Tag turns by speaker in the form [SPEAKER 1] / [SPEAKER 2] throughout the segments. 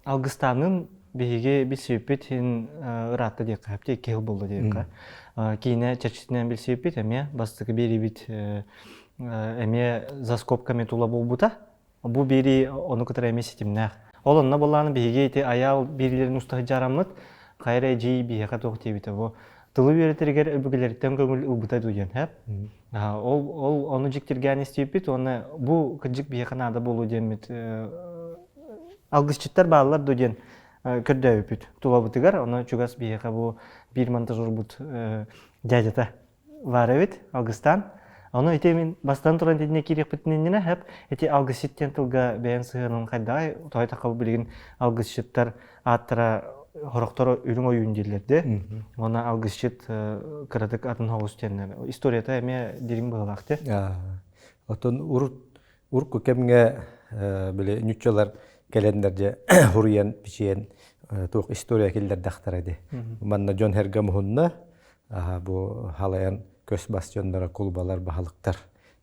[SPEAKER 1] Алгыстаанын биһиги билсибиппит иһин ыраатта диэххэ сөп 2 сыл буолла диэххэ. Киинэ чэрчитинэн билсибиппит эмиэ бастакы биэриибит эмиэ за скобками тула буолбута. Бу биэрии ону кытары эмиэ ситимнээх. Ол онно буоллаҕына биһиги ити айаал биэриилэрин уста сылдьараммыт, хайа эрэ эдьиий биһиэхэ туох диэбитэ бу тылы үөрэтэригэр өбүгэлэриттэн көҥүл ылбыта дуу диэн сөп. Ол, ол ону дьиктиргээн истибиппит уонна бу кырдьык биһиэхэ наада буолуо диэммит алгысчыттар бааллар дуо диэн көрдөөбүппүт тулабытыгар. Ону чугас биһиэхэ бу биир монтажербут дядята баар эбит алгыстаан. Ону ити мин бастан туран итиннэ киириэхпитин иннинэ хэп ити алгысчыт диэн тылга бэйэн сыһыанын хайдаҕай тоҕо тахха билигин алгысчыттар ааттара хорохторо үрүҥ ойуун дииллэр де. Уонна алгысчыт кыратык атын соҕус диэннэр. Историята эмиэ дириҥ быһыылаах те.
[SPEAKER 2] Оттон урут урукку кэмҥэ били ньуччалар кэлэннэр дьэ хуруйан бичиэн туох история киллэрдэхтэрэ ди. Манна дьон хэргэ муһунна бу халайан көс бас дьонноро кулубалар баһылыктар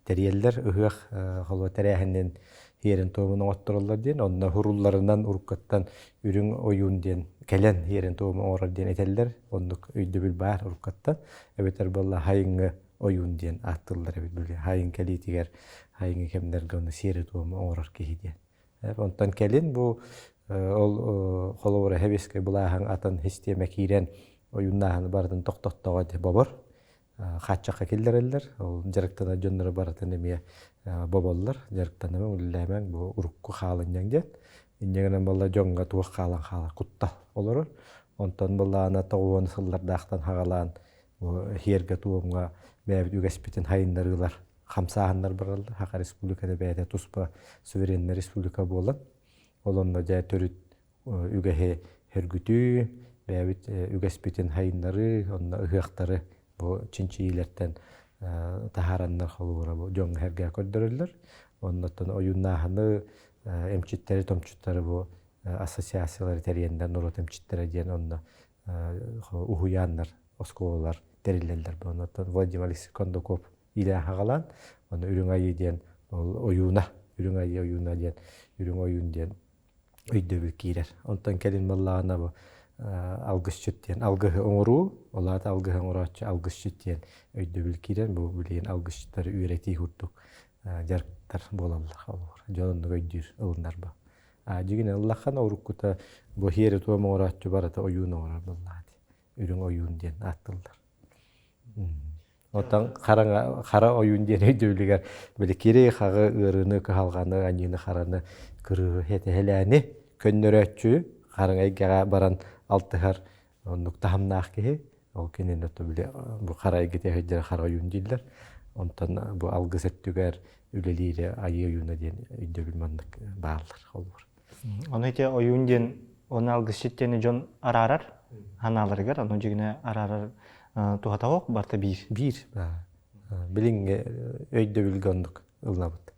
[SPEAKER 2] тэрийэллэр ыһыах холуо тэрээһинин иэрин туомун оҥоттороллор диэн онно хурулларынан уруккаттан үрүҥ ойуун диэн кэлэн иэрин туому оҥорор диэн этэллэр оннук өйдөбүл баар уруккаттан эбэтэр буолла хайыҥҥы ойуун диэн ааттыыллар эбит били хайыҥ кэлиитигэр хайыҥҥы кэмнэргэ ону сиэри туому оҥорор киһи диэн онтон кэлин бу ол холобура хэбискэй былааһын атын систиэмэ киирэн ойууннааһыны барытын тохтоттоҕо бобор хааччахха киллэрэллэр. Ол дьарыктанар дьоннору барытын эмиэ боболлор. Дьарыктанымаҥ, үлэлээмэҥ, бу урукку хаалынньаҥ диэн. Инньэ гынан буолла дьоҥҥо туох хаалан хаалар куттал олорор. Онтон былаана 90 сыллардаахтан хаҕалаан бу иһиэргэ-туомҥа бэйэбит үгэспитин хайыннарыылар, хамсааһыннар бараллар. Саха Республиката бэйэтэ туспа сувереннай республика буолан, ол онно дьэ төрүт үгэһи сөргүтүү, бэйэбит үгэспитин хайыннарыы, онно ыһыахтары бу чинчийиилэртэн таһаараннар холобура бу дьоҥҥо сэргээ көрдөрөллөр. Оннуттан ойууннааһыны, эмчиттэри, томчуттары бу ассоциациялары тэрийэннэр норуот эмчиттэрэ диэн онно уһуйааннар, оскуолалар тэриллэллэр. Бу оннуттан Владимир Алексеевич Кондаков иилээн хаҕалаан, онно Үрүҥ Айыы диэн ол ойууна, Үрүҥ Айыы ойууна диэн, Үрүҥ ойуун диэн өйдөбүл киирэр. Онтон кэлин буоллаҕына бу алгысчыт диэн алгыһы оҥоруу, ол аата алгыһы оҥорооччу алгысчыт диэн өйдөбүл киирэн, бу билигин алгысчыттары үөрэтии курдук дьарыктар буолаллар холобур. Дьон оннук өйдүүр, ылынар бу. А дьигин ыллаххына уруккута бу хиэри туом оҥорооччу барыта ойуун оҥорор буоллаҕа дии. Үрүҥ ойуун диэн ааттыыллар. Оттон хараҥа, хара ойуун диэн өйдөбүлүгэр били кири, хаҕы, ыарыыны, кыһалҕаны, аньыыны-хараны, кырыыһы, этэһэлээни көннөрөөччү, хараҥа эйгэҕэ баран алтыһар оннук таһымнаах киһи. Ол кинини ото били бу хара эйгэтэ сылдьар хара ойуун дииллэр. Онтон бу алгыс өттүгэр үлэлиирэ айыы ойууна диэн өйдөбүл маннык бааллар холобур.
[SPEAKER 1] Ону ити ойуун диэн оны алгысчыт диэни дьон араарар ханааларыгар, ону дьигинэ араарар туһата суох, барыта биир.
[SPEAKER 2] Биир. Билиҥҥи өйдөбүлгэ оннук ылынабыт.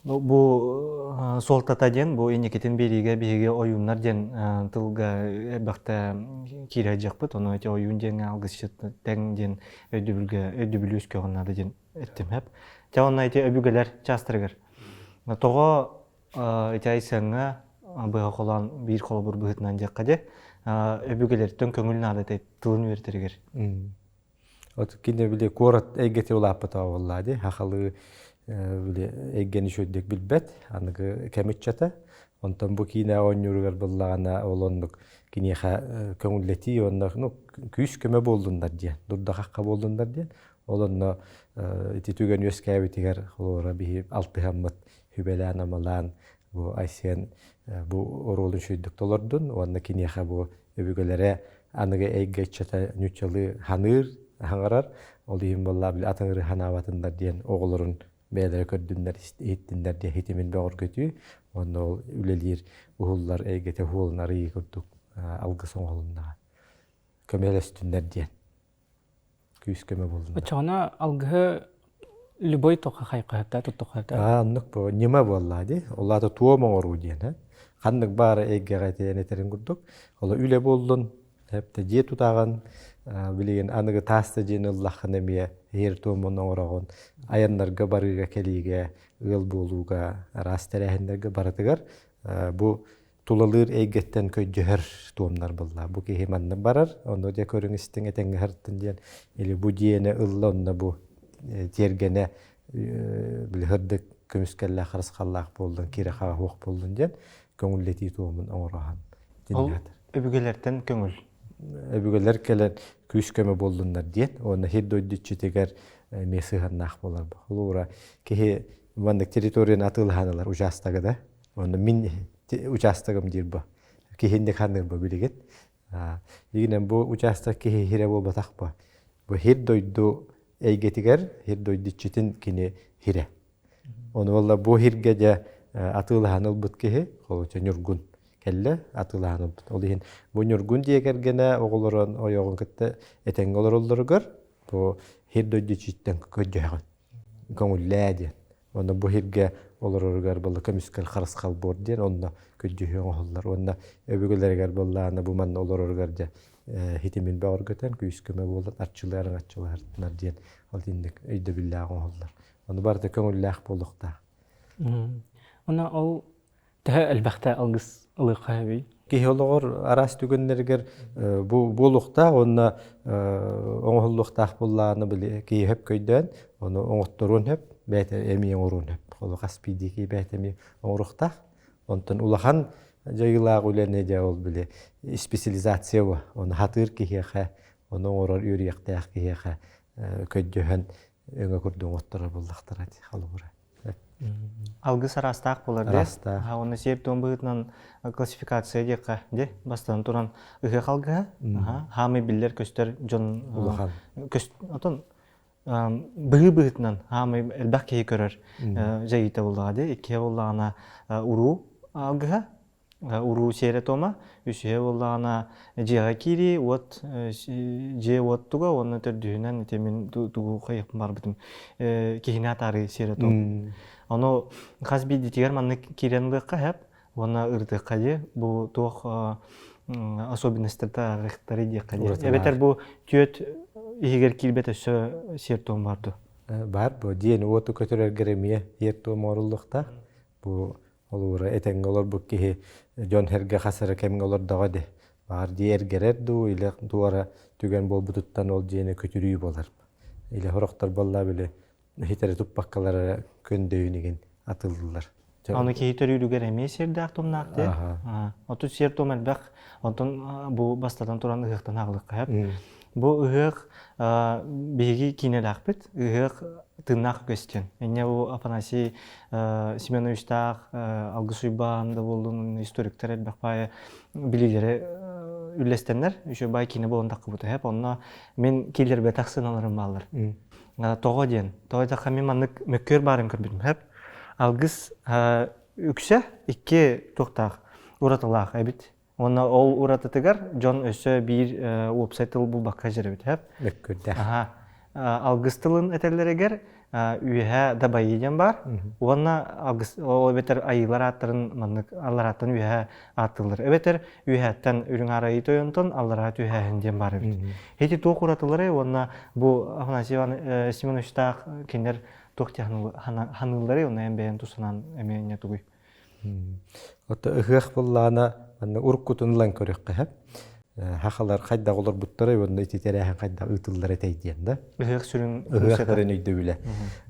[SPEAKER 1] Бу суолтата диэн, бу инникитин биэриигэ биһиги ойууннар диэн тылга элбэхтэ киирэ сылдьыахпыт. Ону ити ойуун диэҥҥэ алгысчыт тэҥ диэн өйдөбүлгэ өйдөбүлү үскүөҕүн наада диэн эттим эп. Дьэ онно ити өбүгэлэр чаастарыгар. Тоҕо Ити Айсеҥҥа быһа холоон биир холобур быһыытынан диэххэ дии, өбүгэлэриттэн көҥүл наада этэ тылын үөрэтэригэр.
[SPEAKER 2] От кини били куорат эйгэтэ улааппыта буоллаа дии. Хахалы били эйгэни үчүгэйдик билбэт, аныгы кэм ыччата. Онтон бу киинэ оонньууругар буллаҕына ол оннук киниэхэ көҥүллэтии уонна ну күүс-көмө буоллуннар диэн, дурда-хахха буоллуннар диэн. Ол онно ити түгэн үөскээбитигэр холобура биһи алтыһаммыт сүбэлээн-амалаан бу Айсен бу оруолун үчүгэйдик толордун уонна киниэхэ бу өбүгэлэрэ аныгы эйгэ ыччата ньуччалыы ханыыр, хаҥарар, ол иһин буоллаа били атыҥырыы ханаабатыннар диэн оҕолорун бэйэлэрэ көрдүннэр, иһиттиннэр диэн хитимин бөҕөргөтүү уонна ол үлэлиир уһуллар эйгэтэ уһуолун арыйыы курдук алгыс оҥоһулуннаҕа көмөлөстүннэр диэн күүс-көмө буоллуннар.
[SPEAKER 3] Оччоҕуна алгыһы любой тоха хайқаһыта туттухата.
[SPEAKER 2] Аа, оннук бу ньыма буоллаа дии. Ол аата туом оҥоруу диэн, һэ. Ханнык баара эйгэҕэ этиэн этэрин курдук. Ол үлэ буоллун, эптэ дьиэ тутаҕын, билигин аныгы таас да дьиэни ыллаххына эмиэ иһэр туомун оҥороҕун, айаннарга барыыга кэлиигэ, ыал буолууга, араас тэрээһиннэргэ барытыгар бу. тулалыыр эйгэттэн көйдьөһөр туомнар булла. Бу киһи манна барар, ону дьэ көрүҥ истиҥ этэҥҥэ сырыттын диэн, или бу дьиэни ылла онно бу тиэргэнэ били сырдык көмүскэллээх харысхаллаах буоллун, киирэ-хаҕа суох буоллун диэн көҥүллэтии туомун оҥороһон.
[SPEAKER 1] Ол өбүгэлэртэн көҥүл.
[SPEAKER 2] Өбүгэлэр кэлэн күүс-көмө буоллуннар диэн, уонна сир дойду иччитигэр эмиэ сыһыаннаах буолар. Холобура, киһи маннык территорияны атыылаһан ылар учаастагы да, Онно мин учаастагым диир бу. Киһинник ханыыр бу билигин. Дигинэн бу учаастак киһи хирэ буолбатах бу. Бу хир дойду эйгэтигэр, хир дойду иччитин кини хирэ. Ону болла бу хиргэ дьэ атыылаһан ылбыт киһи, холоча Ньургун кэллэ атыылаһан ылбыт. Ол иһин бу Ньургун дьиэ кэргэнэ оҕолорун ойоҕун кытта этэҥҥэ олороллоругар бу хир дойду иччиттэн көрдөһөҕүн. Көҥүллээ диэн. Онно бу сиргэ олороругар буолла көмүскэл харысхал буор диэн онно күдьүһү оҥоһуллар. Уонна өбүгэлэригэр буоллаҕына бу манна олороругар дьэ хитимин бөҕөргөтөн күүс-көмө буолан арчылыар аҥаччылаһар диэн ол итинник өйдөбүллээх оҥоһуллар. Ону барыта көҥүллээх буолуохтаах.
[SPEAKER 3] Уонна ол Төһө элбэхтэ алгыс ылыахха сөбүй?
[SPEAKER 2] Киһи олоҕор араас түгэннэригэр бу буолуохтаах уонна оҥоһуллуохтаах буоллаҕына били киһи хөп көйдөөн ону оҥотторуон сөп, бэйэтэ эмиэ оҥоруон сөп. Ол хас биирдии киһи бэйэтэ эмиэ оҥоруохтаах. Онтон улахан дьайыылаах үлэни дьэ ол били специализация бу. Ону хатыыр киһиэхэ, ону оҥорор үөрүйэхтээх киһиэхэ көйдөһөн өҥө курдук оҥотторор буоллахтара дии холобура.
[SPEAKER 1] Алгыс араастаах буолар дии.
[SPEAKER 2] Араастаах.
[SPEAKER 1] Уонна сиэр-туом быһыытынан классификация диэххэ дии. Бастатан туран ыһыах алгыһа. Хаамай биллэр-көстөр дьон
[SPEAKER 2] Улахан.
[SPEAKER 1] Отон быһыы быһыытынан хаамай элбэх киһи көрөр дьайыыта буоллаҕа дии. Иккиһэ буоллаҕына уруу алгыһа. Уруу сиэрэ-туома, үсүһэ буоллаҕына дьиэҕэ киирии, уот дьиэ уот туга уонна төрдүһүнэн ити мин тугу хайыахпын барбытым киһини атаарыы сиэрэ-туом. Ону хас биирдиитигэр маннык киирэн ылыахха сөп уонна ырытыахха дии бу туох особенностарда арыахтары диэххэ дии. Эбэтэр бу түөт иһигэр киирбэт өссө сиэр-туом бар дуо?
[SPEAKER 2] Бар бу дьиэни уоту көтүрэргэр эмиэ сиэр-туом оҥоруллуохтаах. Бу Холобура, этэҥҥэ олорбут киһи дьон-сэргэ хас эрэ кэмҥэ олордоҕо дии. Баҕар дьиэ эргэрэр дуу, илэ туора түгэн буолбутуттан ол дьиэни күтүрүү буолар. Илэ сорохтор буоллаа били хитэри туппаккалар эрэ көндөйүн игин атыллылар.
[SPEAKER 1] Аны киһи төрүүрүгэр эмиэ сиэрдээх тумнаах дии. Отут сиэр-туом элбэх. Онтон бу бастатан туран ыһыахтан аҕылыкка сөп. Бу ыһыах биһиги киинэлээхпит. Ыһыах тыыннаах көстүөн. Инньэ бу Афанасий Семеновичтаах Алгыс Уйбаан да буоллун историктар элбэх баайы билиилэри үллэстэннэр үчүгэй баай киинэ буолан таххыбыта сөп. Онно мин киилэрбэтэх сыаналарым бааллар. Тоҕо диэн. Тоҕо диэтэххэ мин маннык мөккүөр баарын көрбүтүм сөп. Алгыс үксэ икки туохтаах уратылаах эбит. Уонна ол уратытыгар дьон өссө биир уопсай тыл булбакка дьэрибит сөп.
[SPEAKER 2] Мөккүрдээх.
[SPEAKER 1] Аха. Алгыс тылын этэллэригэр үөһэ дабайыы диэн баар. Уонна алгыс ол эбэтэр айыылар ааттарын маннык алларааттан үөһэ ааттыыллар. Эбэтэр үөһэттэн Үрүҥ Аар Айыы Тойонтон аллараа түһээһин диэн баар эбит. Ити туох уратыларый уонна бу Афанасий Иван Семеновичтаах кинилэр туох диэн ханыылларый уонна эн бэйэн тус санаан эмиэ инньэ тугуй?
[SPEAKER 2] Ото ыһыах буоллаҕына манна уруккутун ылан көрүөххэ сөп. Хахалар хайдах олорбуттарай уонна ити тэрээһин хайдах ыытыллар этэй диэн да.
[SPEAKER 1] Ыһыах сүрүн
[SPEAKER 2] Ыһыах сүрүн өйдөбүлэ.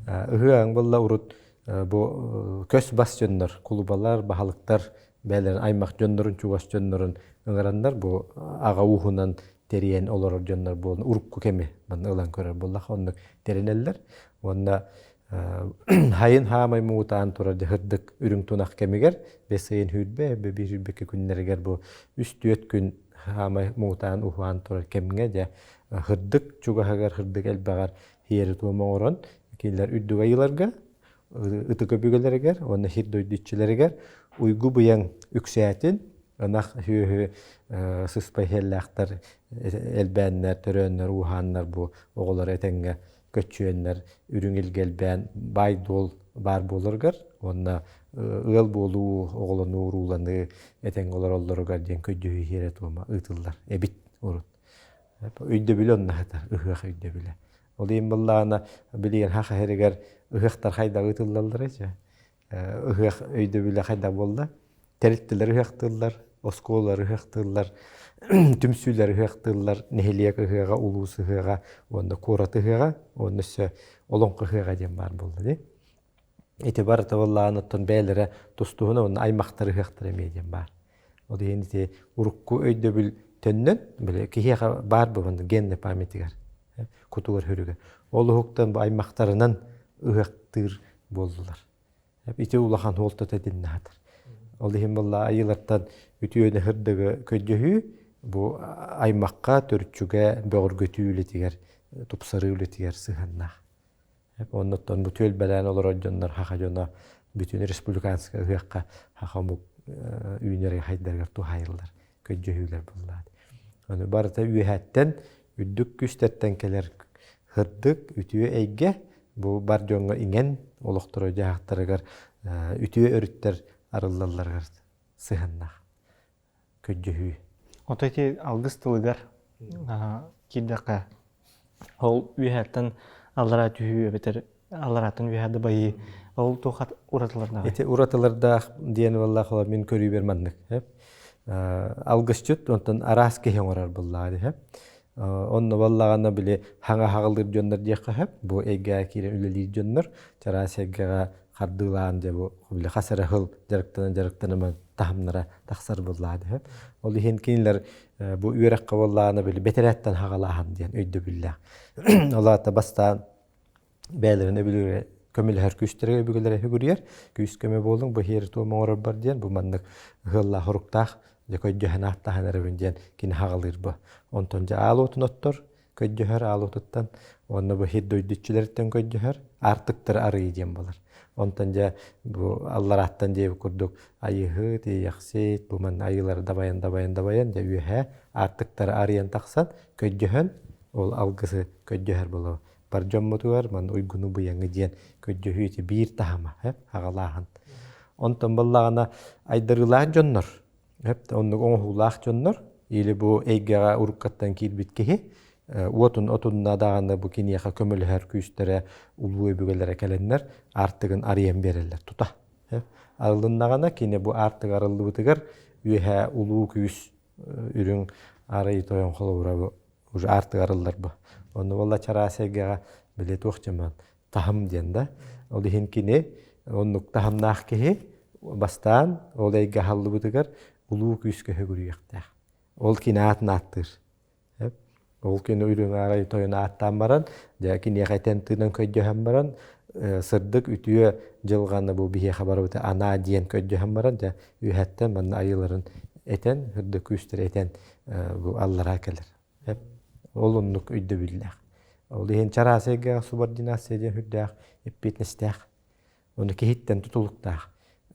[SPEAKER 2] Ыһыаҕыҥ буолла урут бу көс бас дьоннор, кулубалар, баһылыктар бэйэлэрин аймах дьоннорун, чугас дьоннорун ыҥыраннар бу аҕа ууһунан тэрийэн олорор дьоннор буолан урукку кэми манна ылан көрөр буоллах оннук тэринэллэр. Уонна Хайын хаамай муҥутаан турар дьаһырдык үрүҥ тунах кэмигэр бэс ыйын сүүрбэ, биир сүүрбэкки күннэригэр бу үс-түөрт күн хаамай муҥутаан уһаан турар кэмҥэ дьэ һырдык чугаһыгар һырдык элбэҕэр сиэри-туом оҥорон кинилэр үрдүк айыыларга ытык өбүгэлэригэр уонна сир дойду иччилэригэр уйгу быйаҥ үксээтин ынах сүөһү сыспай сиэллээхтэр элбээннэр төрөөннөр ууһааннар бу оҕолор этэҥҥэ көччүөннэр үрүҥ илгэ элбээн баай-дуол баар буоларыгар уонна ыал буолуу, оҕолонуу, урууланыы этэҥҥэ олороллоругар диэн көйдьүһүү сиэрэ-туома ыытыллар эбит урут. Өйдөбүлэ онно сытар, ыһыах өйдөбүлэ. Ол иһин буоллаҕына билигин саха сиригэр ыһыахтар хайдах ыытыллалларый? Ыһыах өйдөбүлэ хайдах буолла? Тэрилтэлэр ыһыахтыыллар, оскуолалар ыһыахтыыллар, түмсүүлэр ыһыахтыыллар, нэһилиэк ыһыаҕа, улуус ыһыаҕа уонна куорат ыһыаҕа, уонна өссө олоҥхо ыһыаҕа диэн баар буолла дии. Ити барыта буоллаҕына оттон бэйэлэрэ тустуһуна уонна аймахтар ыһыахтара эмиэ диэн баар. Ол иһин ити урукку өйдөбүл төннөн, били киһиэхэ баар буолан генный памятигар, кутугар хүрүгэр. Ол уһуктан бу аймахтарынан ыһыахтыыр буоллулар. Ити улахан суолтата итиннэ сытар. Ол иһин буолла айыылартан үтүөнү сырдыгы көрдөһүү бу аймахха, төрүччүгэ, бөҕөргөтүү үлэтигэр, тупсарыы үлэтигэр сыһыаннаах. Оннуттан бу түөлбэлээн олорор дьоннор саха дьоно бүтүн республиканскай ыһыахха саха омук үүнэр хайдарыгар туһаайыллар көрдөһүүлэр буоллаат. Ону барыта үөһэттэн, үрдүк күүстэртэн кэлэр сырдык, үтүө эйгэ бу бар дьоҥҥо иҥэн олохторо дьаһахтарыгар үтүө өрүттэр арыллалларыгар сыһыаннаах көрдөһүү.
[SPEAKER 1] Ото ити алгыс тылыгар киирдэххэ, ол үөһэттэн аллараа түһүү эбэтэр алларааттан үөһээ дабайыы ол туох уратылардаах?
[SPEAKER 2] Ити уратылардаах диэн буоллаах мин көрүүбэр маннык. Алгысчыт онтон араас киһи оҥорор буоллаҕа дии. Онно буоллаҕына били хаҥа хаҕылыыр дьоннор диэххэ сөп. Бу эйгэҕэ киирэн үлэлиир дьоннор чараас эйгэҕэ хардыылаан дьэ бу били хас эрэ сыл дьарыктанан дьарыктаныман таһымнара тахсар буоллаҕа дии. Ол иһин кинилэр бу үөрэххэ буоллаҕына били бэтэрээттэн хаҕалааһын диэн өйдөбүллээх. Ол аата бастаан бэйэлэрин өбүлүрэ көмөлөһөр күүстэрэ өбүгэлэрэ үгүрүйэр күүс көмө буолуҥ бу иһиэр туом оҥорорбор диэн бу маннык ыһыаллаах хоруктаах дьэ көйдьөһөн ааттаһан эрэбин диэн кини хаҕалыыр бу онтон дьэ аал уотун оттор көйдьөһөр аал уотуттан уонна бу иһит дойдуччулэриттэн көйдьөһөр аартыктары арыйы диэн буолар онтон дьэ бу алларааттан диэбит курдук айыһыт иэйэхсит бу манна айыылары дабайан дабайан дабайан дьэ үөһээ аартыктары арыйан тахсан көйдьөһөн ол алгысы көйдьөһөр буолар бар дьоммутугар манна уйгуну быйаҥы диэн көрдөһүү ити биир таһыма аҕалааһын. Онтон баллаҕына айдарыылаах дьоннор, оннук оҥоһуулаах дьоннор или бу эйгэҕэ уруккаттан киирбит киһи уотун отунна даҕаны бу киниэхэ көмөлөһөр күүстэрэ улуу өбүгэлэрэ кэлэннэр аартыгын арыйан биэрэллэр тута. Арылыннаҕына кини бу аартык арыллыбытыгар үөһээ улуу күүс үрүҥ арай тойон холобура бу уже аартыгар ыллар бу. Онно буолла чараас эйгэҕэ били туох дьаман таһым диэн да. Ол иһин кини оннук таһымнаах киһи бастаан ол эйгэ аһаллыбытыгар улуу күүскэ хөгүрүйүөхтээх. Ол кини аатын ааттыыр. Ол кини үрүҥ аарай тойон ааттаан баран, дьэ киниэхэ этэн тыынан көйдөһөн баран, сырдык үтүө дьылҕаны бу биһиэхэ барыбыта анаа диэн көйдөһөн баран, дьэ үөһэттэн манна айыыларын этэн, сырдык күүстэри этэн бу аллараа кэлэр. Ол оннук өйдөбүллээх. Ол иһин чараас эйгэҕэ субординация диэн сүрдээх эппиэтинэстээх. Ону киһиттэн тутулуктаах.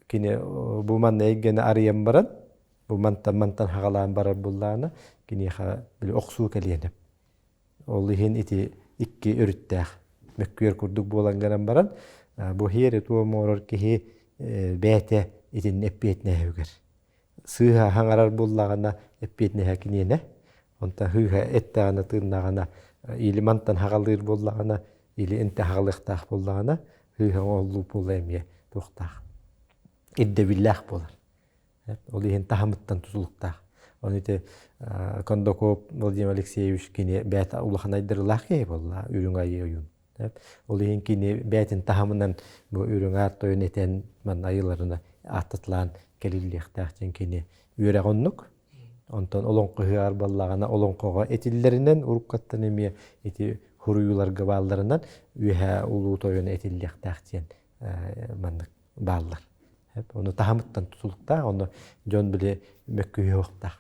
[SPEAKER 2] Кини бу манна эйгэни арыйан баран, бу мантан мантан хаҕалаан барар буллаана, киниэхэ били охсуу кэлиэнэ. Ол иһин ити икки өрүттээх мөккүөр курдук буолан гынан баран, бу иһиэри туом оҥорор киһи бэйэтэ итиннэ эппиэтинэһигэр сыыһа хаҥарар буоллаҕына эппиэтинэһэ киниэнэ, онтон сыыһа эттэҕинэ тыыннаҕына или мантан хаҕалыыр буоллаҕына, или интэ хаҕалыахтаах буоллаҕына, сыыһа оҥоһуллуу буола эмиэ туохтаах ирдэбиллээх буолар. Ол иһин таһымыттан тутулуктаах. Оны ити Кондаков Владимир Алексеевич кини бэйэтэ улахан айдарыылаах киһи буолла, үрүҥ айыы ойуун. Ол иһин кини бэйэтин таһымынан бу үрүҥ аар тойон этэн манна айыыларына ааттатылаан кэлиллиэхтээх диэн кини үөрэҕэ оннук. Онтон олоҥхоһугар буоллаҕына олоҥхоҕо этиллэринэн уруккаттан эмиэ ити хуруйууларга баалларынан үөһээ улуу тойон этиллиэхтээх диэн маннык бааллар. Ону таһымыттан тутулуктаах, ону дьон били мөккүһүөхтээх.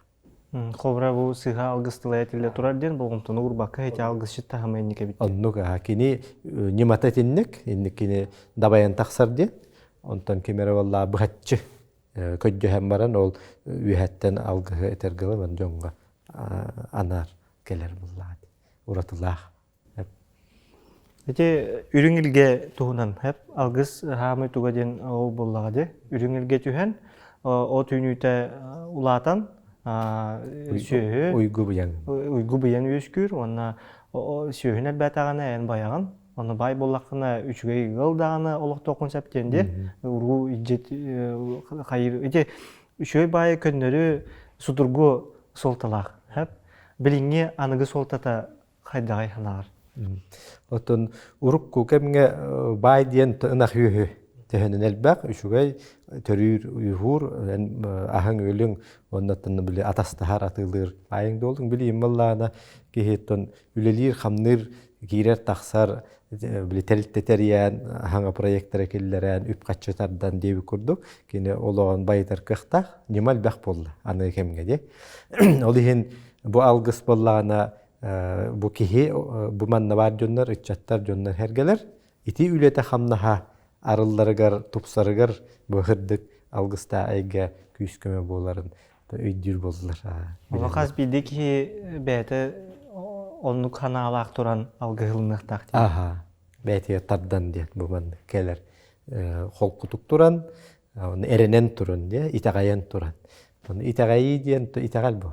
[SPEAKER 1] Холобура бу сыыһа алгыс тыла этиллэ турар диэн болҕомтону уурбакка ити алгысчыт таһыма инник эбит.
[SPEAKER 2] Оннук кини ньымата итинник, инник кини дабайан тахсар диэн. Онтон ким эрэ буоллаа быһаччы көддьөһөн баран ол үөһэттэн алгыһы этэргэ ылан дьоҥҥо анаар кэлэр буоллаҕа уратылаах.
[SPEAKER 1] Ити үрүҥ илгэ туһунан хэп алгыс хаамый туга диэн ол буоллаҕа дии. Үрүҥ илгэ түһэн, от үүнүүтэ улаатан, сүөһү
[SPEAKER 2] уйгу быйаҥ
[SPEAKER 1] уйгу быйаҥ үөскүүр уонна сүөһүн элбээтэҕинэ эн байаҕын. Онно баай буоллаххына үчүгэй ыал даҕаны олохтуоххун сөп диэн дии. Уруу илдьит хайыр ити. Үчүгэй баайы көннөрү судургу суолталаах. Билиҥҥи аныгы суолтата хайдаҕай санааҕар?
[SPEAKER 2] Оттон урукку кэмҥэ баай диэн ынах үөһү төһөнөн элбэх, үчүгэй, төрүүр, уйуһуур, аһыҥ өлүҥ, оннуттан били атастаһар, атыылыыр баайыҥ дуолуҥ. Билигин буоллаҕына киһи үлэлиир-хамныыр, киирэр-тахсар, били тэрилтэ тэрийэн, хаҥа проектары киллэрэн, үп-харчы тардан диэбит курдук, кини олоҕун байытар кыахтаах, ньыма элбэх буолла аныгы кэмҥэ дии. Ол иһин бу алгыс буоллаҕына бу киһи бу манна баар дьоннор, ыччаттар, дьоннор сэргэлэр ити үлэтэ-хамнаһа арылларыгар, тупсарыгар бу сырдык алгыстаах эйгэ күүс-көмө буоларын өйдүүр буоллулар.
[SPEAKER 1] Ону хас биирдии киһи бэйэтэ оннук санаалаах туран алгыһылыныахтаах диэн.
[SPEAKER 2] Аха. Бэйэтигэр тардан диэн бу маннык кэлэр холкутук туран, эрэнэн туран диэ, итэҕэйэн туран. Итэҕэйии диэн итэҕэл бу.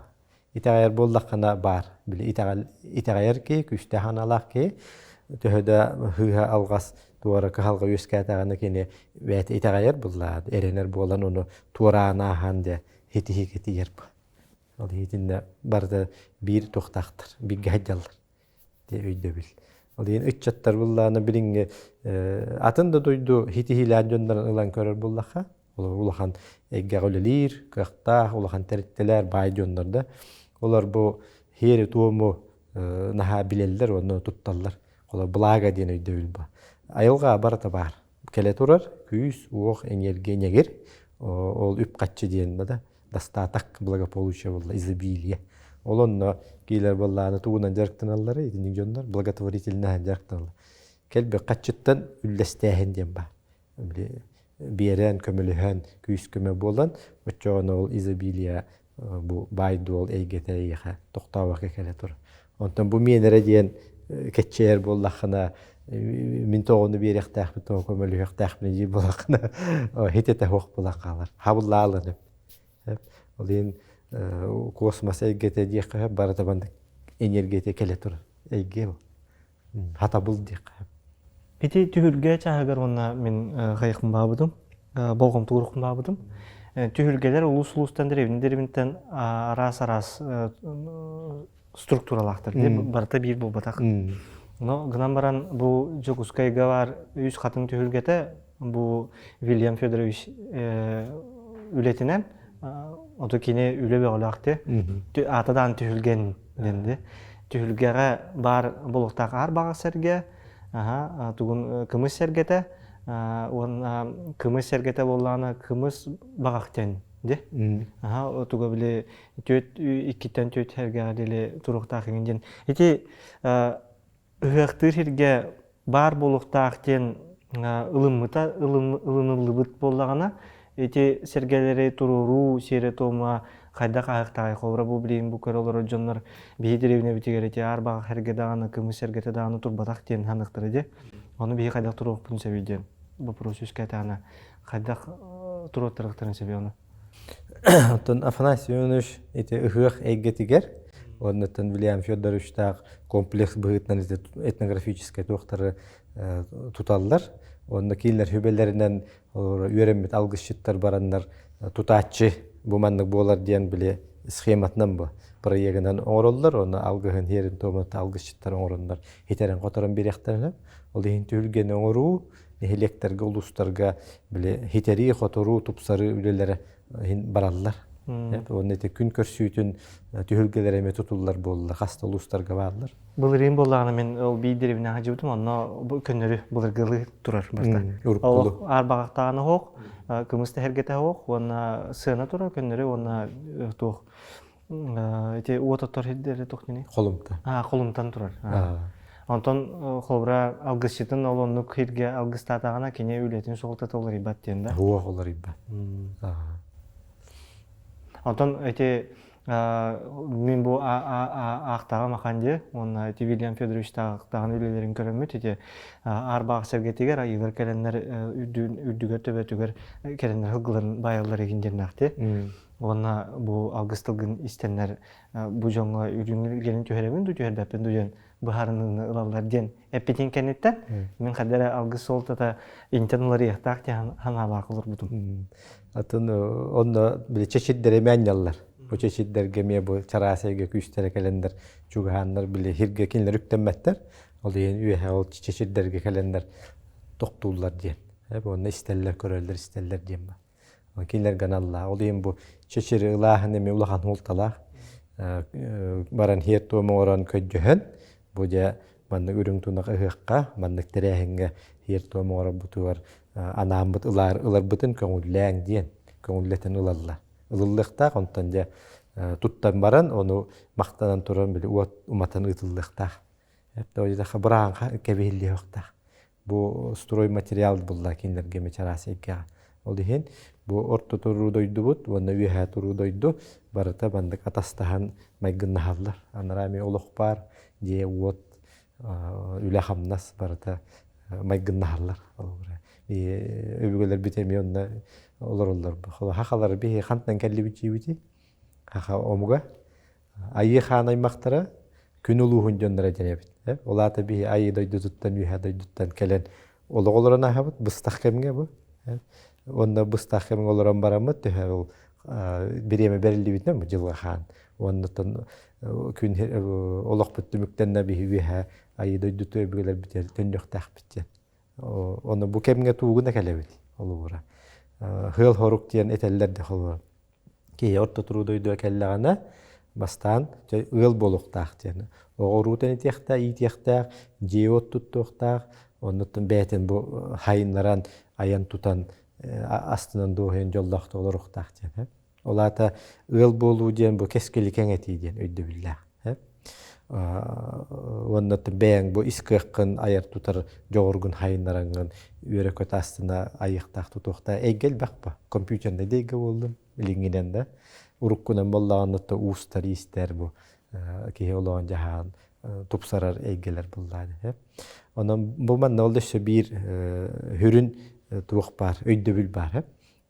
[SPEAKER 2] Итэҕэйэр буоллаххына баар. Били итэҕэл итэҕэйэр киһи, күүстээх аналаах киһи төһө да һыыһа алҕас туора кыһалҕа үөскээтэҕинэ кини бэйэтэ итэҕэйэр буллаад эрэнэр буолан ону туораан ааһан дьэ хитиһиигэ тиийэр бу. Ол иһитиннэ барыта биир туохтаахтар, бииргэ сылдьаллар диye өйдөбүл. Ол иһин ыччаттар буллаана билиҥҥи атын да дойду хитиһиилээх дьоннорун ылан көрөр буллахха, улахан эйгэҕэ үлэлиир, кыахтаах, улахан тэрилтэлэр, баай дьоннор да, олор бу һиэри-туому наһаа билэллэр уонна тутталлар. Олор благо диэн өйдөбүл бу. Айылҕа барыта баар. Кэлэ турар күүс, уох, энергия, ньэгир, ол үп-харчы диэн да достаток благополучие буолла, изобилие. Ол онно киилэр буоллааны тугунан дьарыктаналлары, итинник дьоннор благотворительнаһан дьарыктаналлар. Кэлби хаччыттан үллэстээһин диэн баар. Биэрэн, көмөлөһөн, күүс-көмө буолан, оччоҕуна ол изобилие бу баай-дуол эйгэтэ эйиэхэ тохтообокко кэлэ турар. Онтон бу миэнэрэ диэн кэччэйэр буоллаххына, мин тоҕону биэриэхтээхпин, тоҕо көмөлөһүөхтээхпин дии буоллаххына, хитэтэ суох буолан хаалар. Хабыллаалын Ол иһин космос эйгэтэ диэххэ барыта маннык энергия кэлэ турар эйгэ ол. Хатабыл диэххэ.
[SPEAKER 1] Ити түһүлгэ чааһыгар уонна мин хайыхпын баабытым, болҕомтолуурхун баабытым. Түһүлгэлэр улуус-улуустан дэриэбинэ-дэриэбинэттэн араас-араас структуралаахтар. Барыта биир буолбатах. Но гынан баран бу Дьокуускайга баар үс хатыҥ түһүлгэтэ бу Вильям Федорович үлэтинэн ото кини үлэ бөҕөлөөхтү аата даан түһүлгэн дэнди. Түһүлгэҕэ баар болуохтаах аар баҕа сэргэ, тугун кымыс сэргэтэ, уонна кымыс сэргэтэ буоллаҕына кымыс баҕах диэн ди. Аха туга били түөт иккиттэн түөт сэргэҕэ диэли туруохтаах иҥин диэн. Ити ыһыахтыыр сиргэ баар буолуохтаах диэн ылыммыта ылыныллыбыт буоллаҕына ити сэргэлэри туруоруу сиэрэ-туома хайдах ааһыахтааҕый холобура бу билигин бу көрө олорор дьоннор биһи дэриэбинэбитигэр ити аар-баҕах эргэ даҕаны кымыс эргэтэ даҕаны турбатах диэн саныахтара дии ону биһи хайдах туруохпун сөбүй диэн вопрос үскээтэҕинэ хайдах туруоттарыахтарын сөбүй ону
[SPEAKER 2] Оттон Афанасий Иванович ити ыһыах эйгэтигэр уоннаттан Вильям Федоровичтаах комплекс быһыытынан этнографическай туохтары туталлар. Уонна кинилэр сүбэлэринэн үөрэммит алгысчыттар бараннар тутааччы бу маннык буолар диэн били схематынан бу проегынан оҥороллор. Уонна алгыһын иһэрин туомата алгысчыттар оҥороннор хитэрэн-хоторон биэриэхтэрин Ол иһин түһүлгэни оҥоруу нэһилиэктэргэ, улуустарга били хитэрии, хоторуу, тупсарыы үлэлэрэ иһин бараллар. Уонна ити күн көрсүүтүн түһүлгэлэрэ эмиэ тутуллар буолла, хас да улуустарга бааллар.
[SPEAKER 1] Былырыын буоллаҕына мин ол биир дэриэбинэҕэ сылдьыбытым, онно көннөрү былыргылыы турар барыта. Ол аар-баҕахтааҕына оһох, кымыс тэһэргэтэ оһох уонна сыана турар көннөрү уонна туох ити уот оттор сирдэрэ туох диний?
[SPEAKER 2] Холумтан.
[SPEAKER 1] Аа, холумтан турар. Онтон холобура алгысчытын ол оннук сиргэ алгыстаатаҕына кини үлэтин суолтата уларыйбат диэн да?
[SPEAKER 2] Уох уларыйбат.
[SPEAKER 1] Онтон ити мин бу аахтаҕым ахан дии уонна ити Вильям Федорович таҕын үлэлэрин көрөммүт ити аар-баах сэргэтигэр айыылар кэлэннэр үрдүгэр төбөтүгэр кэлэннэр сылгыларын баайаллар игин диэннээхти. Уонна бу алгыс тылгын истэннэр бу дьоҥҥо үрүҥү түһэрэбин дуу түһэрбэппин дуу диэн быһаарыныыны ылаллар диэн эппитин кэнниттэн мин хадда эрэ алгыс суолтата интэн уларыйыахтаах диэн санаалаах олорбутум.
[SPEAKER 2] Атын онно били чэчирдэр эмэ анньаллар. Бу чэчирдэргэ эмиэ бу чараас эйгэ күүстэрэ кэлэннэр чугаһааннар били хиргэ кинилэр үктэммэттэр. Ол иһин үөһэ ол чэчирдэргэ кэлэннэр тохтууллар диэн. Онно истэллэр, көрөллөр, истэллэр диэн ба. Кинилэргэ аналлаах. Ол иһин бу чэчири ылааһын эмиэ улахан суолталаах. Баран һиэр-туом оҥорон көдьөһөн, бу дьэ маннык үрүҥ тунах ыһыахха, маннык тэрээһиҥҥэ һиэр-туом оҥорорбутугар анааммыт ылаар ыларбытын көҥүллээҥ диэн көҥүллэтэн ылаллар. Ылыллыахтаах, онтон дьэ туттан баран, ону махтанан туран били уот уматан ыытыллыахтаах. Бырааҥха кэбиһиллиэхтээх. Бу стройматериал булла кинилэргэ эмэ чараас эйгэҕэ. Ол иһин бу орто туруу дойдубут уонна үөһээ туруу дойду барыта маннык атастаһан майгыннаһаллар. Анараа эмиэ олох баар, дьиэ, уот, үлэ-хамнас барыта майгыннаһаллар. Өбүгэлэрбит эмиэ онно олороллор. Хахалар биһи хантан кэллибит диибитий? Хаха омуга Айыы хаан аймахтара күн улууһун дьонноро диэн эбит. Ол аата биһи Айыы дойдутуттан, Үөһээ дойдуттан кэлэн олох олорон ааһабыт быстах кэмҥэ бу. Уонна быстах кэмҥэ олорон бараммыт төһө ол бириэмэ бэриллибитинэн бу дьылҕа хаан. Уоннаттан күн олохпут түмүктэннэ биһи үөһээ Айыы дойдуту өбүгэлэрбит төннүөхтээхпит диэн. Ону бу кэмҥэ туугуна кэлэбит холобура. Хыал хорук диэн этэллэр да холобура. Киһи орто туруу дойдуга кэллэҕинэ, бастаан ыал буолуохтаах диэн. Оҕо уруу тэнитиэхтээх, иитиэхтээх, дьиэ-уот туттуохтаах, оннуттан бэйэтин бу хайыннаран, айан тутан, астынан дуоһуйан дьоллоохтук олоруохтаах диэн. Ол аата ыал буолуу диэн бу кэскили кэҥэтии диэн өйдөбүллээх. Уонна бэйэҥ бу ис кыаххын айар тутар дьоҕургун хайыннараҥҥын үөрэ-көтө астына айыахтаах тутуохтаах эйгэ элбэх ба компьютернай да эйгэ буоллун билиҥҥинэн да уруккунан буоллаҕына то уустар иистэр бу киһи олоҕун дьаһаан тупсарар эйгэлэр буллааны. Онон бу манна ол өссө биир хүрүн туох баар өйдөбүл баар.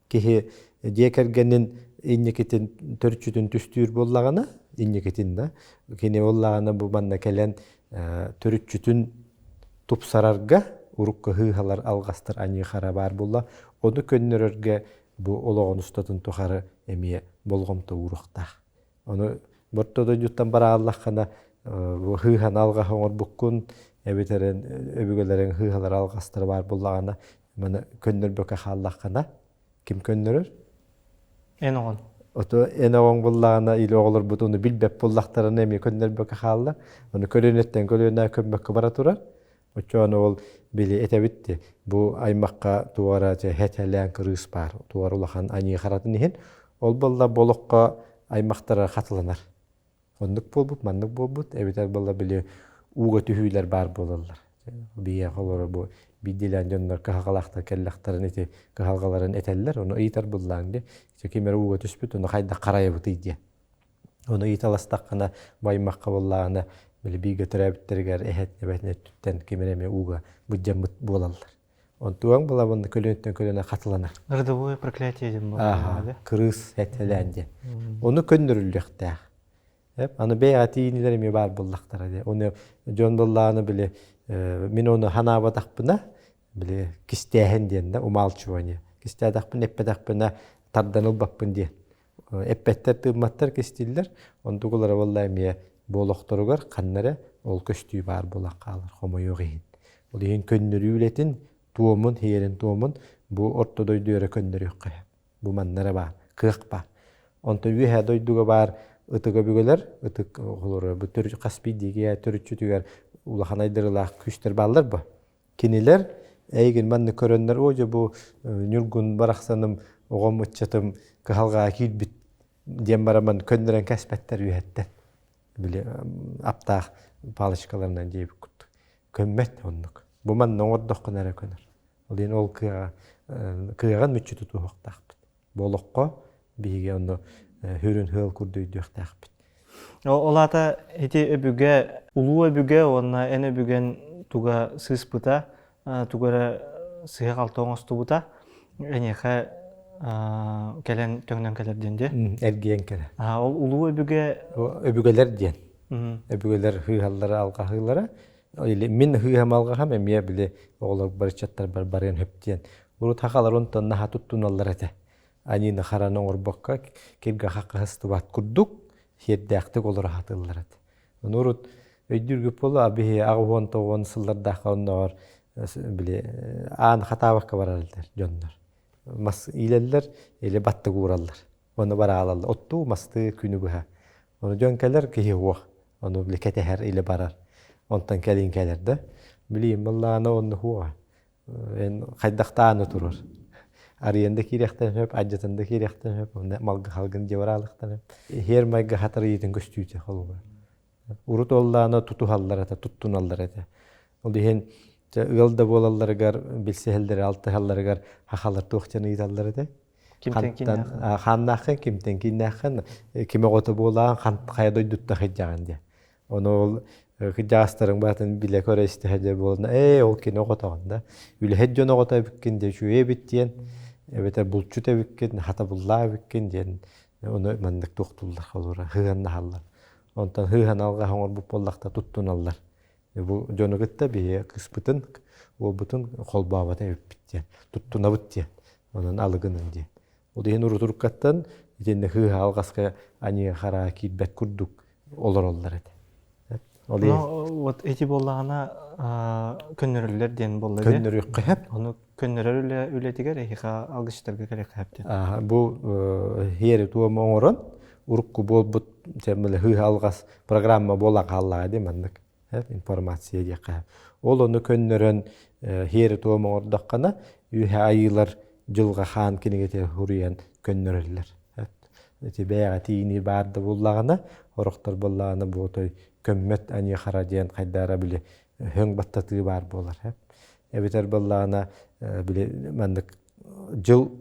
[SPEAKER 2] Киһи дьиэ кэргэнин инникитин төрүччүтүн түстүүр буоллаҕына, инникитин да, кини буоллаҕына бу манна кэлэн төрүччүтүн тупсарарга урукку ыһыыһалар алҕастар аньыы-хара баар буолла, ону көннөрөргө бу олоҕун устатын тухары эмиэ болҕомто ууруохтаах. Ону борто дойдуттан барааллаххына бу ыһыыһаны алҕаһы оҥорбуккун эбэтэр өбүгэлэриҥ ыһыыһалара алҕастара баар буоллаҕына Маны көннөрбөккө хааллаххына, ким көннөрөр?
[SPEAKER 1] Эн оҕон.
[SPEAKER 2] Ото эн оҕоҥ буллаҕына или оҕолорбут ону билбэт буоллахтарына эмиэ көннөрбөккө хаалла. Ону көлүөнэттэн көлүөнэ көммөккө бара турар. Оччоҕуна ол били этэбит ди бу аймахха туора хэтэлээн кырыыс баар, туора улахан аньыы харатын иһин. Ол буолла бу олоххо аймахтара хатыланар. Оннук буолбут, маннык буолбут, эбэтэр буолла били ууга түһүүлэр баар буолаллар. Биһиэхэ олорор бу биирдиилээн дьоннор кыһалҕалаахтар кэллэхтэрин ити кыһалҕаларын этэллэр, ону ыйытар буллаан дии. Ким эрэ ууга түспүт, ону хайдах харайабытый диэн. Ону ыйыталастаххына, бу аймахха буоллаҕына, били бииргэ төрөөбүттэригэр эһэт эбэтин өттүттэн ким эрэ эмиэ ууга былдьаммыт буолаллар. Онтугаҥ булабын көлүөнтэн көлүөнэ хатыланар.
[SPEAKER 1] Родовое проклятие диэн буолар.
[SPEAKER 2] Кырыыс этэлээн диэн. Ону көннөрүллүөхтээх. Аны бэйэҕэ тиийинилэр эмиэ баар буоллахтара диye. Ону дьон буоллаҕына били мин ону ханаабатахпына били кистээһин диэн да умалчивание. Кистээтэхпинэ эппэтэхпинэ тардан ылбаппын диэн. Эппэттэр тыымматтар кистииллэр. Онтугулара буолла эмиэ бу олохторугар ханна эрэ ол көстүү баар буолан хаалар хомойуох иһин. Ол иһин көннөрүү үлэтин туомун, иһиэрин туомун бу орто дойду эрэ көннөрүөххэ. Бу манна эрэ баар, кыах баар. Онтон үөһээ дойдуга баар ытык өбүгэлэр, ытык оҕолоро бу хас биирдиигэ төрүччүтүгэр улахан айдарыылаах күүстэр бааллар бу. Кинилэр эйигин маннык көрөннөр, оо дьэ бу Ньургун барахсаным, оҕом ыччатым кыһалҕаҕа киирбит диэн бараман көннөрөн кэспэттэр үөһэттэн. Били аптаах палочкаларынан диэбит курдук. Көммөт оннук. Бу манна оҥордоххуна эрэ көнөр. Ол иһин ол кыаҕа кыаҕын мүччү тутуһуохтаахпыт. Бу олоххо биһиги онно хүрүн хыал курдук өйдүөхтээхпит.
[SPEAKER 1] Ол аата ити өбүгэ, улуу өбүгэ уонна эн өбүгэн туга сыыспыта, туга эрэ сыһа-халты оҥостубута эйиэхэ кэлэн төҥнөн кэлэр диэн дии.
[SPEAKER 2] Эргийэн кэлэр.
[SPEAKER 1] Ол улуу өбүгэ
[SPEAKER 2] өбүгэлэр диэн. Өбүгэлэр хыыһаллара алҕаһыылара. Или мин хыыһам алҕаһам эмиэ били оҕолор барычаттарбар барыан хөп диэн. Урут хахалар онтон наһаа туттуналлар этэ. Аньыыны хараны оҥорбокко киргэ хаххаһыстыбат курдук сиэрдээхтик олоро сатыыллар этэ. Ону урут өйдүүргүт буолуо, биһи 89 сыллардаахха оннооҕор били аан хатаабакка барар дьоннор. Мас иилэллэр или баттык уураллар. Ону бараалаллар. Оттуу мастыы күнү быһа. Ону дьон кэлэр киһи уох. Ону били кэтэһэр или барар. Онтон кэлин кэлэр да. Билиим быллаана онну хуоҕа. Эн хайдахтааны турар. Арыйан да киириэхтэн сөп, адьатын да киириэхтэн сөп, онно малгы халгын дьыбараалыхтан сөп. Иһиэр майгы хатарыйыытын көстүүтэ холобура. Урут оллаана тутуһаллар этэ, туттуналлар этэ. Ол иһин ыал да буолалларыгар, билсиһэллэри, алтыһалларыгар хахалар туох дьон ыйыталлар этэ.
[SPEAKER 1] Кимтэн кииннээххин?
[SPEAKER 2] Хааннааххын, кимтэн кииннээххин, ким оҕото буолаан, хайа дойдуттан сылдьаҕын диэн. Ону ол кырдьаҕастарыҥ баатын билэ-көрө истэ сылдьар буолан, ээ, ол кини оҕотоҕун да, үлэһит дьон оҕото эбиккин диэн үчүгэй эбит диэн, эбэтэр булчут эбиккин, хатабыллаах эбиккин диэн ону маннык туохтууллар холобура сыһыаннаһаллар. Онтон сыыһан алҕас оҥорбут буоллахта туттуналлар. Бу дьону кытта биһиги кыыспытын, уолбутун холбообото эбиппит диэн, туттунабыт диэн, онон алыгынын диэн. Ол иһин урутуруккаттан итиннэ сыыһа алҕаска аньыыга хараа киирбэт курдук олороллор этэ.
[SPEAKER 1] Ол иһин вот эти буоллаҕына көннөрүллэр диэн буолла дии.
[SPEAKER 2] Көннөрүөххэ сөп.
[SPEAKER 1] Ону көннөрөр үлэ үлэтигэр эһиэхэ алгысчыттарга кэлиэххэ сөп
[SPEAKER 2] диэн. Бу иһиэри туому оҥорон урукку буолбут сыыһа алҕас программа буолан хааллаҕа дии маннык информация диэххэ. Ол ону көннөрөн иһиэри туом оҥордоххуна үөһэ айыылар дьылҕа хаан кинигэтэ суруйан көннөрөллөр. Ити бэйэҕэ тиийинии баар да буоллаҕына, орохтор буоллаҕына бу отой көммөт аньыы-хара диэн хайдаара били өҥ баттатыы баар буолар. Эбэтэр буоллаҕына били маннык дьыл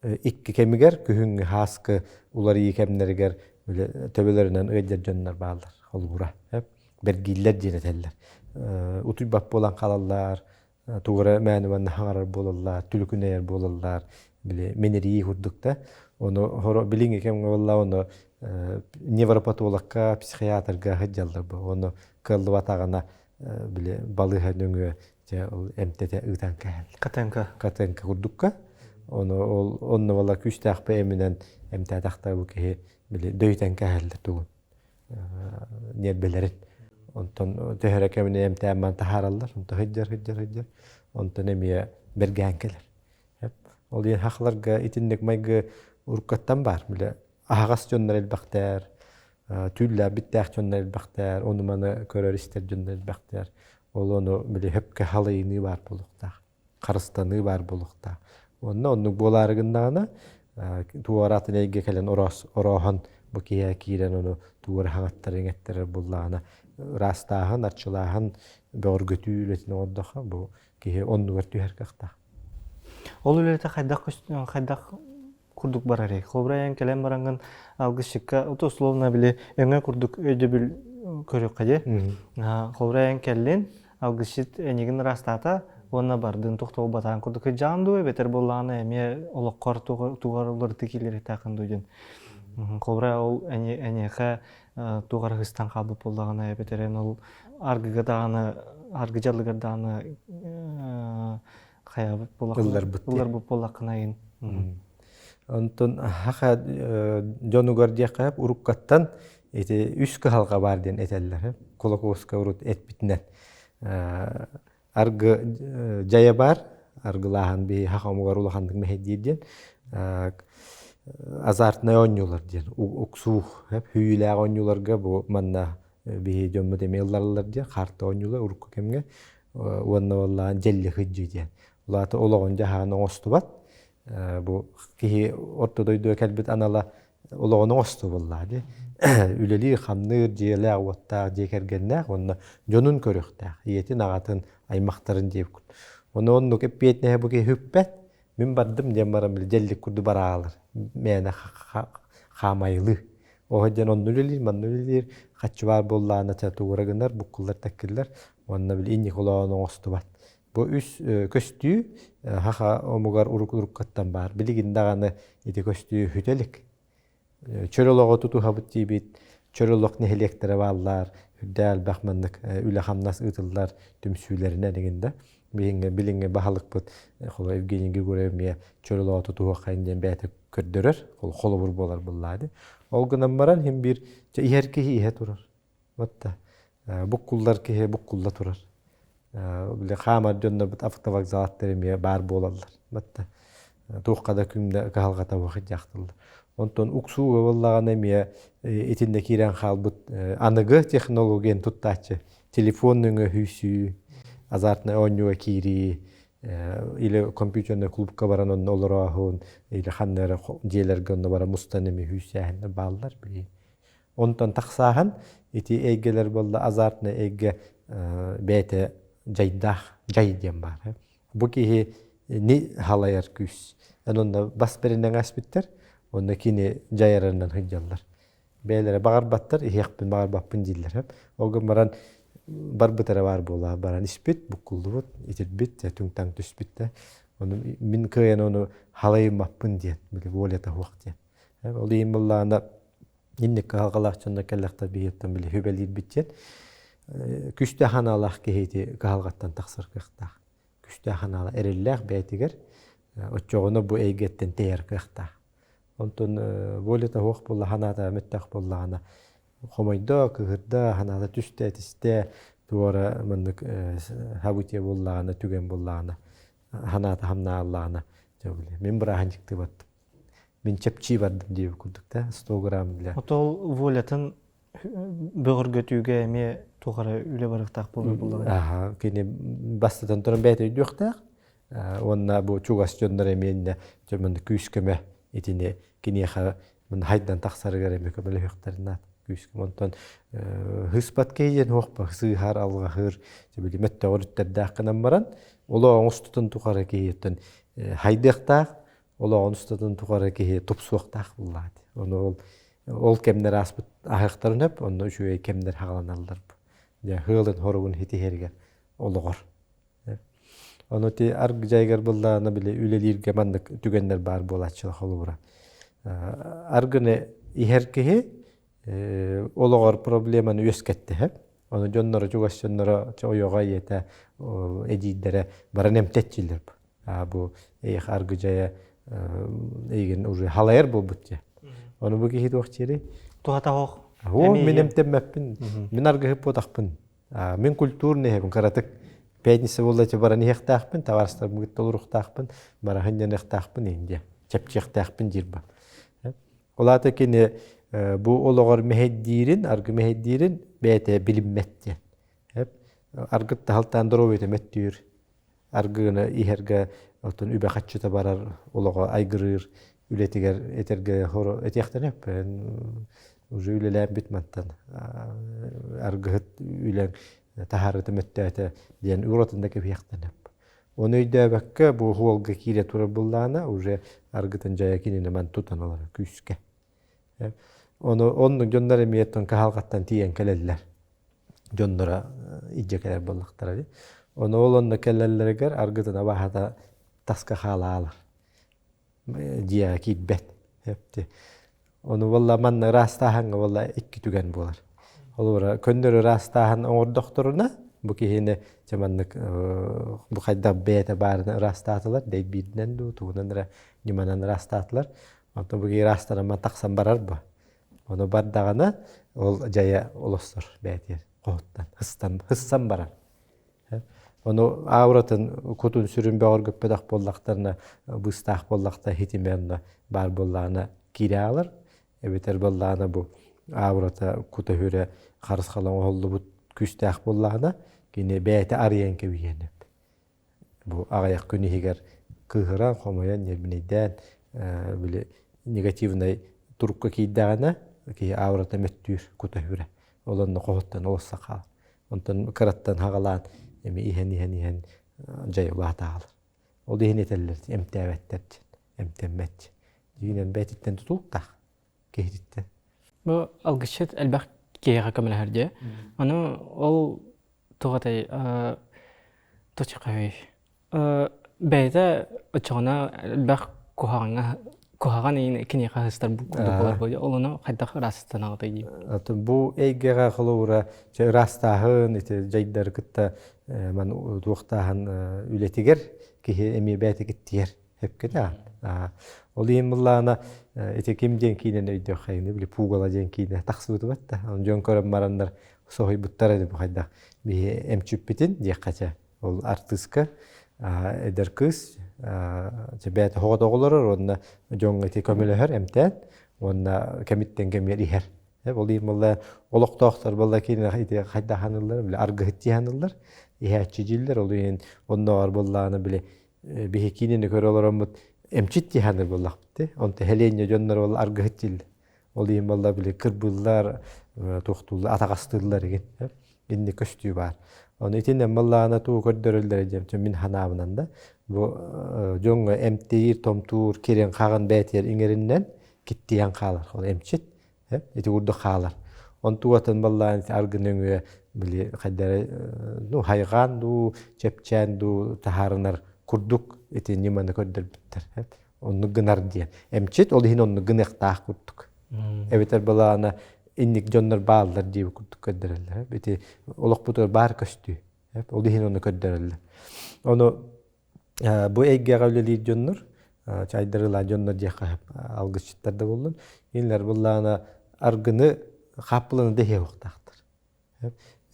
[SPEAKER 2] икки кэмигэр күһүҥҥү һааскы уларыйыы кэмнэригэр били төбөлөрүнэн ыалдьар дьоннор бааллар холобура. Бэргииллэр диэн этэллэр. Утуйбат буолан хаалаллар, тугу эрэ мээнэ манна хаҥарар буолаллар, түлүкүнэйэр буолаллар, били минирии курдук да. Ону хоро билиҥҥи кэмҥэ буолла ону невропатологка, психиатрга сылдьаллар бу. Ону кыаллыбатаҕына били балыыһа нөҥүө дьэ ол эмтэтэ ыытан кэһэллэр.
[SPEAKER 1] Катенка.
[SPEAKER 2] Катенка курдукка. Ону ол онно буолла күүстээх эминэн эмтээтэхтэ бу киһи били дөйүтэн кэһэллэр тугун. Ньиэрбэлэрин. Онтон төһө эрэ кэминэ эмтээн таһаараллар. Онтон сылдьар, сылдьар, сылдьар. Онтон эмиэ бэргээн кэлэр. Ол иһин хахларга итинник майгы уруккаттан баар. Бile аһаҕас дьоннор элбэхтэр, түүллээбиттээх дьоннор элбэхтэр, ону-маны көрөр-истэр дьоннор элбэхтэр. Ол ону били хөпкө халыйыныы баар буолуохтаах. Харыстаныы баар буолуохтаах. Онно оннук буолаары гыннаҕына, туораатын эйгэ кэлэн орооһон бу киһи киирэн ону туора хаҥаттар иҥэттэрэр буоллаҕына ыраастааһын, арчылааһын, бөҕөргөтүү үлэтин оҥордоххо бу киһи оннугар түһэр кыахтаах.
[SPEAKER 1] Ол үлэтэ хайдах хайдах курдук барарый? Холобура эн кэлэн бараҥҥын алгысчыкка условно били өҥө курдук өйдөбүл көрүөххэ дии. Холобура эн кэллин, алгысчыт эйигин ыраастаата уонна бардын тохтобулбатаан курдук кыдьаан дуу эбэтэр буоллаҕына эмиэ олоххор тугар уларытыы киллэриэхтээххин дуу диэн. Холобура ол эйиэхэ туох эрэ ыһыстан хаалбыт буоллаҕына эбэтэр эн ол аргыга даҕаны аргы дьаллыгар даҕаны хайаабыт
[SPEAKER 2] буоллаххына
[SPEAKER 1] ылларбыт буоллаххына айын.
[SPEAKER 2] Онтон хаха дьонугар диэххэ уруккаттан ити үс кыһалҕа баар диэн этэллэр. Кулаковскай урут эппитинэн. Аргы дьайа баар, аргылааһын биһи хаха омугар улаханнык мэһэйдиир диэн. Азартнай оонньуулар диэн уксуу, хүүйүүлээх оонньууларга бу манна биһи дьоммут эмиэ ыллараллар диэн хаарта оонньуулар урукку кэмҥэ уонна буоллаҕын дьэлли сылдьыы диэн. Улаата олоҕун дьаһаан оҥостубат. Бу киһи орто дойдуга кэлбит анала олоҕун оҥостуу буоллаҕа дии. Үлэлиир-хамныыр, дьиэлээх-уоттаах, дьиэ кэргэннээх уонна дьонун көрүөхтээх, ийэтин, аҕатын, аймахтарын диэбит. Ону оннук эппиэтинэһэ бу киһи үппэт. Мин бардым диэн баран били дьэллик курдук бараалар. Мээнэ хаамайылыы. Оһо диэн онну үлэлиир, манна үлэлиир, хаччы баар буоллаҕына тугура гынар, буккуллар тэккиллэр. Уонна били инник олоҕун оҥостубат. Бу үс көстүү хаха омугар уруккаттан баар. Билигин даҕаны ити көстүү бүтэ илик. Чөл олоҕу тутуһабыт диибит, чөл олох нэһилиэктэрэ бааллар, үрдээ элбэх маннык үлэ-хамнас ыытыллар түмсүүлэринэн игин да. Билиҥҥи билиҥҥи баһылыкпыт холо Евгений Григорьев эмиэ чөл олоҕу тутуһуоххайын диэн бэйэтэ көрдөрөр, холобур буолар буллаады. Ол гынан баран хим биир иһэр киһи иһэ турар. Вот буккуллар киһи буккулла турар. Били хаамар дьоннорбут автовокзалаттар эмиэ баар буолаллар. Батта туохха да күндэ кыһалҕата дьахталлар. Онтон уксууга буоллаҕына эмиэ итиннэ киирэн хаалбыт аныгы технологияны туттааччы телефон нөҥүө хүйсүү, азартнай оонньууга киирии, или компьютерный клубка баран онно олорооһун, или ханна эрэ дьиэлэргэ онно баран мустан эмиэ хүйсээһиннэр бааллар билигин. Онтон тахсааһын ити эйгэлэр буолла азартнай эйгэ бэйэтэ дьайдаах дьай диэн баар. Бу киһи ни халайар күүс. Онно бас бэринэн аспиттэр, онно кини дьайарынан сылдьаллар. Бэйэлэрэ баҕарбаттар, иһиэхпин баҕарбаппын дииллэр. Ол гынан баран барбыт эрэ баар буолаа баран испит, буккуллубут, итирбит, түҥ-таҥ түспүт да. Ону мин кыайан ону халайыммаппын диэн, били волята суох диэн. Ол иһин буоллаҕына инник кыһалҕалаах дьоннор кэллэхтэр биһиэттэн били сүбэлиирбит диэн күстээх санаалаах киһи ити кыһалҕаттан тахсар кыахтаах. Күстээх санаалаах эрэллээх бэйэтигэр оччоҕуна бу эйгэттэн тэйэр кыахтаах. Онтон волята суох буолла санаата мөттөх буоллаҕына хомойдо, кыһырда, санаата түстэ, этистэ, туора маннык событие буоллаҕына, түгэн буоллаҕына, санаата хамнааллаҕына, мин бырааһынньыктыы Мин чэпчии бардым диэбит курдук да 100 грамм для.
[SPEAKER 1] Отол волятын бөҕөргөтүүгэ эмиэ туох эрэ үлэ барыахтаах буолар буоллаҕа.
[SPEAKER 2] Аха, кини бастатан туран бэйэтэ өйдүөхтээх. Уонна бу чугас дьоннор эмиэ иннэ дьоммун күүс-көмө итини киниэхэ мын хайдан тахсарыгар эмиэ көмөлөһүөхтэрин наада күүс-көмө. Онтон хыспат киһи диэн суохпа сыыһар, алҕаһыр, били мөттөҕөр үттэрдээх гынан баран олоҕун устутун тухары киһиттэн хайдыахтаах, олоҕун устатын тухары киһи тупсуохтаах буоллаҕа дии. Ону ол ол кэмнэр ааспыт аһыахтарын сөп, онно үчүгэй кэмнэр хааланаллар. Дьэ, ыалын хоругун хитиһэригэр олоҕор. Ону ти арг дьайыгар буллаҕына били үлэлииргэ маннык түгэннэр баар буолааччылар холобура. Аргыны иһэр киһи олоҕор проблеманы үөскэттэ Ону дьонноро чугас дьонноро ойоҕо ийэтэ эдьиийдэрэ баран эмтэтчилэр. Бу эйиэх аргы дьайа эйигин уже халайар буолбут дьэ. Ону бу киһи туох диэри?
[SPEAKER 1] Туһата оһох.
[SPEAKER 2] О, мин эмтэммэппин. Мин аргыһып буотахпын. Мин культурный иһэбин кыратык пятница буолла баран иһиэхтээхпин, табаарыстарбын кытта олоруохтаахпын, бараһын дьаныахтаахпын иһин чэпчиэхтээхпин диир ба. Ол аата кини бу олоҕор мэһэйдиирин, аргы мэһэйдиирин бэйэтэ билиммэт диэн. Аргыт таһалтаан доруобуйата мөттүүр, аргыны иһэргэ оттон үбэ-харчыта барар олоҕо айгырыыр үлэтигэр этэргэ хоро этиэхтэрин уже үлэлээн бүт мантан аргыһыт үлэҥ таһаарыта мөттөөтө диэн уратын да кэбиһиэхтэнэп. Ону өйдөөбөккө бу уолга киирэ турар буллаана уже аргытын дьайа кинини ман тутан олорор күүскэ. Ону оннук дьоннор эмиэ кыһалҕаттан тиийэн кэлэллэр. Дьонноро илдьэ кэлэр буоллахтара дии. Ону ол онно кэлэллэригэр аргытын абаһата таска хаалаалар. Дьиэҕэ киирбэт. Ону буолла манна ыраастааһыҥҥа буолла икки түгэн буолар. Холобура, көннөрү ыраастааһын оҥордохторуна, бу киһини дьэ маннык бу хайдах бэйэтэ баарына ыраастаатылар, дэйбииринэн дуу, тугунан эрэ ньыманан ыраастаатылар. Онтон бу киһи ыраастаран тахсан барар бу. Ону бардаҕына, ол дьайа олоссор бэйэтигэр хоһуттан, хыстан, хыссан барар. Ону ауратын кутун сүрүн бөҕөргөппөтөх буоллахтарына, быыстаах буоллахта хитимэ онно баар буоллаҕына киирэ аалар. Эбэтэр буоллаҕына бу аурата кута хүрэ харысхала оҥоһуллубут күүстээх буоллаҕына, кини бэйэтэ арыйан кэбиһиэн сөп. Бу аҕыйах күн иһигэр кыыһыран, хомойон, ньиэрбинэйдээн били негативнай турукка киирдэҕинэ, киһи аурата мөттүүр, кута хүрэ. Ол онно хоһуттан олосса хаалар. Онтон кыраттан хаҕалаан эми иһэн-иһэн иһэн дьай улаатаалар. Ол иһин этэллэр эмтээбэттэр диэн, эмтэммэт диэн. Дьиҥинэн бэйэтиттэн тутулуктаах киһититтэн.
[SPEAKER 3] Бу алгысчыт элбэх киһиэхэ көмөлөһөр дии. Ону ол туох этэй? Точка Бэйэтэ оччоҕуна элбэх куһаҕаҥҥа куһаҕан иин киниэхэ сыстар курдук буолар буолуо. Ол ону хайдах ыраастанаҕытай дии.
[SPEAKER 2] Бу эйгэҕэ холобура чэ ыраастааһын ити дьайдары кытта ман туохтааһын үлэтигэр киһи эмиэ бэйэтэ киттиэр сөпкө да. Ол иһин былаана ити ким диэн киинэн өйдөөх били пугала диэн киинэ тахсыбыты батта. Дьон көрөн бараннар соһуйбуттар эди бу хайдах биһи эмчүппүтүн диэххэ чэ. Ол артыыска эдэр кыыс бэйэтэ оҕото оҕолорор уонна дьоҥҥо ити көмөлөһөр эмтээн уонна кэмиттэн кэмигэр иһэр. Ол иһин буолла олохтоохтор буолла кини ити хайдаһаныллар били аргыһыт тиһаныллар иһээччи дииллэр ол иһин оннооҕор буоллаҕына били биһи киинини көрө олороммут эмчит тиһаныр буоллахпыт онто хэлиэнньэ дьоннор буолла аргыһыт дииллэр Ол иһин буолла били кырбыыллар, туохтууллар, атаҕастыыллар игин. Инни көстүү баар. Ону итинэн баллаана туу көрдөрөллөр диэм мин ханаабынан да бу дьоҥҥо эмтиир, томтуур, кирин хаҕын бээтиэр иҥэриннэн киттийэн хаалар. Ол эмчит ити курдук хаалар. Онтугатын баллаан аргын өҥүө били хайдары ну хайҕаан дуу, чэпчээн дуу таһаарынар курдук ити ньыманы көрдөрбүттэр. Оннук гынар диэн. Эмчит ол иһин оннук гыныахтаах курдук. Эбэтэр былаана инник дьоннор бааллар диэби курдук көрдөрөллөр. Ити олохпутугар баар көстүү. Ол иһин ону көрдөрөллөр. Ону бу эйгэҕэ үлэлиир дьоннор, чайдарылаа дьоннор диэххэ алгысчыттар да буоллун, кинилэр былаана аргыны хааппыланы да иһиэ уохтаахтар.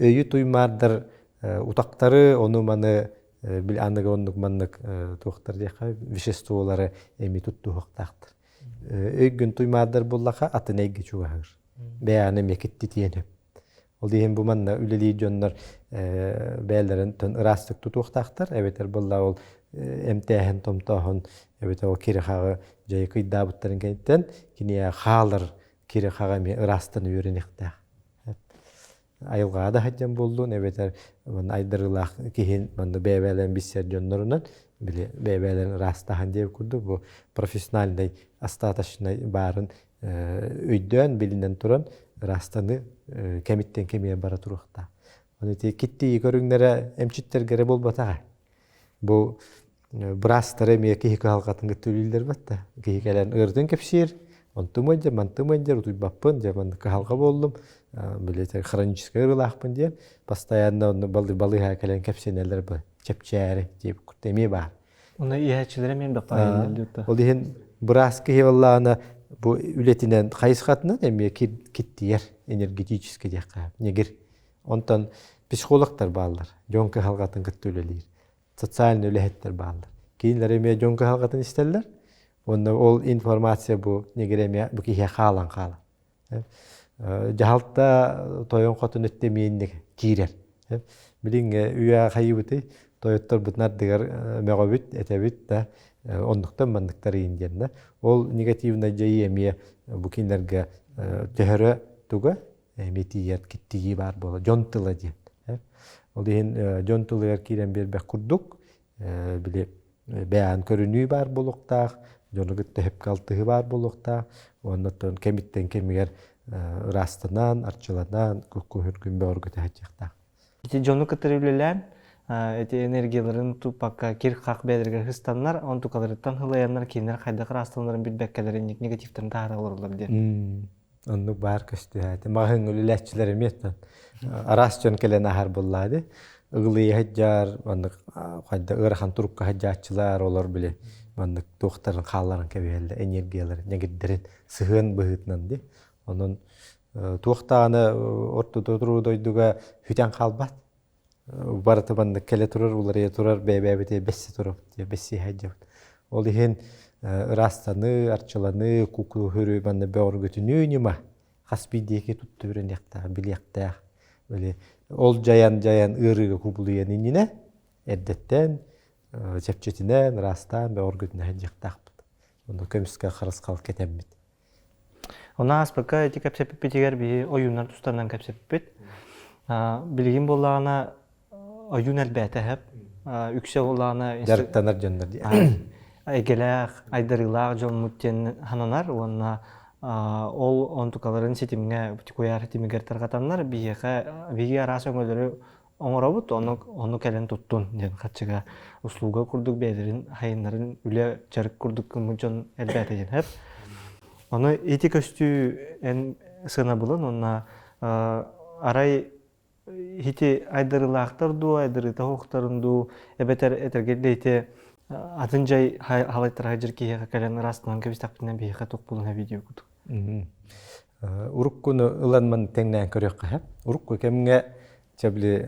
[SPEAKER 2] Өйү туймаардар утактары, ону-маны били аныгы оннук маннык туохтар диэххэ веществолары эми туттуһуохтаахтар. Өйгүн туймаардар буллаха атын эйгэ чугаһыыр. Бэйэҕин эмиэ киттитиэн сөп. Ол иһин бу манна үлэлиир дьоннор бэйэлэрин ыраастык тутуохтаахтар, эбэтэр буолла ол эмтээһин, томтооһун, эбэтэр ол кири-хаҕы дьайы кыйдаабыттарын кэнниттэн киниэхэ хаалар кири-хаҕы эмиэ ыраастан үөрэниэхтээх. Айылҕаҕа да сылдьан буоллун, эбэтэр манна айдарыылаах киһи манна бэйэ-бэйэлэрин билсэр дьоннорунан били бэйэ-бэйэлэрин ыраастаһан диэбит курдук бу профессиональнай остаточнай баарын өйдөөн, билинэн туран ыраастаны кэмиттэн кэмигэр бара туруохтаах. Ону ити киттии көрүҥнэрэ эмчиттэргэ эрэ буолбатаҕа. Бу быраастары эмиэ киһи кыһалҕатын кытта үлэлииллэр батта. Киһи кэлэн ыарытын кэпсиир, онтум ыалдьар, мантым ыалдьар, утуйбаппын, дьэ маннык кыһалҕа буоллум, билетер хроническай ыарыылаахпын диэн, постоянно онно балыыһаҕа кэлэн кэпсэнэллэр бу чэпчээри диэбит курдук эмиэ баар.
[SPEAKER 1] Уна иһээччилэрэ эмиэ баппаайын
[SPEAKER 2] Ол иһин быраас киһи буоллаҕына бу үлэтинэн хайысхатынан эмиэ киттийэр энергетически диэххэ ньэгир. Онтон психологтар бааллар, дьон кыһалҕатын кытта үлэлиир. Социальный үлэһиттэр бааллар. Кинилэр эмиэ дьон кыһалҕатын истэллэр. Уонна ол информация бу ньэгир эмиэ бу киһиэхэ хаалан хаалар. Дьаһалта тойон хотун өттө эмиэ киирэр. Билиҥҥи үйэ хайыбытый тойотторбутун ардыгар мөҕөбүт, этэбит да оннуктан манныктар иин диэн да. Ол негативнай дьайыы эмиэ бу кинилэргэ төһөрө туга эмиэ тиийэр киттигии баар буола дьон тыла диэн. Ол иһин дьон тылыгар киирэн биэрбэх курдук били бэйээн көрүнүү баар буолуохтаах, дьону кытта сөпкө алтыһыы баар буолуохтаах, уонна оттон кэмиттэн кэмигэр ыраастанан, арчыланан, күн бөҕөргөтө сылдьыахтаах.
[SPEAKER 1] Ити дьону кытары үлэлээн, ити энергияларын туппакка кир-хах бэйэлэригэр ыстаннар, онтукаларыттан һылайаннар кинилэр хайдах ыраастаналларын билбэккэлэр инник негативтарын таһаара олороллор диэн.
[SPEAKER 2] Оннук баар көстүһээти. Маҕаһыыҥҥа үлэлээччилэр эмиэ араас дьон кэлэн аһар буоллаа дии. Ыгылыйа сылдьар, маннык хайда ыарахан турукка сылдьааччылар, олор били маннык туохтарын хаалларан кэбиһэллэр, энергияларын, ньэгирдэрин сыһыан быһыытынан дии. Онон туох даҕаны орто туруу дойдуга сүтэн хаалбат. Барыта маннык кэлэ турар, уларыйа турар, бэйэ-бэйэбитигэр бэсси турабыт, бэссиһэ сылдьабыт. Ол иһин ыраастаныы, арчыланыы, кукуһүрүү манна бөҕөргөтүнүү ньыма хас биирдии тутта үөрэниэхтээх, билиэхтээх. Били ол дьайан-дьайан ыарыыга кубулуйан иннинэ эрдэттэн чэпчэтинэн, ыраастаан, бөҕөргөтүнэ сылдьыахтаахпыт. Онно көмүскэ харысхал кэтэммит.
[SPEAKER 1] Ону ааспыкка ити кэпсэппиппитигэр биһи ойууннар тустарынан кэпсэппиппит. Билигин буоллаҕына ойуун элбээтэ эһэп. Үксэ буоллаҕына
[SPEAKER 2] дьарыктанар дьоннор дии.
[SPEAKER 1] Эйгэлээх, айдарыылаах дьоммут диэн сананар уонна ол онтукаларын ситимҥэ куйаар ситимигэр тарҕатаннар биһиэхэ биһиги араас өҥөлөрү оҥоробут, ону ону кэлэн туттун диэн хаччыга услуга курдук бэйэлэрин хайыннарын үлэ дьарык курдук гыммыт дьон элбээтэ диэн сөп. Ону ити көстүү эн сыанабылын уонна арай ити айдарыылаахтар дуу, айдарыыта суохтарын дуу, эбэтэр этэргэ да ити атын дьай халайтара сылдьар киһиэхэ кэлэн ыраастанан кэбистэхпинэ биһиэхэ туох буолуон видео курдук.
[SPEAKER 2] Уруккуну ылан ман тэҥнээн көрүөххэ сөп. Урукку кэмҥэ чэ били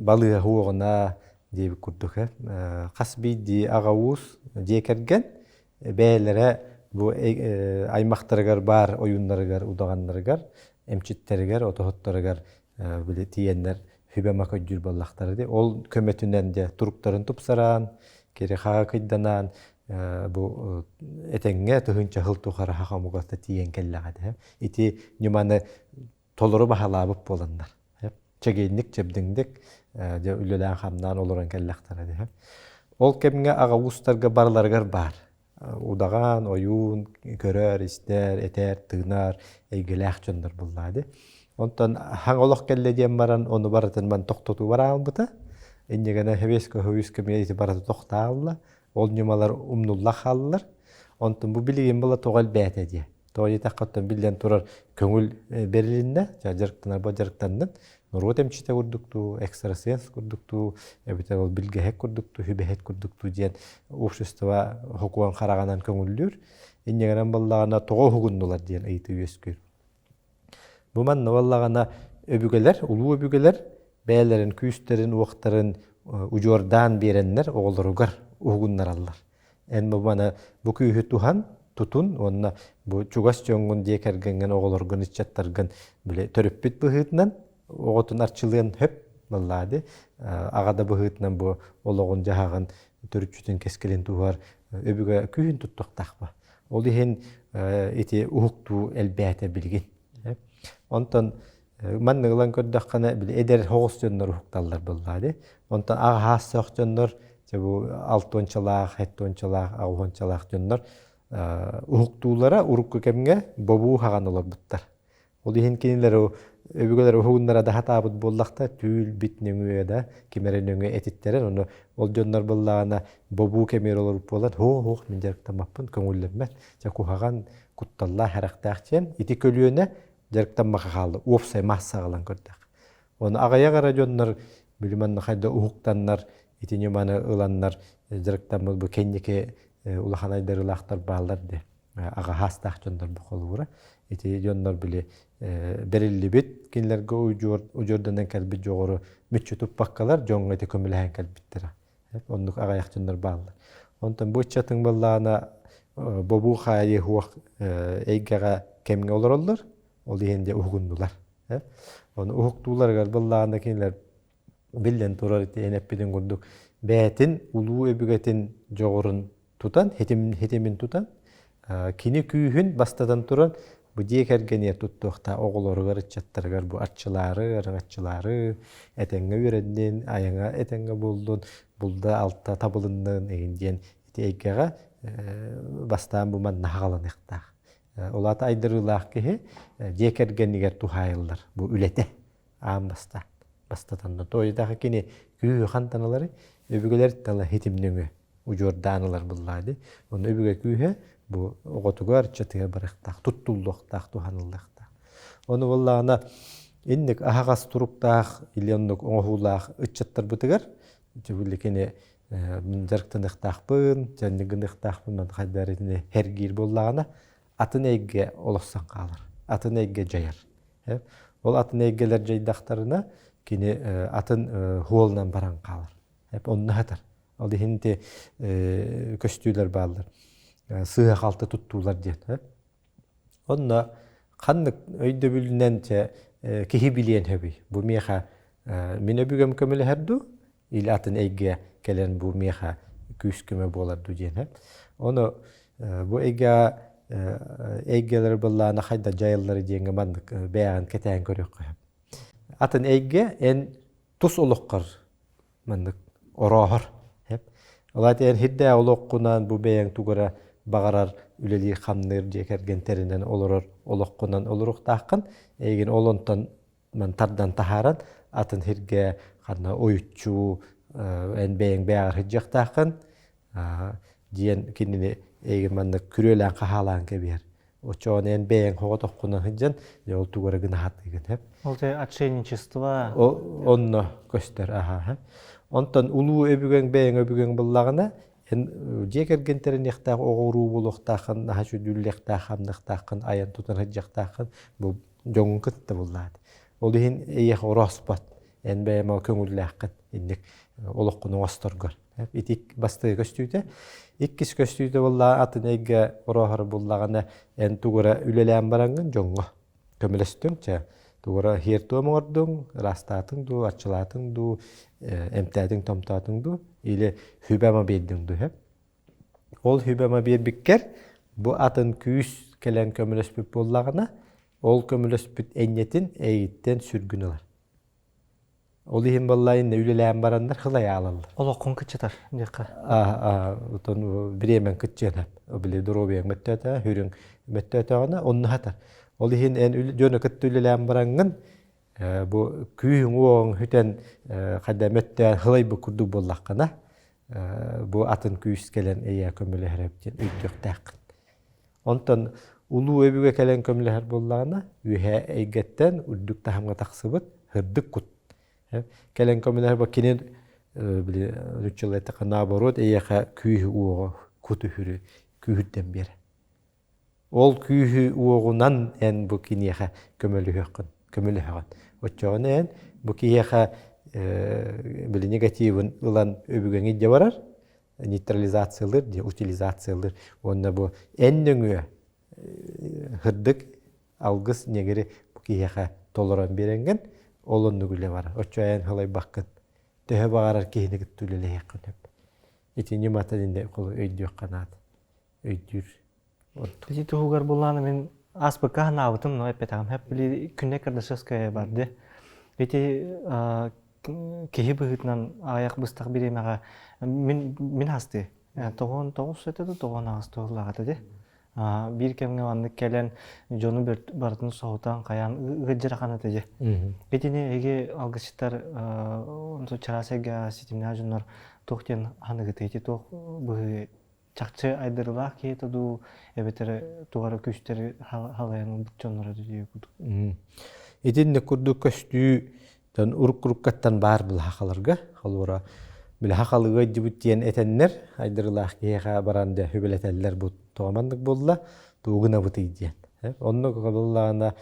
[SPEAKER 2] балыыһа уоҕуна диэбит курдук хас биирдии аҕа уус дьиэ кэргэн бэйэлэрэ бу аймахтарыгар баар ойууннарыгар, удаҕаннарыгар, эмчиттэригэр, отоһуттарыгар били тиийэннэр сүбэ-ама көрдүүр буоллахтара дии. Ол көмөтүнэн дьэ туруктарын тупсаран, кири-хаҕа кыйданан бу этэҥҥэ тыһыынча сыл тухары саха омуга тиийэн кэллэҕэ дии. Ити ньыманы толору баһылаабыт буоланнар. Чэгиинник, чэбдиҥдик дьэ үлэлээн-хамнаан олорон кэллэхтэрэ дии. Ол кэмҥэ аҕа уустарга барыларыгар баар. Удаҕан, ойуун, көрөр, истэр, этэр, тыынар эйгэлээх дьоннор буллаа дии. Онтон хаҥ олох кэллэ диэн баран ону барытын ман тохтотуу бараалбыта. Инньэ хэбиэскэ хөвүс кэмигэр ити барыта тохтаалла. Ол ньымалар умнулла хааллар. Онтон бу билигин була тоҕо элбээтэ диye. Тоҕо диэтэххэ оттон биллэн турар көҥүл бэрилиннэ, дьарыктанарба дьарыктаннын, норуот эмчитэ курдуктуу, экстрасенс курдуктуу, эбэтэр ол билгэһит курдуктуу, сүбэһит курдуктуу диэн общество хокуон хараҕынан көҥүллүүр. Инньэ буоллаҕына тоҕо уһугуннулар диэн ыйытыы үөскүүр. Бу манна буоллаҕына өбүгэлэр, улуу өбүгэлэр бэйэлэрин күүстэрин-уохтарын удьуордаан биэрэннэр оҕолоругар уһугуннараллар. Эн бу маны бу күүһү туһан, тутун уонна бу чугас дьоҥҥун, дьиэ кэргэҥҥин, оҕолоргун, ыччаттаргын били төрөппүт быһыытынан оҕотун арчылыан хөп баллаады. Аҕа да быһыытынан бу олоҕун-дьаһаҕын, төрүччүтүн кэскилин туһугар өбүгэ күүһүн туттуохтаахпа. Ол иһин ити уһуктуу элбээтэ билигин. Онтон маннык ылан көрдөххүнэ, били эдэр соҕус дьоннор уһукталлар буоллаа дии. Онтон аҕа саастаах дьоннор, дьэ бу алтуончалаах, сэттуончалаах, аҕыһуончалаах дьоннор уһуктуулара урукку кэмҥэ бобуу хаҕан олорбуттар. Ол иһин кинилэр өбүгэлэр уһугуннара да сатаабыт буоллахта, түүл бит нөҥүө да, ким эрэ нөҥүө этиттэрэн, ону ол дьоннор буоллаҕына бобуу кэмигэр олорбут буолан, һуох-һуох мин дьарыктаммаппын, көҥүллэммэт, дьэ куһаҕан, кутталлаах, сэрэхтээх диэн ити көлүөнэ дьарыктаммакка хаалла, уопсай массаҕа ылан көрдөх. Ону аҕыйах эрэ дьоннор били манна хайда уһуктаннар, ити ньыманы ыланнар дьарыктаммыт бу кэнники улахан айдарыылаахтар бааллар дии. Аҕа хаастаах дьоннор бу холобура. Ити дьоннор били бэриллибит кинилэргэ удьуорданан кэлбит дьоҕуру мүччү туппаккалар дьоҥҥо ити көмөлөһөн кэлбиттэрэ. Оннук аҕыйах дьоннор бааллар. Онтон бу ыччатыҥ буоллаҕына бобуу хаайыы суох эйгэҕэ кэмҥэ олороллор. Ол иһин дьэ уһугуннулар. Ону уһуктууларыгар буоллаҕына кинилэр биллэн турар ити эн эппитин курдук бэйэтин улуу өбүгэтин дьоҕурун тутан, хитимин тутан, кини күүһүн бастатан туран бу дьиэ кэргэнигэр туттуохтаах оҕолоругар, ыччаттарыгар бу арчылаары, араҥаччылаары, этэҥҥэ үөрэннин, айаҥа этэҥҥэ буоллун, булда-алта табылыннын игин диэн ити эйгэҕэ бастаан бу манна хаҕаланыахтаах. Ол аата айдарыылаах киһи дьиэ кэргэнигэр туһаайыллар бу үлэтэ аан бастаан бастатан тоойутаха кини күүһү хантан ылары өбүгэлэр тала хитимнөҥү удьуордаан ылар буллаады онно өбүгэ күүһэ бу оҕотугар ыччатыгар барыахтаах туттуллуохтаах туһаныллыахтаах ону буоллаҕына инник аһаҕас туруктаах или оннук оҥоһуулаах ыччаттарбытыгар били кини дьарыктаныахтаахпын дьаннык гыныахтаахпын хайдах итини эргиир буоллаҕына атын эйгэ олоссон хаалар атын эйгэ дьайар ол атын эйгэлэр дьайдахтарына кини атын хуолунан баран хаалар онно сытар ол иһин ити көстүүлэр бааллар сыыһа-халты туттуулар диэн онно ханнык өйдөбүлүнэн чэ киһи билиэн сөбүй бу миэхэ мин өбүгэм көмөлөһөр дуу или атын эйгэ кэлэн бу миэхэ күүс көмө буолар дуу диэн ону бу эйгэ эйгэлэр быллаана хайда дьайыллары диэҥҥэ маннык бэйэҕин кэтээн көрүөххэ сөп атын эйгэ эн тус олоххор маннык орооһор ол аата эн хирдээх олоххунан бу бэйэҥ тугу эрэ баҕарар үлэлиир-хамныыр дьиэ кэргэн тэринэн олорор олоххунан олоруохтааххын эйигин ол онтон ман тардан таһааран атын сиргэ ханна ойуччу эн бэйэҥ бэйэҕэр сылдьыахтааххын диэн кинини эйигин маннык күрүөлээн хаһаалаан кэбиһэр. Оччоҕуна эн бэйэҥ соҕотоххунан сылдьан дьэ ол тугу эрэ гына сатыыгын сөп.
[SPEAKER 1] Ол те отшельничество.
[SPEAKER 2] Онно көстөр аха. Онтон улуу өбүгэҥ бэйэҥ өбүгэҥ буллаҕына эн дьиэ кэргэн тэриниэхтээх оҕо уруу буолуохтааххын, наһаа сүдүллүөхтээх, хамныахтааххын, айан тутан сылдьыахтааххын бу дьоҥҥун кытта буллаат. Ол иһин эйиэхэ орооспот. Эн бэйэм ол көҥүллээххин инник олоххун оҥосторгор. Ити бастакы көстүүтэ. Иккис көстүүтэ буоллаҕа атын эйгэ орооһор буллаҕына эн тугу эрэ үлэлээн бараҥҥын дьоҥҥо көмөлөстүҥ чэ тугу эрэ хиэр-туом оҥордуҥ, ыраастаатыҥ дуу, арчылаатыҥ дуу, эмтээтиҥ, томтоотуҥ дуу или сүбэ-ама биэрдиҥ дуу сөп. Ол сүбэ-ама биэрбиккэр бу атын күүс кэлэн көмөлөспүт буоллаҕына, ол көмөлөспүт энньэтин эйиттэн сүргүн ылар. Ол иһин баллайын үлэлээн бараннар хылайаалаллар.
[SPEAKER 1] Олоххун кыччатар диэххэ.
[SPEAKER 2] Отон бириэмэн кыччыана. Били доруобуйаҥ мөттөөтө, хүрүҥ мөттөөтөҕүнэ онно хатар. Ол иһин эн дьону кытта үлэлээн бараҥҥын бу күүһүҥ-уоҕуҥ хүтэн хайда мөттөөн хылайбыт курдук буоллаххына бу атын күүс кэлэн эйээ көмөлөһөр диэн өйдүөхтээххин. Онтон улуу өбүгэ кэлэн көмөлөһөр буоллаҕына, үөһээ эйгэттэн үрдүк таһымҥа тахсыбыт һырдык кут. Кэлэн көмөлөһөр бу кини били нуччалыы эттэххэ наоборот эйиэхэ күүһү-уоҕу куту-сүрү күүһүрдэн биэрэр. Ол күүһү-уоҕунан эн бу киниэхэ көмөлөһүөххүн, көмөлөһөҕүн. Оччоҕуна эн бу киһиэхэ били негативын ылан өбүгэҥ илдьэ барар, нейтрализациялыыр дии утилизациялыыр уонна бу эн нөҥүө һырдык алгыс ньэгири бу киһиэхэ толорон биэрэҥҥин ол оннук үлэ барар оччо эн халайбаккын төһө баҕарар киһини кытта үлэлэһиэххин сөп ити ньыматын инде өйдүөххэ наада өйдүүр
[SPEAKER 1] Ити туһугар буллаана мин ааспыкка санаабытым, но эппэтэҕим. Хэп били күннэ Кардашевская барды. Ити киһи быһыытынан аҕыйах быстах бириэмэҕэ мин мин хастыы 99 этэ да 98 туһуллаах этэ биир кэмҥэ маннык кэлэн дьону барытын соһутан хайаан ыгыдьырахан этэ дьэ итини эһиги алгысчыттар чараас эйгэ ситимнээх дьоннор туох диэн ханыгыты ити туох быһыы чахчы айдарыылаах киһитэ дуу эбэтэр туох эрэ күүстэри халайан ылбыт дьонноро дии курдук.
[SPEAKER 2] Итинник курдук көстүү тон уруккуруккаттан баар былаһахаларга холура билэхалыга дьибут диэн этэннэр айдарылаах киһиэхэ баран да хүбэлэтэллэр бу тоҕо буолла тугунабытый диэн. Оннук буллаҕына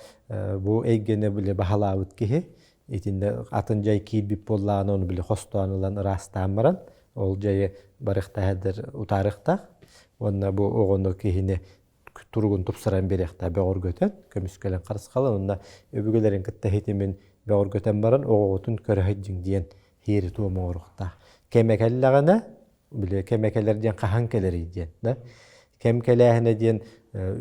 [SPEAKER 2] бу эйгэни били баһалаабыт киһи итиннэ атын дьай киирбит буоллаҕына ону били хостоон ылан ыраастаан баран ол дьайы барыахтаах утаарыахтаах уонна бу оҕону киһини туругун тупсаран биэриэхтээх бөҕөргөтөн көмүскэлэн харысхалан уонна өбүгэлэрин кытта хитимин бөҕөргөтөн баран оҕоҕутун көрө сылдьыҥ диэн хиэри туом оҥоруохтаах кэмэ кэллэҕинэ били кэмэ кэлэр диэн хаһан кэлэрий диэн да кэм кэлээһинэ диэн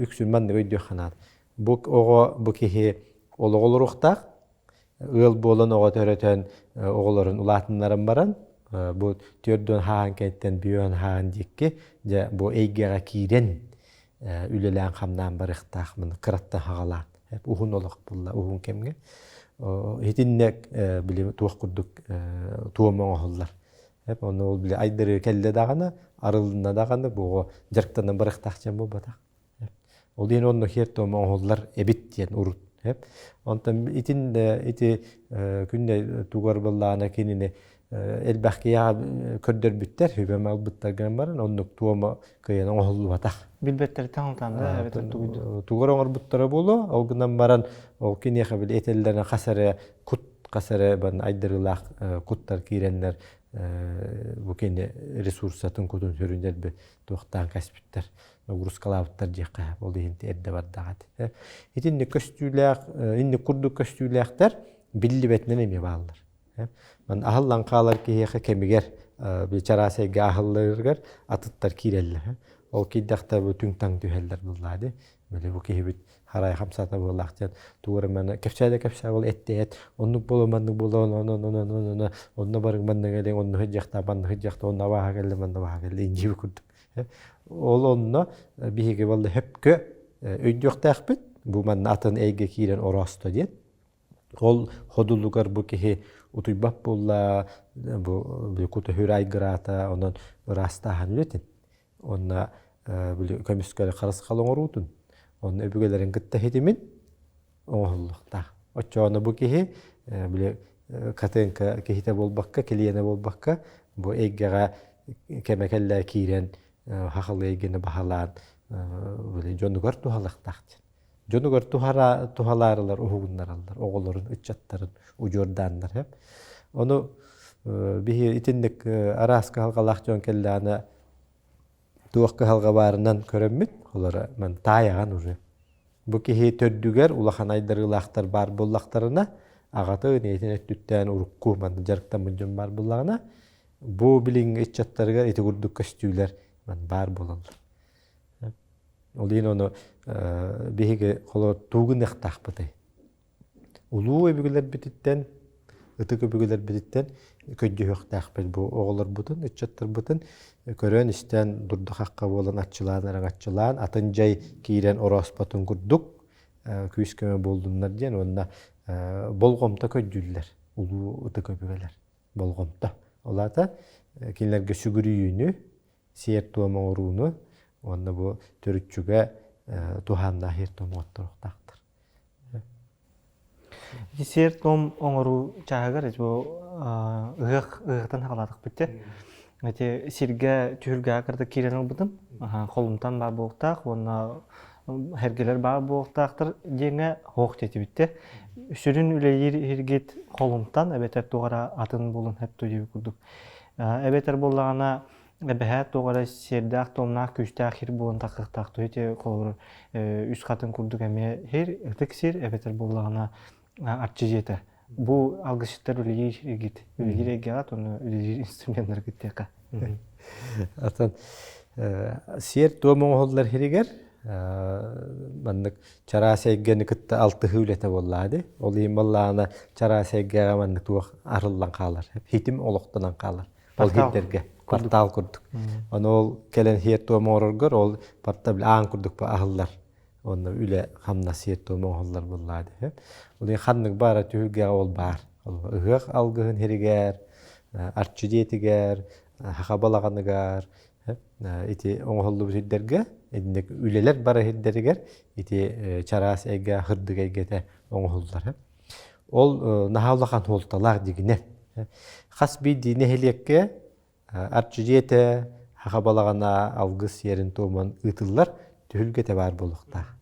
[SPEAKER 2] үксүн маннык өйдүөххэ наада бу оҕо бу киһи олоҕу олоруохтаах ыал буолан оҕо төрөтөн оҕолорун улаатыннаран баран бу түөрдүөн хааһан кэнниттэн бүөн хаан диэкки дьэ бу эйгэҕэ киирэн үлэлээн-хамнаан барыахтаах маны кыраттан хаҕалаан уһун олох булла уһун кэмҥэ итиннэ били туох курдук туома оҥоһуллар ону ол били айдарыы кэллэ даҕаны арылынна даҕаны бу оҕо дьарыктанан барыахтаах дьон буолбатах Ол иһин онно хиэр-туома оҥоһуллар эбит диэн урут. Онтон итин ити күннэ тугар быллаана кинини элбэх киһиэхэ көрдөрбүттэр, хүбэм албыттар гынан баран оннук туома кыайан оҥоһуллубатах.
[SPEAKER 1] Билбэттэриттэн алтаан да эбэтэр тугуйду.
[SPEAKER 2] Тугар оҥорбуттара буолуо, ол гынан баран ол киниэхэ били этэллэрин хас эрэ кут хас эрэ айдарыылаах куттар киирэннэр бу кини ресурсатын кутун сүрүн дэлби туохтаан кэспиттэр. Нагрузкалаабыттар диэххэ ол иһин эрдэ бардаҕа этэ. Итинник көстүүлээх, инник курдук көстүүлээхтэр биллибэтинэн эмиэ бааллар. Ман аһыллан хаалар киһиэхэ кэмигэр чараас эйгэ аһылларыгар атыттар киирэллэр. Ол киирдэхтэ бу түҥ-таҥ түһэллэр буллаа дии. Били бу киһибит харай хамсата буоллаах диэн тугу эрэ маны кэпсээ да кэпсээ бол этте эт оннук буола маннык буола онон онон онон онон онно барыҥ маннык элиҥ онно сылдьыахтаа манна сылдьыахтаа онно абааһы кэллэ манна абааһы кэллэ инньиби курдук Ол онно биһиги буолла хөпкө өйдүөхтээхпит. Бу манна атын эйгэ киирэн ороосто диэн. Ол ходулугар бу киһи утуйбат буолла, бу кутуһүр айгыраата, онон ыраастааһын үлэтин. Онно били көмүскэл харысхал оҥоруутун, онно өбүгэлэрин кытта хитимин оҥоһуллуохтаах. Оччоҕуна бу киһи били катынка киһитэ буолбакка, клиенэ буолбакка, бу эйгэҕэ кэмэ кэллэ киирэн хахалы эйгэни баһылаан били дьонугар туһалыахтаах диэн. Дьонугар туһалаарылар уһугуннараллар, оҕолорун, ыччаттарын удьуордааннар. Хэп. Ону биһи итинник араас кыһалҕалаах дьон кэллэҕинэ туох кыһалҕа баарынан көрөммүт, олора ман таайаҕан уже. Бу киһи төрдүгэр улахан айдарыылаахтар баар буоллахтарына, аҕата ийэтин өттүттээн урукку манна дьарыктаммыт дьон баар буоллаҕына, бу билиҥҥи ыччаттарыгар ити курдук көстүүлэр баар буолаллар. Ол иһин ону биһиги холо туугун ыахтаахпытый. Улуу өбүгэлэрбититтэн, ытык өбүгэлэрбититтэн көдьүһүөхтээхпит бу оҕолорбутун, ыччаттарбытын көрөн-истэн дурда-хахха буолан аччылаан, араҥаччылаан, атын дьай киирэн орооспотун курдук күүс-көмө буоллуннар диэн уонна болҕомто көрдүүллэр улуу ытык өбүгэлэр болҕомто. Ол аата кинилэргэ сүгүрүйүүнү, сиэр-туом оҥорууну уонна бу төрүччүгэ туһааннаах сиэр-туом оҥотторуохтаахтар.
[SPEAKER 1] Ити сиэр-туом оҥоруу чааһыгар бу ыһыах ыһыахтан хаалаатахпыт те. Ити сиргэ түһүлгэҕэ кытта киирэн ылбытым. Холумтан баар буолуохтаах уонна эргэлэр баар буолуохтаахтар диэҥҥэ хоох диэтибит те. Сүрүн үлэлиир иһиргит холумтан эбэтэр туох эрэ атын буолун сөп диэбит курдук. Эбэтэр буоллаҕына эбэһээт туох эрэ сиэрдээх-туомнаах күүстээх сир буолан тахсыахтаах туһу ити холобур үс хатын курдук эмиэ сир ытык сир эбэтэр буоллаҕына арчы дьиэтэ бу алгысчыттар үлэлиир игит үлэлиир эйгэҕэ уонна үлэлиир инструменнаргыт диэххэ
[SPEAKER 2] Атын сиэр-туом оҥоһуллар сиригэр маннык чараас эйгэни кытта алтыһыы үлэтэ буоллаа дии. Ол иһин буоллаҕына чараас эйгэҕэ маннык туох арыллан хаалар, хитим олохтонон хаалар. Ол хирдэргэ портал курдук. Ону ол кэлэн сиэр-туом оҥороргор ол портал аан курдук аһыллар. Онно үлэ хамнас сиэр-туом оҥоһуллар буоллаа дии. Ол иһин ханнык баара түһүлгэҕэ ол баар. Ыһыах алгыһын сиригэр, арчы дьиэтигэр, саха балаҕаныгар ити оҥоһуллубут сирдэргэ итинник үлэлэр бара сирдэригэр ити чараас эйгэ сырдык эйгэтэ оҥоһуллар. Ол наһаа улахан суолталаах дьигинэн. Хас биирдии нэһилиэккэ арчы дьиэтэ, саха балаҕана алгыс сиэрин-туомун ыытыллар түһүлгэтэ баар буолуохтаах.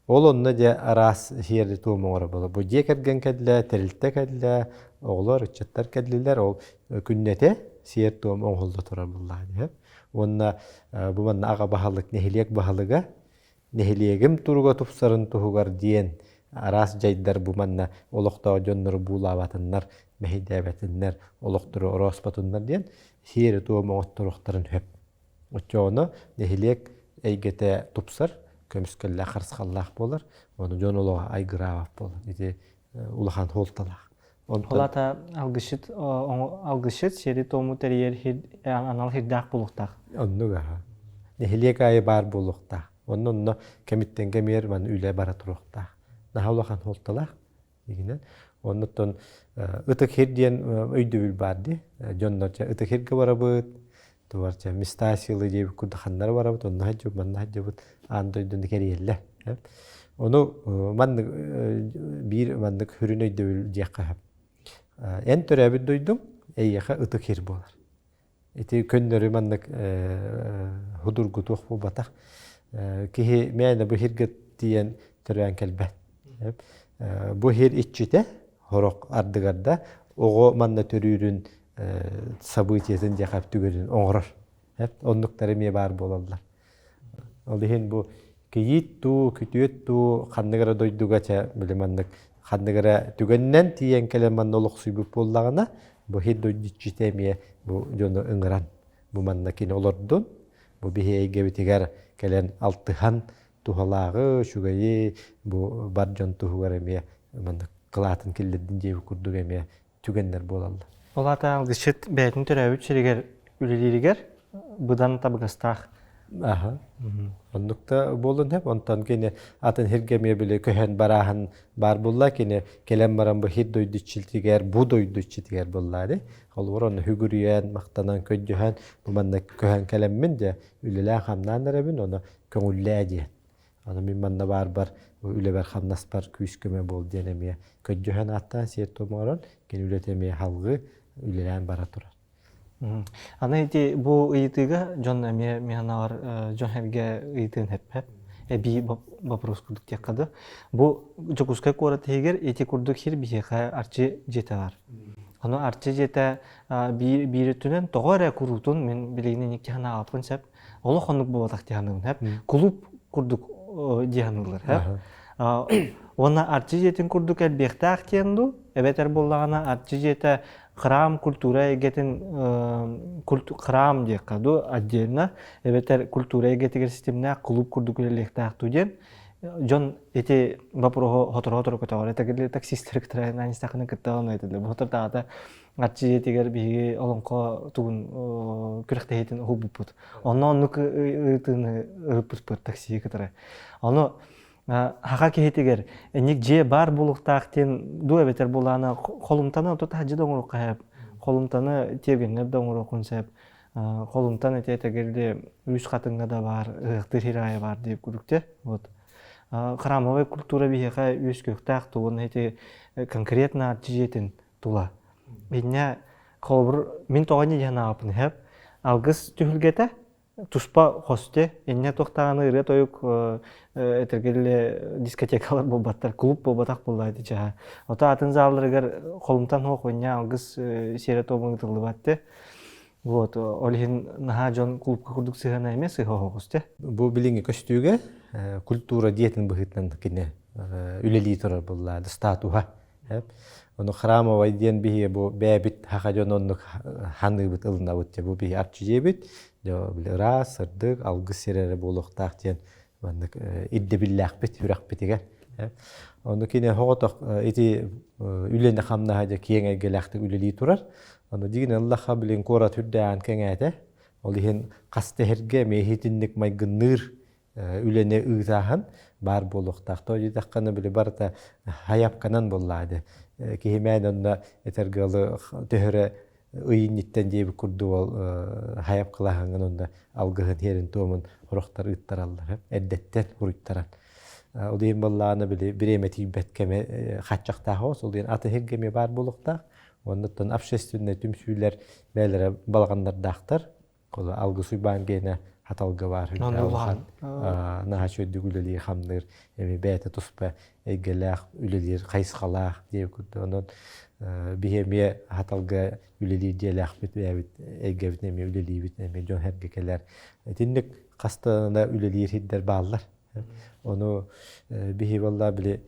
[SPEAKER 2] Ол онно дьэ араас сиэри-туом оҥоро буолар. Бу дьиэ кэргэн кэллэ, тэрилтэ кэллэ, оҕолор, ыччаттар кэллилэр, ол күннэтэ сиэр-туом оҥоһулла турар буоллаҕа. Уонна бу манна аҕа баһылык, нэһилиэк баһылыга нэһилиэгим туруга тупсарын туһугар диэн араас дьайдар бу манна олохтоох дьоннору буулаабатыннар, мэһэйдээбэтиннэр, олохтору орооспотуннар диэн сиэри-туом оҥотторуохтарын сөп. Оччоҕуна нэһилиэк эйгэтэ тупсар, көмүскэллээх, харысхаллаах буолар, ону дьон олоҕо айгыраабат буолар. Ити улахан суолталаах.
[SPEAKER 1] Онтон... Ол аата алгысчыт, алгысчыт сиэри-туому тэрийэр анал сирдээх буолуохтаах.
[SPEAKER 2] Оннук аха. Нэһилиэк аайы баар буолуохтаах. Онно онно кэмиттэн кэмигэр маны үлэ бара туруохтаах. Наһаа улахан суолталаах. Дигинэн. Оннуттан ытык сир диэн өйдөбүл баар дии. Дьоннор ытык сиргэ барабыт, тубарча места силы диэбит курдук ханнара барабыт, онно сылдьыбыт, манна сылдьыбыт, аан дойдуну кэрийэллэр. Ону маннык биир маннык сүрүн өйдөбүл диэххэ сөп. Эн төрөөбүт дойдуҥ эйиэхэ ытык сир буолар. Ити көннөрү маннык худургутуох буолбатах. Киһи мээнэ бу сиргэ тиийэн төрөөн кэлбэт. Бу сир иччитэ сорох ардыгар да оҕо манна төрүүрүн событиетын диэхэ түгэнин оҥорор. Оннуктар эмиэ баар буолаллар. Ол иһин бу кийиит дуу, күтүөт дуу ханнык эрэ дойдуга чэ били маннык ханнык эрэ түгэнинэн тиийэн кэлэн манна олохсуйбут буоллаҕына, бу сир дойду иччитэ эмиэ бу дьону ыҥыран бу манна кини олордун, бу биһи эйгэбитигэр кэлэн алтыһан туһалааҕы, үчүгэйи бу бар дьон туһугар эмиэ маннык кылаатын киллэрдин диэбит курдук эмиэ түгэннэр буолаллар.
[SPEAKER 1] Ол аата алгысчыт бэйэтин төрөөбүт сиригэр үлэлииригэр быдан табыгастаах.
[SPEAKER 2] Аха. Оннук да буолун сөп. Онтон кини атын сиргэ эмиэ били көһөн барааһын баар буолла. Кини кэлэн баран бу хир дойду иччитигэр, бу дойду иччитигэр буолла дии. Холобур, онно сүгүрүйэн, махтанан, көрдөһөн, бу манна көһөн кэлэммин дьэ үлэлээн-хамнаан эрэбин, ону көҥүллээ диэн. Аны мин манна баарбар үлэбэр-хамнаспар күүс-көмө буол диэн эмиэ көрдөһөн ааттаан сиэр-туом оҥорон, кини үлэтэ эмиэ салгыы үлэлээн бара турар.
[SPEAKER 1] Аны ити бу ыйытыыга дьон эмиэ миһанаҕар дьон эргэ ыйытыын хэппэп эбии вопрос курдук диэххэ да. Бу Дьокуускай куорат иһигэр ити курдук сир биһиэхэ Арчы дьиэтэ бар. Ону Арчы дьиэтэ биир биир өттүнэн тоҕо эрэ куруутун мин билигин инник санаабаппын сөп. Олох оннук буолбатах дии саныыбын хэп. Кулууп курдук дии саныыллар хэп. Уонна Арчы дьиэтин курдук элбиэхтээх диэн дуу, эбэтэр буоллаҕына Арчы дьиэтэ храм культура эйгэтин храм диэххэ дуу отдельно эбэтэр культура эйгэтигэр ситимнээх клуб курдук үлэлиэхтээх дуу диэн дьон ити вопроһу хотору-хотору көтөҕөр. Этэгили таксистары кытары нанистахына кытта онно этилэр. Бу хотортаҕата Арчы дьиэтигэр биһиги олоҥхо тугун күрэхтэһиитин уһулбуппут. Онно оннук ыытыыны ырыппыппыт таксиһы кытары. Ону хаха киһитигэр инник дьиэ баар буолуохтаах диэн дуу эбэтэр буолаана холумтаны ото таһдьы да оҥоруохха сөп. Холумтаны тиэргэҥҥэр да оҥоруоххун сөп. Холумтан ити этэгилли үс хатыҥҥа да баар, ыһыахтыыр сир аайы баар диир курдук Вот. Храмовай культура биһиэхэ үөскүөхтээх тугун ити конкретно арчы дьиэтин тула. Инньэ холобур мин тоҕо инньэ диэн аҕаппын иһэп. Алгыс түһүлгэтэ туспа хосте инньэ туохтаҕына ырыа-тойук этэргилле дискотекалар буолбаттар, клуб буолбатах буолла ити чаһа. Ото атын залларыгар холумтан хуох инньэ алгыс сиэрэ-туома ыытыллыбат те. Вот, ол иһин наһаа дьон клубка курдук сыһыана эмиэ сыһа оһоҕус те.
[SPEAKER 2] Бу билиҥҥи көстүүгэ культура диэтин быһыытынан кини үлэлии турар буолла, статуһа. Ону храмовай диэн биһиги бу бэйэбит хаха дьон оннук ханыыбыт ылынабыт дьэ бу биһи арчы дьиэбит дьэ били ыраас сырдык алгыс сирэ эрэ буолуохтаах диэн маннык ирдэбиллээхпит үрэхпитигэр. Ону кини соҕотох ити үлэни хамнаһа дьэ киэҥ эйгэлээхтик үлэлии турар. Ону дигин ыллаха билин куорат үрдээн кэҥээтэ. Ол иһин хас тэһэргэ эмиэ итинник майгынныыр үлэни ыытааһын баар буолуохтаах. Тоҕо диэтэххинэ били барыта хайапканан буоллаады. Киһимээн онно этэргэ ылы төһөрө ый инниттэн диэбит курдук ол хайапкалааһыҥҥын онно алгыһын иһэрин туомун сорохтор ыыттараллар эрдэттэн уруйтаран. Ол иһин буоллаҕына били бириэмэ тиийбэт кэмэ хааччахтаах оҕус. Ол иһин аты иһиргэ эмиэ баар буолуохтаах. Оннуттан общественнай түмсүүлэр бэйэлэрэ балаҕаннардаахтар. Алгыс Уйбаан гиэнэ хаталга баар улахан наһаа үчүгэйдик үлэлиир хамныыр эми бэйэтэ туспа эйгэлээх үлэлиир хайысхалаах диэбит курдук онон биһи эмиэ хаталга үлэлиир дьиэлээхпит бэйэбит эйгэбит эмиэ үлэлиибит эмиэ дьон сэргэ кэлэр итинник хастана үлэлиир сирдэр бааллар ону биһи буолла били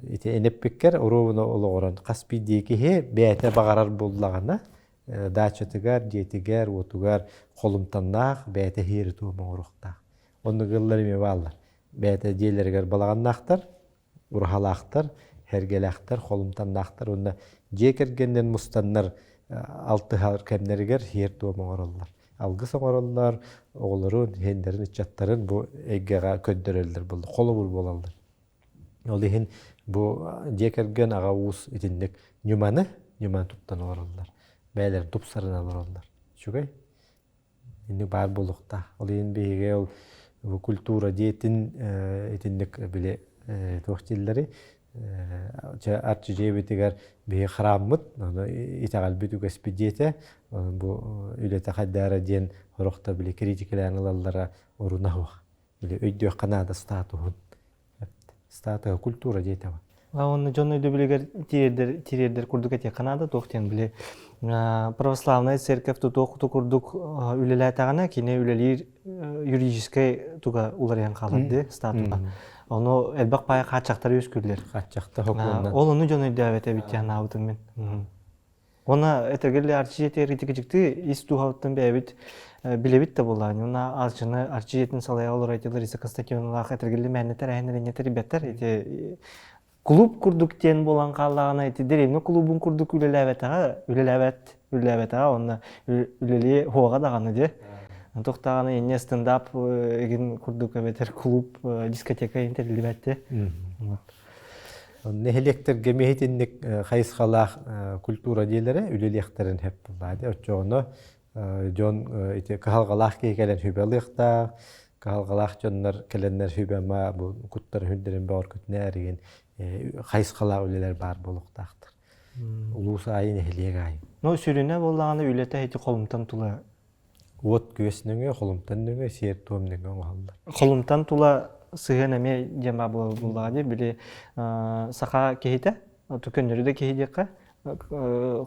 [SPEAKER 2] ити энэппиккэр оруобуна олоҕуран хас биирдии киһи бэйэтэ баҕарар буоллаҕына даачатыгар, дьиэтигэр, уотугар холумтаннаах, бэйэтэ иһиэри туом оҥоруохтаах. Оннук ыаллар эмиэ бааллар. Бэйэтэ дьиэлэригэр балаҕаннаахтар, ураһалаахтар, сэргэлээхтэр, холумтаннаахтар уонна дьиэ кэргэнинэн мустаннар алтыһар кэмнэригэр сиэр-туом оҥороллор. Алгыс оҥороллор, оҕолорун, иһиннэрин, ыччаттарын бу эйгэҕэ көрдөрөллөр буолла, холобур буолаллар. Ол иһин бу дьиэ кэргэн аҕа уус итинник ньыманы ньыманы туттан олороллор. Бэйэлэрин тупсарынан олороллор. Үчүгэй. Инник баар буолуохтаах. Ол иһин биһиги ол бу культура диэтин итинник били туох дииллэрий арчы дьиэбитигэр биһи храммыт, итэҕэлбит үгэспит диэтэ. Бу үлэтэ хайдаара диэн сорохто били критикэлээн ылаллара оруна суох. Били өйдүөххэ наада статуһун. Статуһа культура диэтэҕэ.
[SPEAKER 1] Уонна дьон өйдөбүлүгэр тириэрдэр тириэрдэр курдук этиэххэ наада туох диэн били православная церковь тутуох курдук үлэлээтэҕинэ кини үлэлиир юридическай туга уларыйан хаалар дии статуһа. Ону элбэх паайа хааччахтар үөскүүллэр.
[SPEAKER 2] Хааччахта сокуоннан.
[SPEAKER 1] Ол ону дьон өйдөөбөт эбит диэн санаабытым мин. Уонна этэргилли Арчы дьиэтигэр итикичиктии ис дууһабыттан бэйэбит билэбит да буоллаҕын. Уонна Арчыны Арчы дьиэтин салайа олорор ити Лариса Константиновналаах этэргилли мээнэ тэрээһиннэр инньэ тэрийбэттэр. Ити клуб курдук диэн буолан хааллаҕына ити дэриэбинэ клубун курдук үлэлээбэтэҕэ, үлэлээбэт, үлэлээбэтэҕэ уонна үлэлиэ суоҕа даҕаны дии. Тохтаҕына инне стендап эгин курдук эбэтэр клуб, дискотека интериллибэтте.
[SPEAKER 2] Нэһилиэктэргэ миһитинник хайысхалаах культура диэлэрэ үлэлиэхтэрин сөп буоллаа. Оччоҕуна дьон ити кыһалҕалаах киһи кэлэн сүбэ ылыахтаах, кыһалҕалаах дьоннор кэлэннэр сүбэ-ама бу куттарын сүрдэрин бөҕөргөтүнээр игин хайысхалаах үлэлэр баар буолуохтаахтар. Улуус аайы, нэһилиэк аайы.
[SPEAKER 1] Ну, сүрүнэ буоллаҕына үлэтэ ити холумтан тула
[SPEAKER 2] Уот күөс нөҥүө, холумтан нөҥүө, сиэр-туом нөҥүө оҥоһуллар.
[SPEAKER 1] Холумтан тула сыһыан эмиэ диэн баар буоллаҕа дии, били саха киһитэ, көннөрү да киһи диэххэ,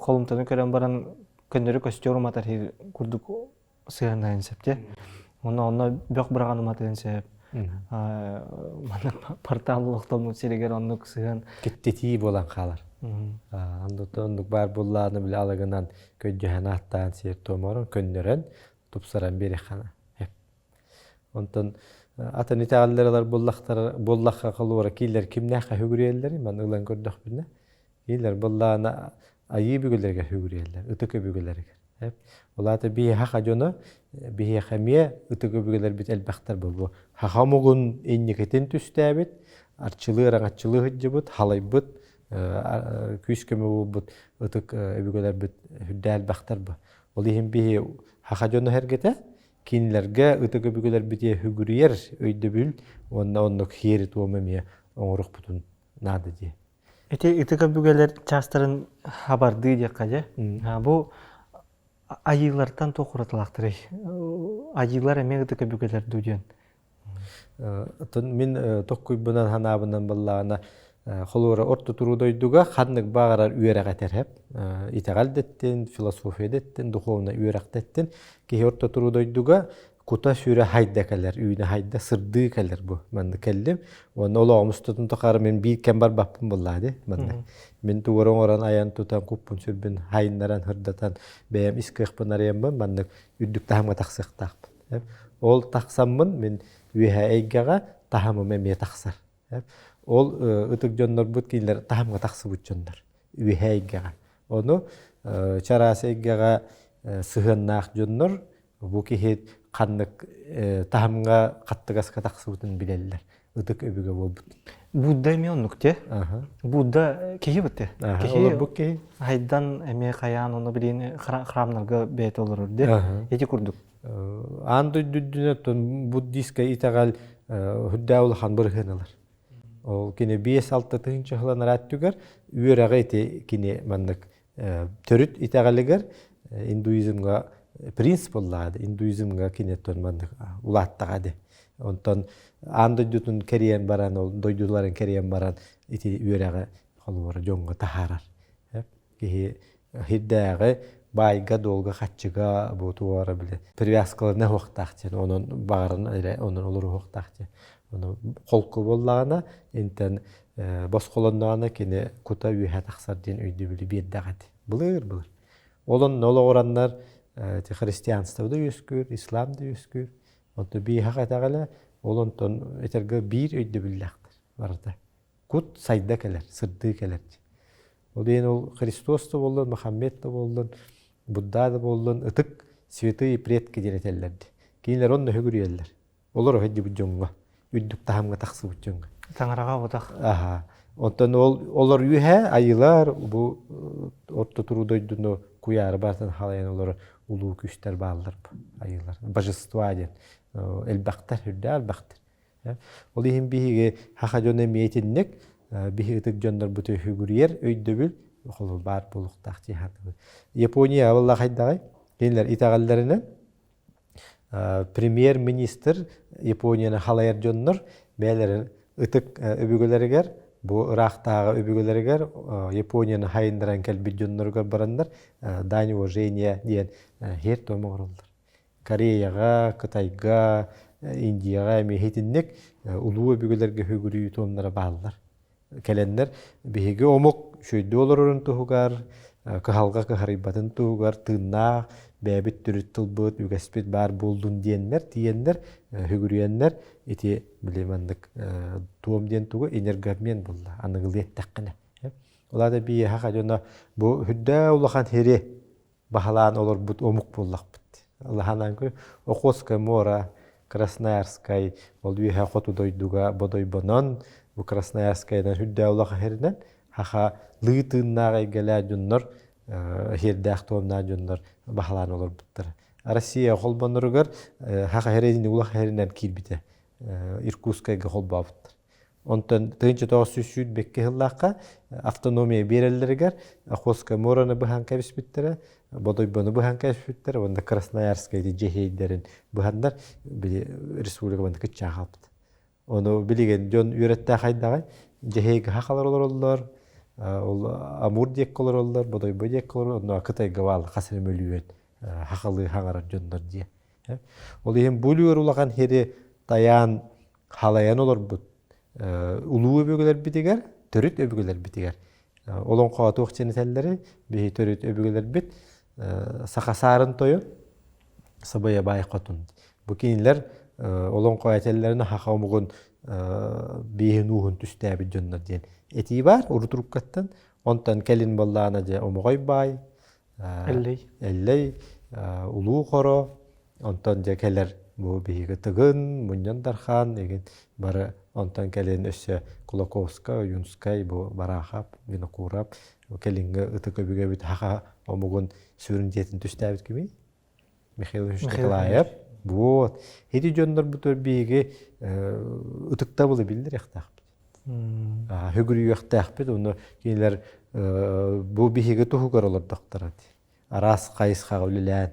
[SPEAKER 1] холумтаны көрөн баран көннөрү костер уматар курдук сыһыаннаһын сөп дии. Онно онно бөх быраҕан уматыан сөп. Маннык портал олохтоммут сиригэр оннук сыһыан.
[SPEAKER 2] Киттитии буолан хаалар. Оннук оннук баар буоллаҕына били алагынан көдьөһөн ааттаан сиэр туоморон көннөрөн тупсаран биэриэххэ Онтон атын итэҕэллэр ылар буоллахтара буоллахха холуора киилэр кимнээххэ үгүрүйэллэрий маны ылан көрдөхпүнэ Кинилэр буоллаҕына айыы өбүгэлэригэр сүгүрүйэллэр, ытык өбүгэлэригэр. Ол аата биһиэхэ дьоно биһиэхэ эмиэ ытык өбүгэлэрбит элбэхтэр буолуо. Саха омугун инникитин түстээбит, арчылыы араҥаччылыы сылдьыбыт, халайбыт, күүс-көмө буолбут ытык өбүгэлэрбит үрдээ элбэхтэр бу. Ол иһин биһи саха дьоно сэргэтэ кинилэргэ ытык өбүгэлэрбитигэр сүгүрүйэр өйдөбүл уонна оннук сиэри-туому эмиэ оҥоруохпутун наада дии.
[SPEAKER 1] Ити ытык өбүгэлэр чаастарын хабардыы диэххэ дьэ. Бу айыылартан туох уратылаахтарый? Айыылар эмиэ ытык өбүгэлэр дуу диэн.
[SPEAKER 2] Оттон мин токкуйбунан ханаабынан баллаана холуора орто туруу дойдуга ханнык баҕарар үөрэх этэр итэҕэл дэттин, философия дэттин, духовнай үөрэх дэттин киһи орто туруу дойдуга кута-сүрэ хайда кэлэр, үүнэ хайда, сырдыы кэлэр бу. Манна кэллим. Уонна олоҕум устатын тухары мин биир кэм барбаппын буоллаа дии манна. Мин тугу оҥорон айан тутан куппун-сүрбүн хайыннаран, сырдатан бэйэм ис кыахпын арыйаммын маннык үрдүк таһымҥа тахсыахтаахпын. Ол тахсаммын мин үөһэ эйгэҕэ таһымым эмиэ тахсар. Ол ытык дьоннорбут кинилэр таһымҥа тахсыбыт дьоннор үөһэ эйгэҕэ. Ону чараас эйгэҕэ сыһыаннаах дьоннор Бу киһи ханнык таһымҥа хаттыгаска тахсыбытын билэллэр. Ытык өбүгэ буолбут.
[SPEAKER 1] Будда эмиэ оннук те. Будда киһи бытты.
[SPEAKER 2] Киһи олорбут киһи.
[SPEAKER 1] Хайдан эмиэ хайаан ону билин храмнарга бэйэтэ олорор де. Ити курдук.
[SPEAKER 2] Аан дойду үрдүнэн буддийскай итэҕэл үрдээ улахан бырыһыан ылар. Ол кини 5-6 тыһыынча сылан түгэр үөрэҕи ити кини маннык төрүт итэҕэлигэр индуизмҥа принцип буоллаҕа индуизмҥа киниттэн маннык улааттаҕа ди онтон аан дойдутун кэрийэн баран ол дойдуларын кэрийэн баран ити үөрэҕи холобура дьоҥҥо таһаарар киһи сирдээҕи баайга-дуолга хаччыга бу туора били привязкаларына уохтаах диэн онон баҕаран эрэ онон олоруохтаах диэн ону холку буоллаҕына интэн босхолонноҕуна кини кута үөһэ тахсар диэн өйдөбүлү биэрдэҕэ ити. Былыр-былыр. Ол онно олоҕураннар христианство да үөскүүр, ислам да үөскүүр. Онто бииһэх итэҕэлэ ол онтон этэргэ биир өйдөбүллээхтэр барыта. Кут сайда кэлэр, сырдыы кэлэр. Ол иһин ол Христос да буоллун, Мохаммед да буоллун, Будда да буоллун, ытык святые предки диэн этэллэр дии. Кинилэр онно үһүгүрүйэллэр. Олор өһөйдүбүт дьоҥҥо, үрдүк таһымҥа тахсыбыт дьоҥҥо.
[SPEAKER 1] Таҥараҕа утах.
[SPEAKER 2] Аха. Оттон ол олор үөһэ айылар бу орто туруу дойдуну куйаары барытын халайан олорор улуу күүстэр бааллар айылар. Божества диэн элбэхтэр, үрдээх элбэхтэр. Ол иһин биһиги хаха дьоно эмиэ итинник биһиги ытык дьоннорбут үһүгүрүйэр өйдөбүл холобур баар буолуохтаах дии саныыбын. Япония буолла хайдаҕай? Кинилэр итэҕэллэринэн премьер-министр Японияны халайар дьоннор бэйэлэрин ытык өбүгэлэригэр бу ыраахтааҕы өбүгэлэригэр Японияны хайыннаран кэлбит дьонноругар бараннар дань уважения диэн һиэр-туом оҥороллор. Кореяҕа, Кытайга, Индияҕа эмиэ итинник улуу өбүгэлэргэ үгүрүйүү туомнара бааллар. Кэлэннэр биһиги омук үчүгэйдик олорорун туһугар, кыһалҕа кыһарыйбатын туһугар тыыннаах бэйэбит төрүт тылбыт, үгэспит баар буоллун диэннэр, тиийэннэр, үгүрүйэннэр ити били маннык туом диэн тугу энергообмен буолла аныгылыы эттэххинэ. Ол аата биһиэхэ дьоно бу үрдээ улахан сири баһылаан олорбут омук буоллахпыт. Лаһанан Охотское муора, Красноярскай, ол үөһэ хоту дойдуга Бодойбонон, бу Красноярскайынан үрдээх улахан сиринэн хаха лыы тыыннаах эйгэлээх дьоннор, иһирдээх туомнаах дьоннор баһылаан олорбуттара. Россия холбоноругар хаха сирин улахан сиринэн киирбитэ. Иркутскайга холбообуттар. Онтон 1922 сыллаахха автономия биэрэллэригэр Охотское мораны быһан кэбиспиттэрэ, Бодойбону быһан кэбиспиттэрэ уонна Красноярскай дьэһиэйдэрин быһаннар били республика манна кыччаан хаалбыт. Ону билигин дьон үөрэттээх хайдаҕай дьэһиэйгэ хахалар олороллор, ол Амур диэкки олороллор, Бодойбо диэкки олороллор, онно Кытайга баал хас эрэ мөлүйүөн хахалыы хаҥарар дьоннор диye. Ол иһин бу үлүгэр улахан сири тайаан халайан олорбут улуу өбүгэлэрбитигэр, төрүт өбүгэлэрбитигэр олоҥхо туох диэн этэллэрий? Биһи төрүт өбүгэлэрбит саха саарын тойон Сабая баай хотун. Бу кинилэр олоҥхо этэллэрин хаха омугун бииһин ууһун түстээбит дьоннор диэн этии баар урутуруккаттан. Онтон кэлин боллаана дьэ Омоҕой баай,
[SPEAKER 1] Эллэй.
[SPEAKER 2] Эллэй, Улуу Хоро, онтон дьэ кэлэр бу биһиги Тыгын, Мунньан Дархан, игин бары онтон кэлин өссө Кулаковскай, Ойуунскай, бу Бараахап, Винокуров, кэлиҥҥи ытык өбүгэбит хаха омугун сүрүн дьиэтин түстээбит кимий? Михаил Ильич Николаев. Вот. Ити дьоннорбутугар биһиги ытыктабылы биллэриэхтээхпит. Хүгүрүйүөхтээхпит, уонна кинилэр бу биһиги туһугар олордохторо араас хайысхаҕа үлэлээн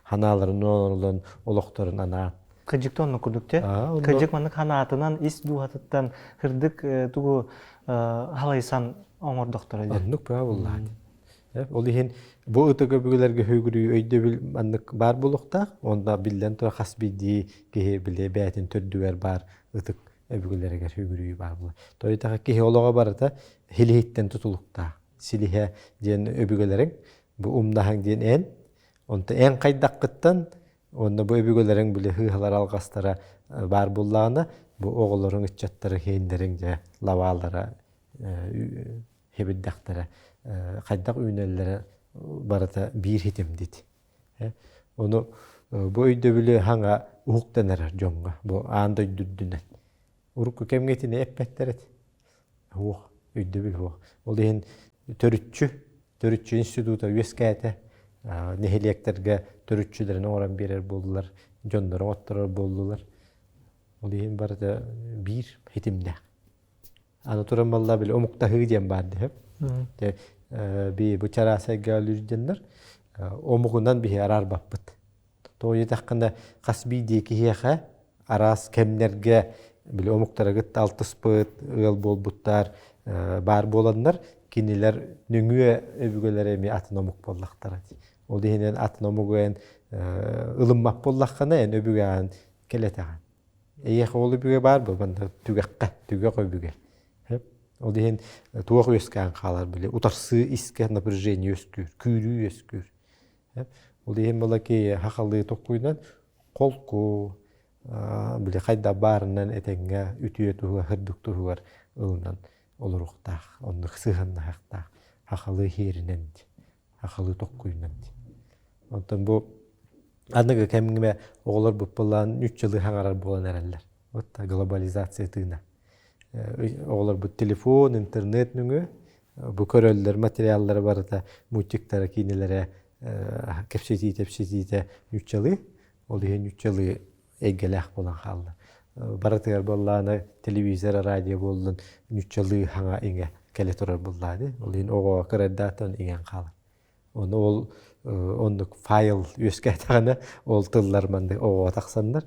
[SPEAKER 2] ханааларын оҥороллон олохторун анаан.
[SPEAKER 1] Кырдьык да оннук курдук те. Кырдьык маннык ханаатынан ис дууһатыттан кырдык тугу халайсан оҥордохторо диэн.
[SPEAKER 2] Оннук баа буллаат. Ол иһин бу ытык өбүгэлэргэ хүгүрүү өйдөбүл маннык баар буолуохтаах. Онно биллэн турар хас биирдии киһи били бэйэтин төрдүгэр баар ытык өбүгэлэригэр хүгүрүү баар буолар. Тоҕо киһи олоҕо барыта силиһиттэн тутулуктаах. Силиһэ диэн өбүгэлэриҥ, бу умнаһаҥ диэн эн, онто эн хайдаххыттан уонна бу өбүгэлэриҥ били хыыһалар алҕастара баар буоллаҕына, бу оҕолоруҥ ыччаттары хиэннэриҥ дьэ лабаалара хибирдэхтэрэ хайдах үүнэллэрэ барыта биир хитимдит. Ону бу өйдөбүлү хаҥа уһуктан эрэр дьоҥҥо бу аан дойду үрдүнэн. Урукку кэмҥэ итини эппэттэр этэ. Суох, өйдөбүл суох. Ол иһин төрүччү, төрүччү института үөскээтэ. Нэһилиэктэргэ төрүччүлэрин оҥорон биэрэр буоллулар, дьоннору оҥотторор буоллулар. Ол иһин барыта биир хитимнээх. Аны туран балла били омуктаһыы диэн баар диһэп. Би бу чараасайга өлүрденнер омугунан биһи араарбаппыт. Тоҕо диэтэххинэ хас биирдии киһиэхэ араас кэмнэргэ били омуктары кытта алтыспыт, ыал буолбуттар баар буоланнар кинилэр нөҥүө өбүгэлэрэ эмиэ атын омук буоллахтара. Ол иһинэн атын омугу эн ылыммат буоллаххына эн өбүгэҕин кэлэтэҕин. Эйиэхэ ол өбүгэ баар буо манна түгэххэ, түгэх өбүгэ. Ол иһин туох үөскээн хаалар били утарсыы искэ напряжение үөскүүр, күүрүү үөскүүр. Ол иһин балаки хахалыы токкуйунан холку били хайда баарынан этэҥҥэ үтүө туһугар, сырдык туһугар ылынан олоруохтаах, оннук сыһыаннаһыахтаах хахалыы хиэринэн, хахалыы токкуйунан. Онтон бу аныгы кэмҥэ оҕолор буппалаан ньуччалыы хаҥарар буолан эрэллэр. Вот глобализация тыына. Оҕолорбут телефон, интернет нөҥүө бу көрөллөр материаллара барыта мультиктара, киинэлэрэ кэпсэтии-тэпсэтиитэ ньуччалыы. Ол иһин ньуччалыы эйгэлээх буолан хаалла. Барытыгар буоллаҕына телевизор, радио буоллун ньуччалыы хаҥа иҥэ кэлэ турар буоллаҕа Ол иһин оҕо кыра эрдэҕиттэн иҥэн хаалар. Ону ол оннук файл үөскээтэҕинэ ол тыллар маннык оҕоҕо тахсаннар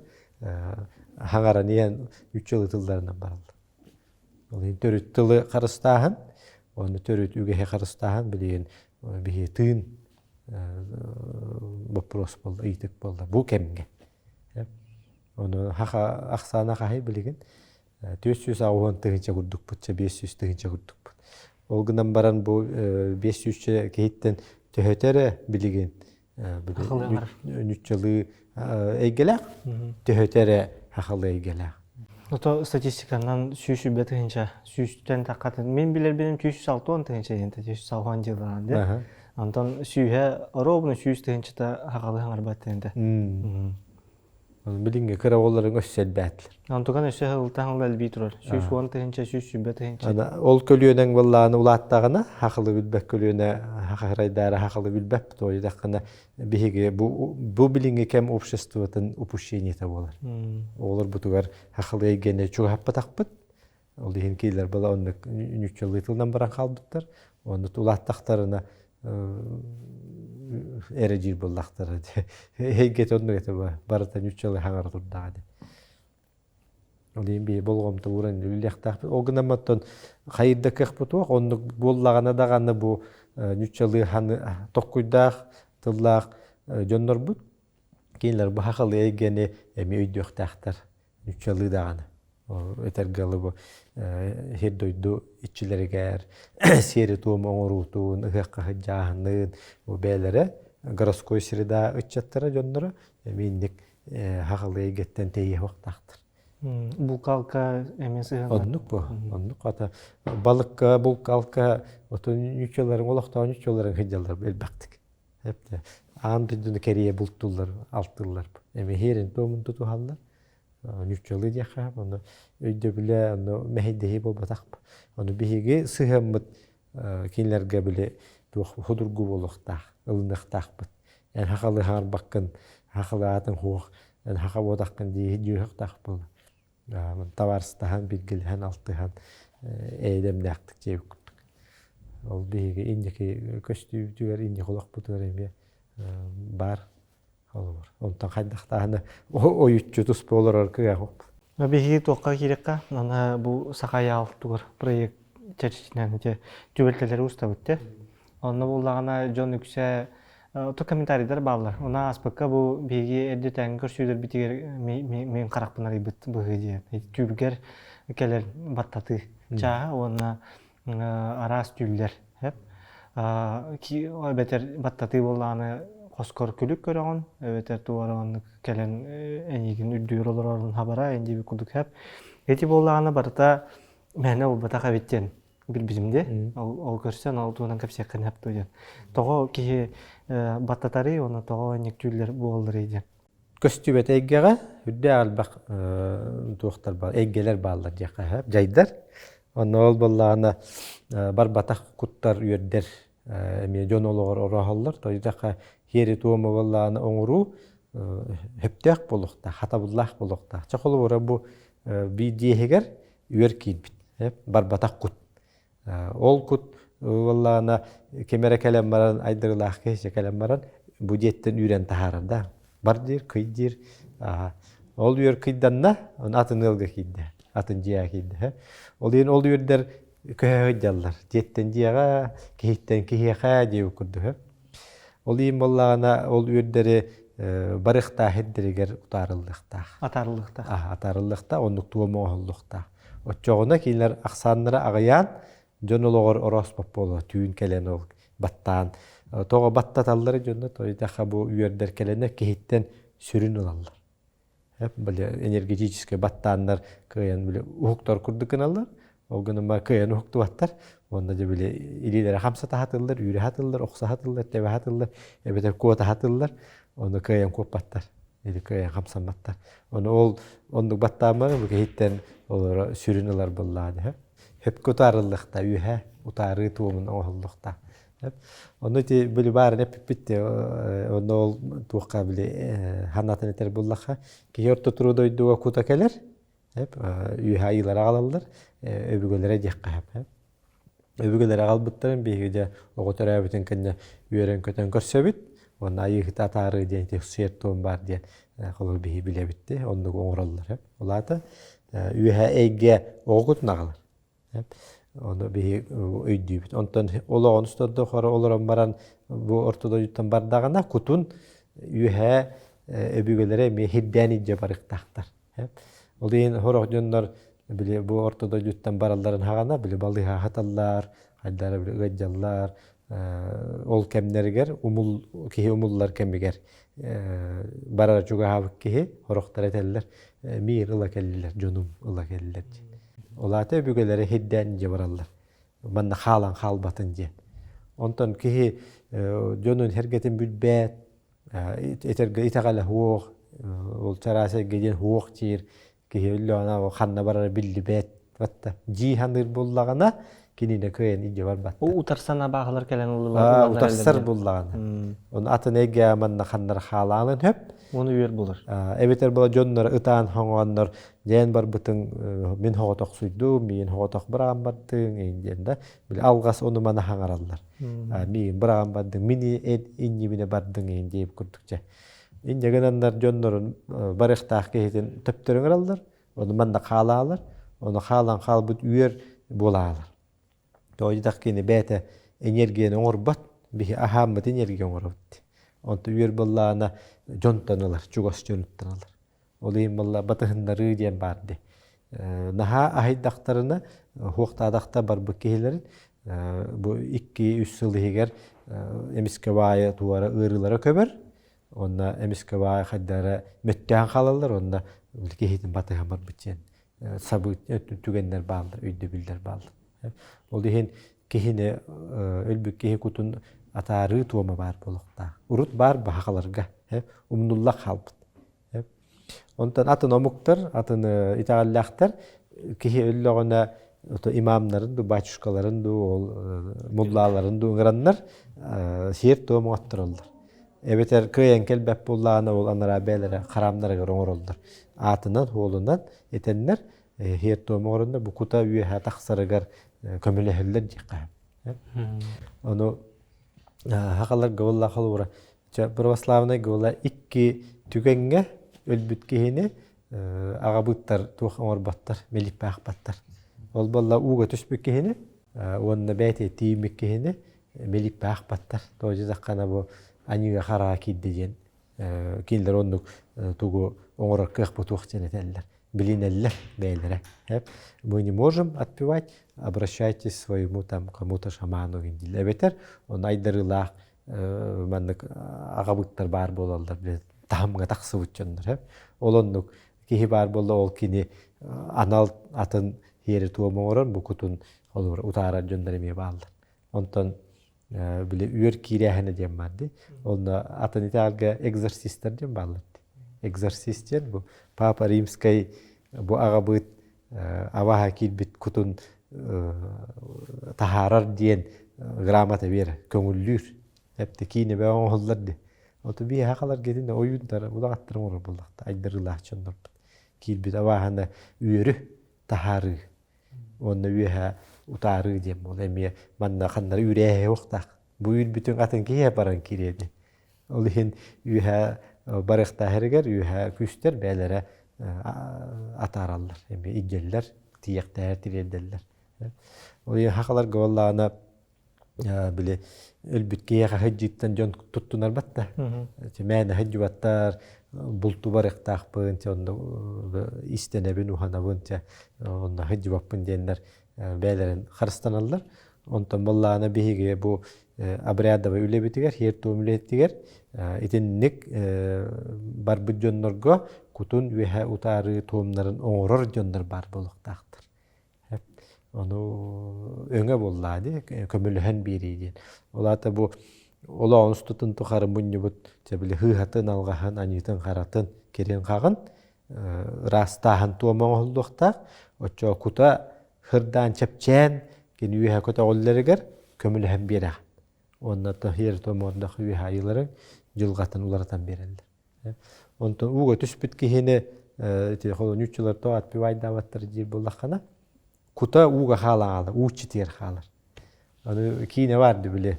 [SPEAKER 2] хаҥаран иһэн ньуччалыы тылларынан бараллар. Ол иһин төрүт тылы харыстааһын, уонна төрүт үгэһи харыстааһын билигин биһи тыын боппуруос буолла, ыйытык буолла бу кэмҥэ. Ону хаха ахсаана хаһый билигин 480 тыһыынча курдукпут, 500 тыһыынча курдукпут. Ол гынан баран бу 500 киһиттэн төһөтө эрэ билигин ньуччалыы эйгэлээх, төһөтө эрэ хахалы эйгэлээх.
[SPEAKER 1] Ото статистиканан 120 тыһыынча, сүүстэн таххатын, мин билэрбинэн 160 тыһыынча диэн, 160 дьылланан дии. Онтон сүүһэ оруобуна 100 тыһыынчата сахалыы хаҥарбат диэнтэ.
[SPEAKER 2] Билиҥҥи кыра оҕолорун өссө элбээтилэр.
[SPEAKER 1] Онтукан өссө сылтан сыл элбии турар. 110 тыһыынча, 120 тыһыынча.
[SPEAKER 2] Ол көлүөнэҥ буоллаҕына улааттаҕына, сахалыы билбэт көлүөнэ хахырайдаара сахалыы билбэт туойдаххына биһиги бу бу билиҥҥи кэм обществотын упущениета буолар. Оҕолорбутугар сахалыы эйгэни чугаһаппатахпыт. Ол иһин киилэр была оннук ньуччалыы тылынан баран хаалбыттар. Онно улааттахтарына эрэ диир буоллахтара. Эйгэтэ оннук этэ барыта ньуччалыы хаҥара турдаҕа дии. Ол иһин биһи болҕомто ууран үлэлиэхтээхпит. Ол гынан оттон хайырда кыахпыт суох. Оннук буоллаҕына даҕаны бу ньуччалыы токкуйдаах тыллаах дьоннорбут кинилэр бу сахалыы эйгэни эмиэ өйдүөхтээхтэр. Ньуччалыы даҕаны. Этэргэ дылы бу сир дойду иччилэригэр сиэри-туому оҥоруутун, ыһыахха сылдьааһынын бу бэйэлэрэ городской среда ыччаттара дьонноро эмиэ инник сахалыы эйгэттэн тэйиэ суохтаахтар.
[SPEAKER 1] Булкалка эмиэ сыһыаннаах.
[SPEAKER 2] Оннук бу. Оннук ата балыкка, булкалка отун ньуччаларын олохтоох ньуччаларын сылдьаллар элбэхтик. Эптэ аан дойдуну кэрийэ бултууллар, алтыыллар. Эми иһиэрин туомун тутуһаллар. Ньуччалыы диэххэ, ону өйдөбүлэ, ону мэһэйдэһии буолбатах. Ону биһиги сыһыаммыт кинилэргэ били туох судургу буолуохтаах, ылыныахтаахпыт. Эн хахалы хаҥарбаккын, хахалы аатын хуох, эн хаха буотаххын дии дьүөхтаах буолла. Табаарыстаһан, билгэлэһэн, алтыһан эйэлэмнээхтик дьиэбит курдук. Ол биһиги инники көстүүбүтүгэр, инники олохпутугар эмиэ баар холобур. Онтон хайдахтаахына ойуччу туспа олорор кыах
[SPEAKER 1] Биһиги туохха киириэххэ, аны бу Саха Айаалтугар проект чэрчитинэн ити түбэлтэлэри устабыт те. Онно буоллаҕына дьон үксэ то комментарийдар бааллар. Уна ааспыкка бу биһиги эрдэтээҥҥи көрсүүлэрбитигэр мин харахпын арыйбыт быһыы диэн. Түүлгэр кэлэр баттатыы чааһа уонна араас түүллэр. Эбэтэр баттатыы буоллаҕына хоскор күлүк көрөҕүн, эбэтэр туора оннук кэлэн эйигин үрдүгэр олорорун хабара, эн диэбит курдук хэп. Ити буоллаҕына барыта мээнэ буолбатах эбит диэн билбитим де. Ол, ол көрсөн, ол туһунан кэпсиэххин сөп дуо диэн. Тоҕо киһи баттатарый уонна тоҕо инник түүллэр буолалларый диэн.
[SPEAKER 2] Көстүбэт эйгэҕэ үрдээх элбэх туохтар баар, эйгэлэр бааллар диэххэ сөп, дьайдар. Онно ол буоллаҕына барбатах куттар, үөрдэр эмиэ дьон олоҕор орооһоллор. Тойдахха хиэри-туому буоллаҕына оҥоруу сөптөөх буолуохтаах, хатабыллаах буолуохтаах. Чэ холобура бу биир дьиэһигэр үөр киирбит, барбатах кут. Ол кут буоллаҕына ким эрэ кэлэн баран, айдарыылаах киһи кэлэн баран бу дьиэттэн үүрэн таһаарар да. Бар диир, кый диир. Ол үөр кыйданна, оны атын ыалга киирдэ, атын дьиэҕэ киирдэ. Ол иһин ол үөрдэр көһө сылдьаллар. Дьиэттэн дьиэҕэ, киһиттэн киһиэхэ диэбит курдук. Ол иһин буоллаҕына ол үөрдэри барыахтаах сирдэригэр утаарыллыахтаах.
[SPEAKER 1] Атаарыллыахтаах.
[SPEAKER 2] Атаарыллыахтаах, оннук туома оҥоһуллуохтаах. Оччоҕуна кинилэр ахсааннара аҕыйаан, дьон олоҕор орооспот буолуо, түүн кэлэн ол баттаан. Тоҕо баттаталлар дьонно, тойдахха бу үөрдэр кэлэнэ киһиттэн сүрүн ылаллар. Били энергетическэй баттааннар кыайан били уһуктар курдук гыналлар. Ол гынан кыайан уһуктубаттар. Уонна дьэ били илиилэрэ хамсата хатыллар, үүрэ хатыллар, охсо хатыллар, тэбэ хатыллар, эбэтэр куота хатыллар. Ону кыайан куоппаттар. Или кыайан хамсамматтар. Ону ол оннук баттааммар бу киһиттэн олоро сүрүн ылар буоллаҕа. Хөпкө утаарыллыахта, үөһэ утаарыы туомун оҥоһуллуохтаах. Ону ити били баарын эппиппит онно ол туохха били ханатын этэр буллаха киһи орто туруу дойдуга кута кэлэр үөһэ айыылара аҕалаллар өбүгэлэрэ диэххэ сөп өбүгэлэрэ аҕалбыттарын биһиги дьэ оҕо төрөөбүтүн кэннэ үөрэн-көтөн көрсөбүт уонна айыыһыта атаарыы диэн сиэр-туом баар диэн холобур биһи билэбит оннук оҥороллор ол аата үөһэ эйгэ оҕо кутун аҕалар Ону биһи өйдүүбүт. Онтон олоҕун устарда хоро олорон баран бу орто дойдуттан бардаҕына кутун үөһээ өбүгэлэрэ эмиэ хирдээн илдьэ барыахтаахтар. Ол иһин сорох дьоннор били бу орто дойдуттан баралларын хаҕана били балыыһа хаталлар, хайдара били ыаддьаллар ол кэмнэригэр умул киһи умуллар кэмигэр барара чугаһаабыт киһи сорохтор этэллэр миир ыла кэллилэр дьонум ыла кэллилэр диэн. Ол аата өбүгэлэрэ хирдээн дьэ бараллар. Манна хаалан хаалбатын диэн. Онтон киһи дьонун сэргэтин билбэт, этэргэ итэҕэлэ суох, ол чараас эйгэ диэн суох диир киһи өллөҕүнэ ханна барара биллибэт. Батта дьии саныыр буоллаҕына кинини кыайан илдьэ барбаттар.
[SPEAKER 1] Ол утарсан абааһылар кэлэн ыллылар.
[SPEAKER 2] Утарсар буоллаҕына. Ону атын эйгэ манна ханнара хаалаанын хөп.
[SPEAKER 1] Оны үөр булар.
[SPEAKER 2] Эбэтэр була дьоннор ытаан хоҥооннор дьээн барбытыҥ мин хоҕотохсуйдум, миин хоҕотох быраҕан бардыҥ эйин диэн да били алҕас ону маны хаҥараллар. Миин быраҕан бардыҥ, мин иннибинэ бардыҥ эйин диэбит курдук дьэ. Инньэ гынаннар дьоннорун барыахтаах киһитин төптөрүн ыраллар, ону манна хаалаалар, ону хаалан хаалбыт үөр буолаалар. Тоҕо диэтэххэ кини бэйэтэ энергияны оҥорбот, биһи аһааммыт энергия оҥоробут. Онто үөр буоллаҕына дьонтон ылар, чугас дьонуттан ылар. Ол иһин буолла батыһыннарыы диэн баар дии. Наһаа аһыйдахтарына, хуохтаадахта барбыт киһилэрин бу 2-3 сыл иһигэр эмискэ баайа туора ыарыылара көбөр, онно эмискэ баайа хайдара мөттөөн хаалаллар, онно киһитин батыһан барбыт диэн сабыы түгэннэр бааллар, өйдөбүллэр бааллар. Ол иһин киһини өлбүт киһи кутун атаарыы туома баар буолуохтаах. Урут баар баһахаларга умнулла хаалбыт. Онтон атын омуктар, атын итэҕэллээхтэр киһи өллөҕүнэ имамнарын ду, батюшкаларын ду, ол муллааларын ду ыҥыраннар сиэр-туом оҥоттороллор. Эбэтэр кыайан кэлбэт буоллаҕына ол анараа бэйэлэрэ хараамнарыгар оҥороллор. Аатынан, хуолунан этэннэр сиэр-туом оҥороннор бу кута үөһэ тахсарыгар көмөлөһөллөр диэххэ. Ону хахаларга буолла холобура Чэ, православнай гола икки түгэҥҥэ өлбүт киһини аҕабыттар туох оҥорботтор, милиппаахпаттар. Ол буолла ууга түспүт киһини уонна бэйэтэ тиийиммит киһини милиппаахпаттар. Тоҕо диэтэххинэ бу аньыыга хараа киирдэ диэн кинилэр оннук тугу оҥорор кыахпыт туох диэн этэллэр. Билинэллэр бэйэлэрэ. Мы не можем отпевать, обращайтесь своему там кому-то шаману дииллэр. Эбэтэр он айдарыылаах маннык аҕабыттар баар буолаллар таһымҥа тахсыбыт дьоннор ол оннук киһи баар буолла ол кини анал атын иэри туом оҥорон бу кутун холобур утаарар дьоннор эмиэ бааллар онтон били үөр киирээһинэ диэн баар дии онно атын итэҕэлгэ экзорцистар диэн бааллар экзорцист диэн бу папа римскай бу аҕабыт абаһа киирбит кутун таһаарар диэн грамота биэр көҥүллүүр эпти киинэбэ оҥоһуллар ди оту биэһэ халар гетин ойуунтара улаҕаттар оҥорор буоллахта айдарыылаах дьоннорбут киирбит абааһына үөрү таһаарыы уонна үөһэ утаарыы диэн буол эмиэ манна ханнары үүрээһи уохтаах бу үүрбүтүҥ атын киһи баран киириэди Ол иһин үөһэ барыахтааһырыгар үөһэ күүстэр бэйэлэрэ атаараллар, эмиэ илдьэллэр, тиийэхтээһэр тириэрдэллэр. Ол иһин хахаларга буоллаҕына били өлбүт киһиэхэ сылдьыыттан дьон туттунар батта. Мээнэ сылдьыбаттар, булту барыахтаахпын, онно истэнэбин, уһанабын, онно сылдьыбаппын диэннэр бэйэлэрин харыстаналлар. Онтон буоллаҕына биһиги бу обрядовай үлэбитигэр, сиэр-туом үлэтигэр итинник барбыт дьоннорго кутун үөһэ утаарыы туомнарын оҥорор дьоннор баар буолуохтаахтар. Ону өҥө буоллаа дии, көмөлөһөн биэрии диэн. Ол аата бу олоҕун устутун тухары мунньубут били хыыһатын, алҕаһын, аньыытын-харатын, кирин-хаҕын ыраастааһын туома оҥоһуллуохтаах. Оччо кута хырдаан чэпчээн кини үөһэ көтөҕүллэригэр көмөлөһөн биэрэҕин. Уонна тоһиэр томордох үөһэ айыыларын дьылҕатын уларытан биэрэллэр. Онтон ууга түспүт киһини ити холоньууччулар то отпевайдаабаттар диир буоллаххына, кута ууга хаалаҕала, уу читиэр хаалар. Аны киинэ бар били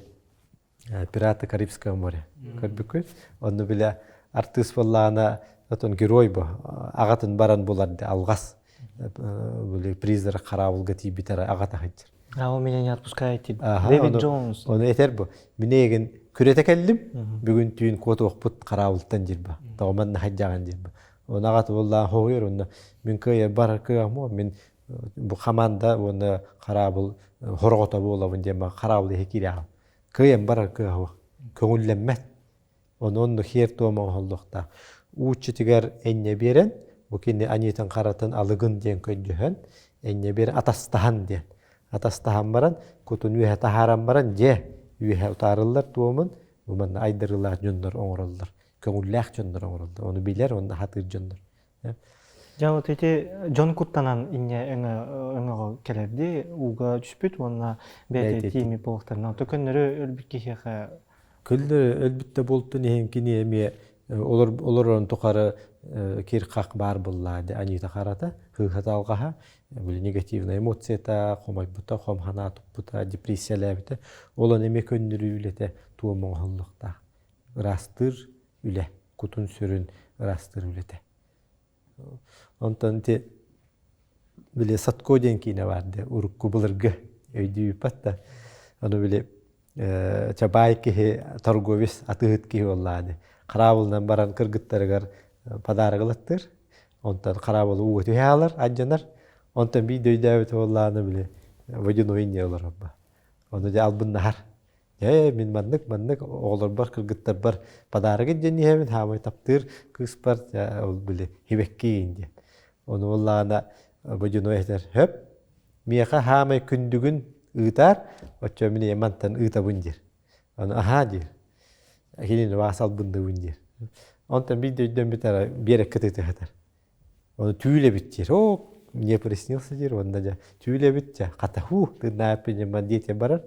[SPEAKER 2] Пираты Карибского моря көрбүккүт. Онно бile артыыс буоллаҕына отон герой бу аҕатын баран булар алҕас били призрак хараабылга тиийбитэр аҕата сылдьар.
[SPEAKER 1] А он меня не отпускает Дэвид Джонс.
[SPEAKER 2] Ону этэр бу. Мин эйигин күрэтэ кэллим. Бүгүн түүн куотуохпут хараабылтан диир бу. Тоҕо манна хайдьаҕан диир бу. Оны аҕата буоллаҕа хоһуйар онно мин кыайар барар кыаҕым мин бу хамаанда уонна хараабыл хороҕото буолабын диэн хараабыл иһэ киирэҕин. Кыайан барар кыаһа көҥүллэммэт. Ону онно хиэр-туом оҥоһуллуохтаах. Ууччутугар энньэ биэрэн, бу кини аньыытын харатын алыгын диэн көрдөһөн, энньэ биэрэн атастаһан диэн. Атастаһан баран, кутун үөһэ таһааран баран, дьэ, үөһэ утаарыллар туомун бу манна айдарыылаах дьоннор оҥороллор, көҥүллээх дьоннор оҥороллор. Ону билэр уонна сатыыр дьоннор.
[SPEAKER 1] Дьэ вот ити дьон куттанан инньэ өҥөҕө кэлэрди ууга түспүт уонна бэйэтэ тиими буолуохтарына то көннөрү өлбүт киһиэхэ
[SPEAKER 2] Көллөрү өлбүт да буолтун иһин кини эмиэ олорорун тухары кир-хах баар буоллаа аньыыта харата, кыыһата алҕаһа, били негативная эмоцията, хомойбута, хом санаа туппута, депрессиялээбитэ, ол ону эмиэ көннөрүү үлэтэ туом оҥоһуллуохтаах. Ыраастыыр үлэ, кутун-сүрүн ыраастыыр үлэтэ. Онтон ити били Садко диэн киинэ баар дии, урукку былыргы өйдүүппэт да. Ону били чабаай киһи торговец атыыһыт киһи буоллаҕа дии. Хараабылынан баран кыргыттарыгар подарок ылаттыыр. Онтон хараабыл ууга түһэ хаалар, алдьанар. Онтон биир өйдөөбүт буоллаҕына били водяной не олорорбо. Ону дьэ албыннаһар. Ээ, мин маннык маннык оҕолорбор, кыргыттарбар подарогын диэн иһэбин, хаамай таптыыр кыыспар ол били хибэккиин диэн. Ону буоллаҕына Бодьуной этэр, хөп, миэхэ хаамай күндүгүн ыытаар, оччо мин ийэм мантан ыытабын диир. Ону аһаа диир. Кинини баас албынныбын диир. Онтон биирдэ өйдөммүт эрэ биэрэккэ тытыһатар. Ону түүл эбит диир. Оо, мне приснился диир уонна дьэ түүл эбит дьэ хата һуу тыыннаахпын дьэ диэтэ барар.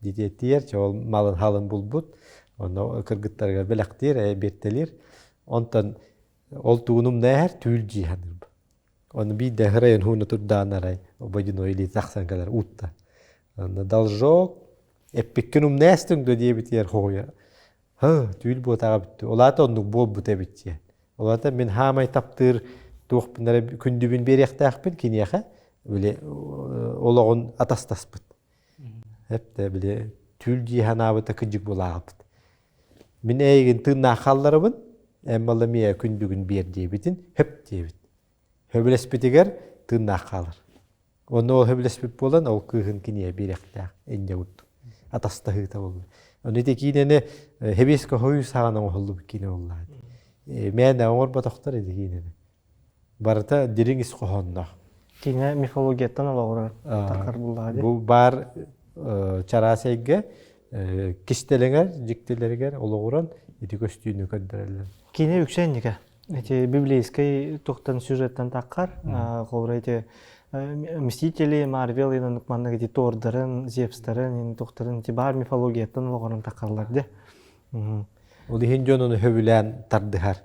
[SPEAKER 2] Диэтиэр чэ ол малын халын булбут. Онно кыргыттарыгар бэлэхтиир, биэртэлиир. Онтон ол тугунум нээһэр түүл дии саныырбын. Ону биирдэ хырайын һууна турдаан арай водяной илии тахсан кэлэр уутта. Онно должок эппиккин умнээстиҥ дуо диэбитигэр хоһуйа Һы, түүл буотаҕа бүттэ. Ол аата оннук буолбут эбит диэн. Ол аата мин хаамай таптыыр туохпун эрэ күндүбүн биэриэхтээхпин киниэхэ били олоҕун атастаспыт. Эптэ били түүл дии санаабыта кыдьык булаабыт. Мин эйигин тыыннаах хаалларабын, эн балла миэ күндүгүн биэр диэбитин хөп диэбит. Хөбүлэспитигэр тыыннаах хаалар. Онно ол сөбүлэспит буолан, ол кыыһын киниэ биэриэхтээх инньэ курдук. Атастаһыыта буолла. Ону ити киинэни Хэбиэскэ хойуу саҕана оҥоһуллубут киинэ буолла. Мээнэ оҥорботохтор ити киинэни. Барыта дириҥ ис хоһоонноох.
[SPEAKER 1] Киинэ мифологияттан олоҕурар тахар буллаҕа дии.
[SPEAKER 2] Бу баар чараас эйгэ кистэлэҥэр, дьиктилэригэр олоҕуран ити көстүүнү көрдөрөллөр.
[SPEAKER 1] Киинэ үксэ инника. Эти библейскай тухтан сюжеттан таххар, холобура эти Мстители, Марвел инаннык маннык эти Тордарын, Зевстарын, тухтарын эти баар мифологияттан олоҕорон таххаллар де.
[SPEAKER 2] Ол иһин дьон ону сөбүлээн тардыһар,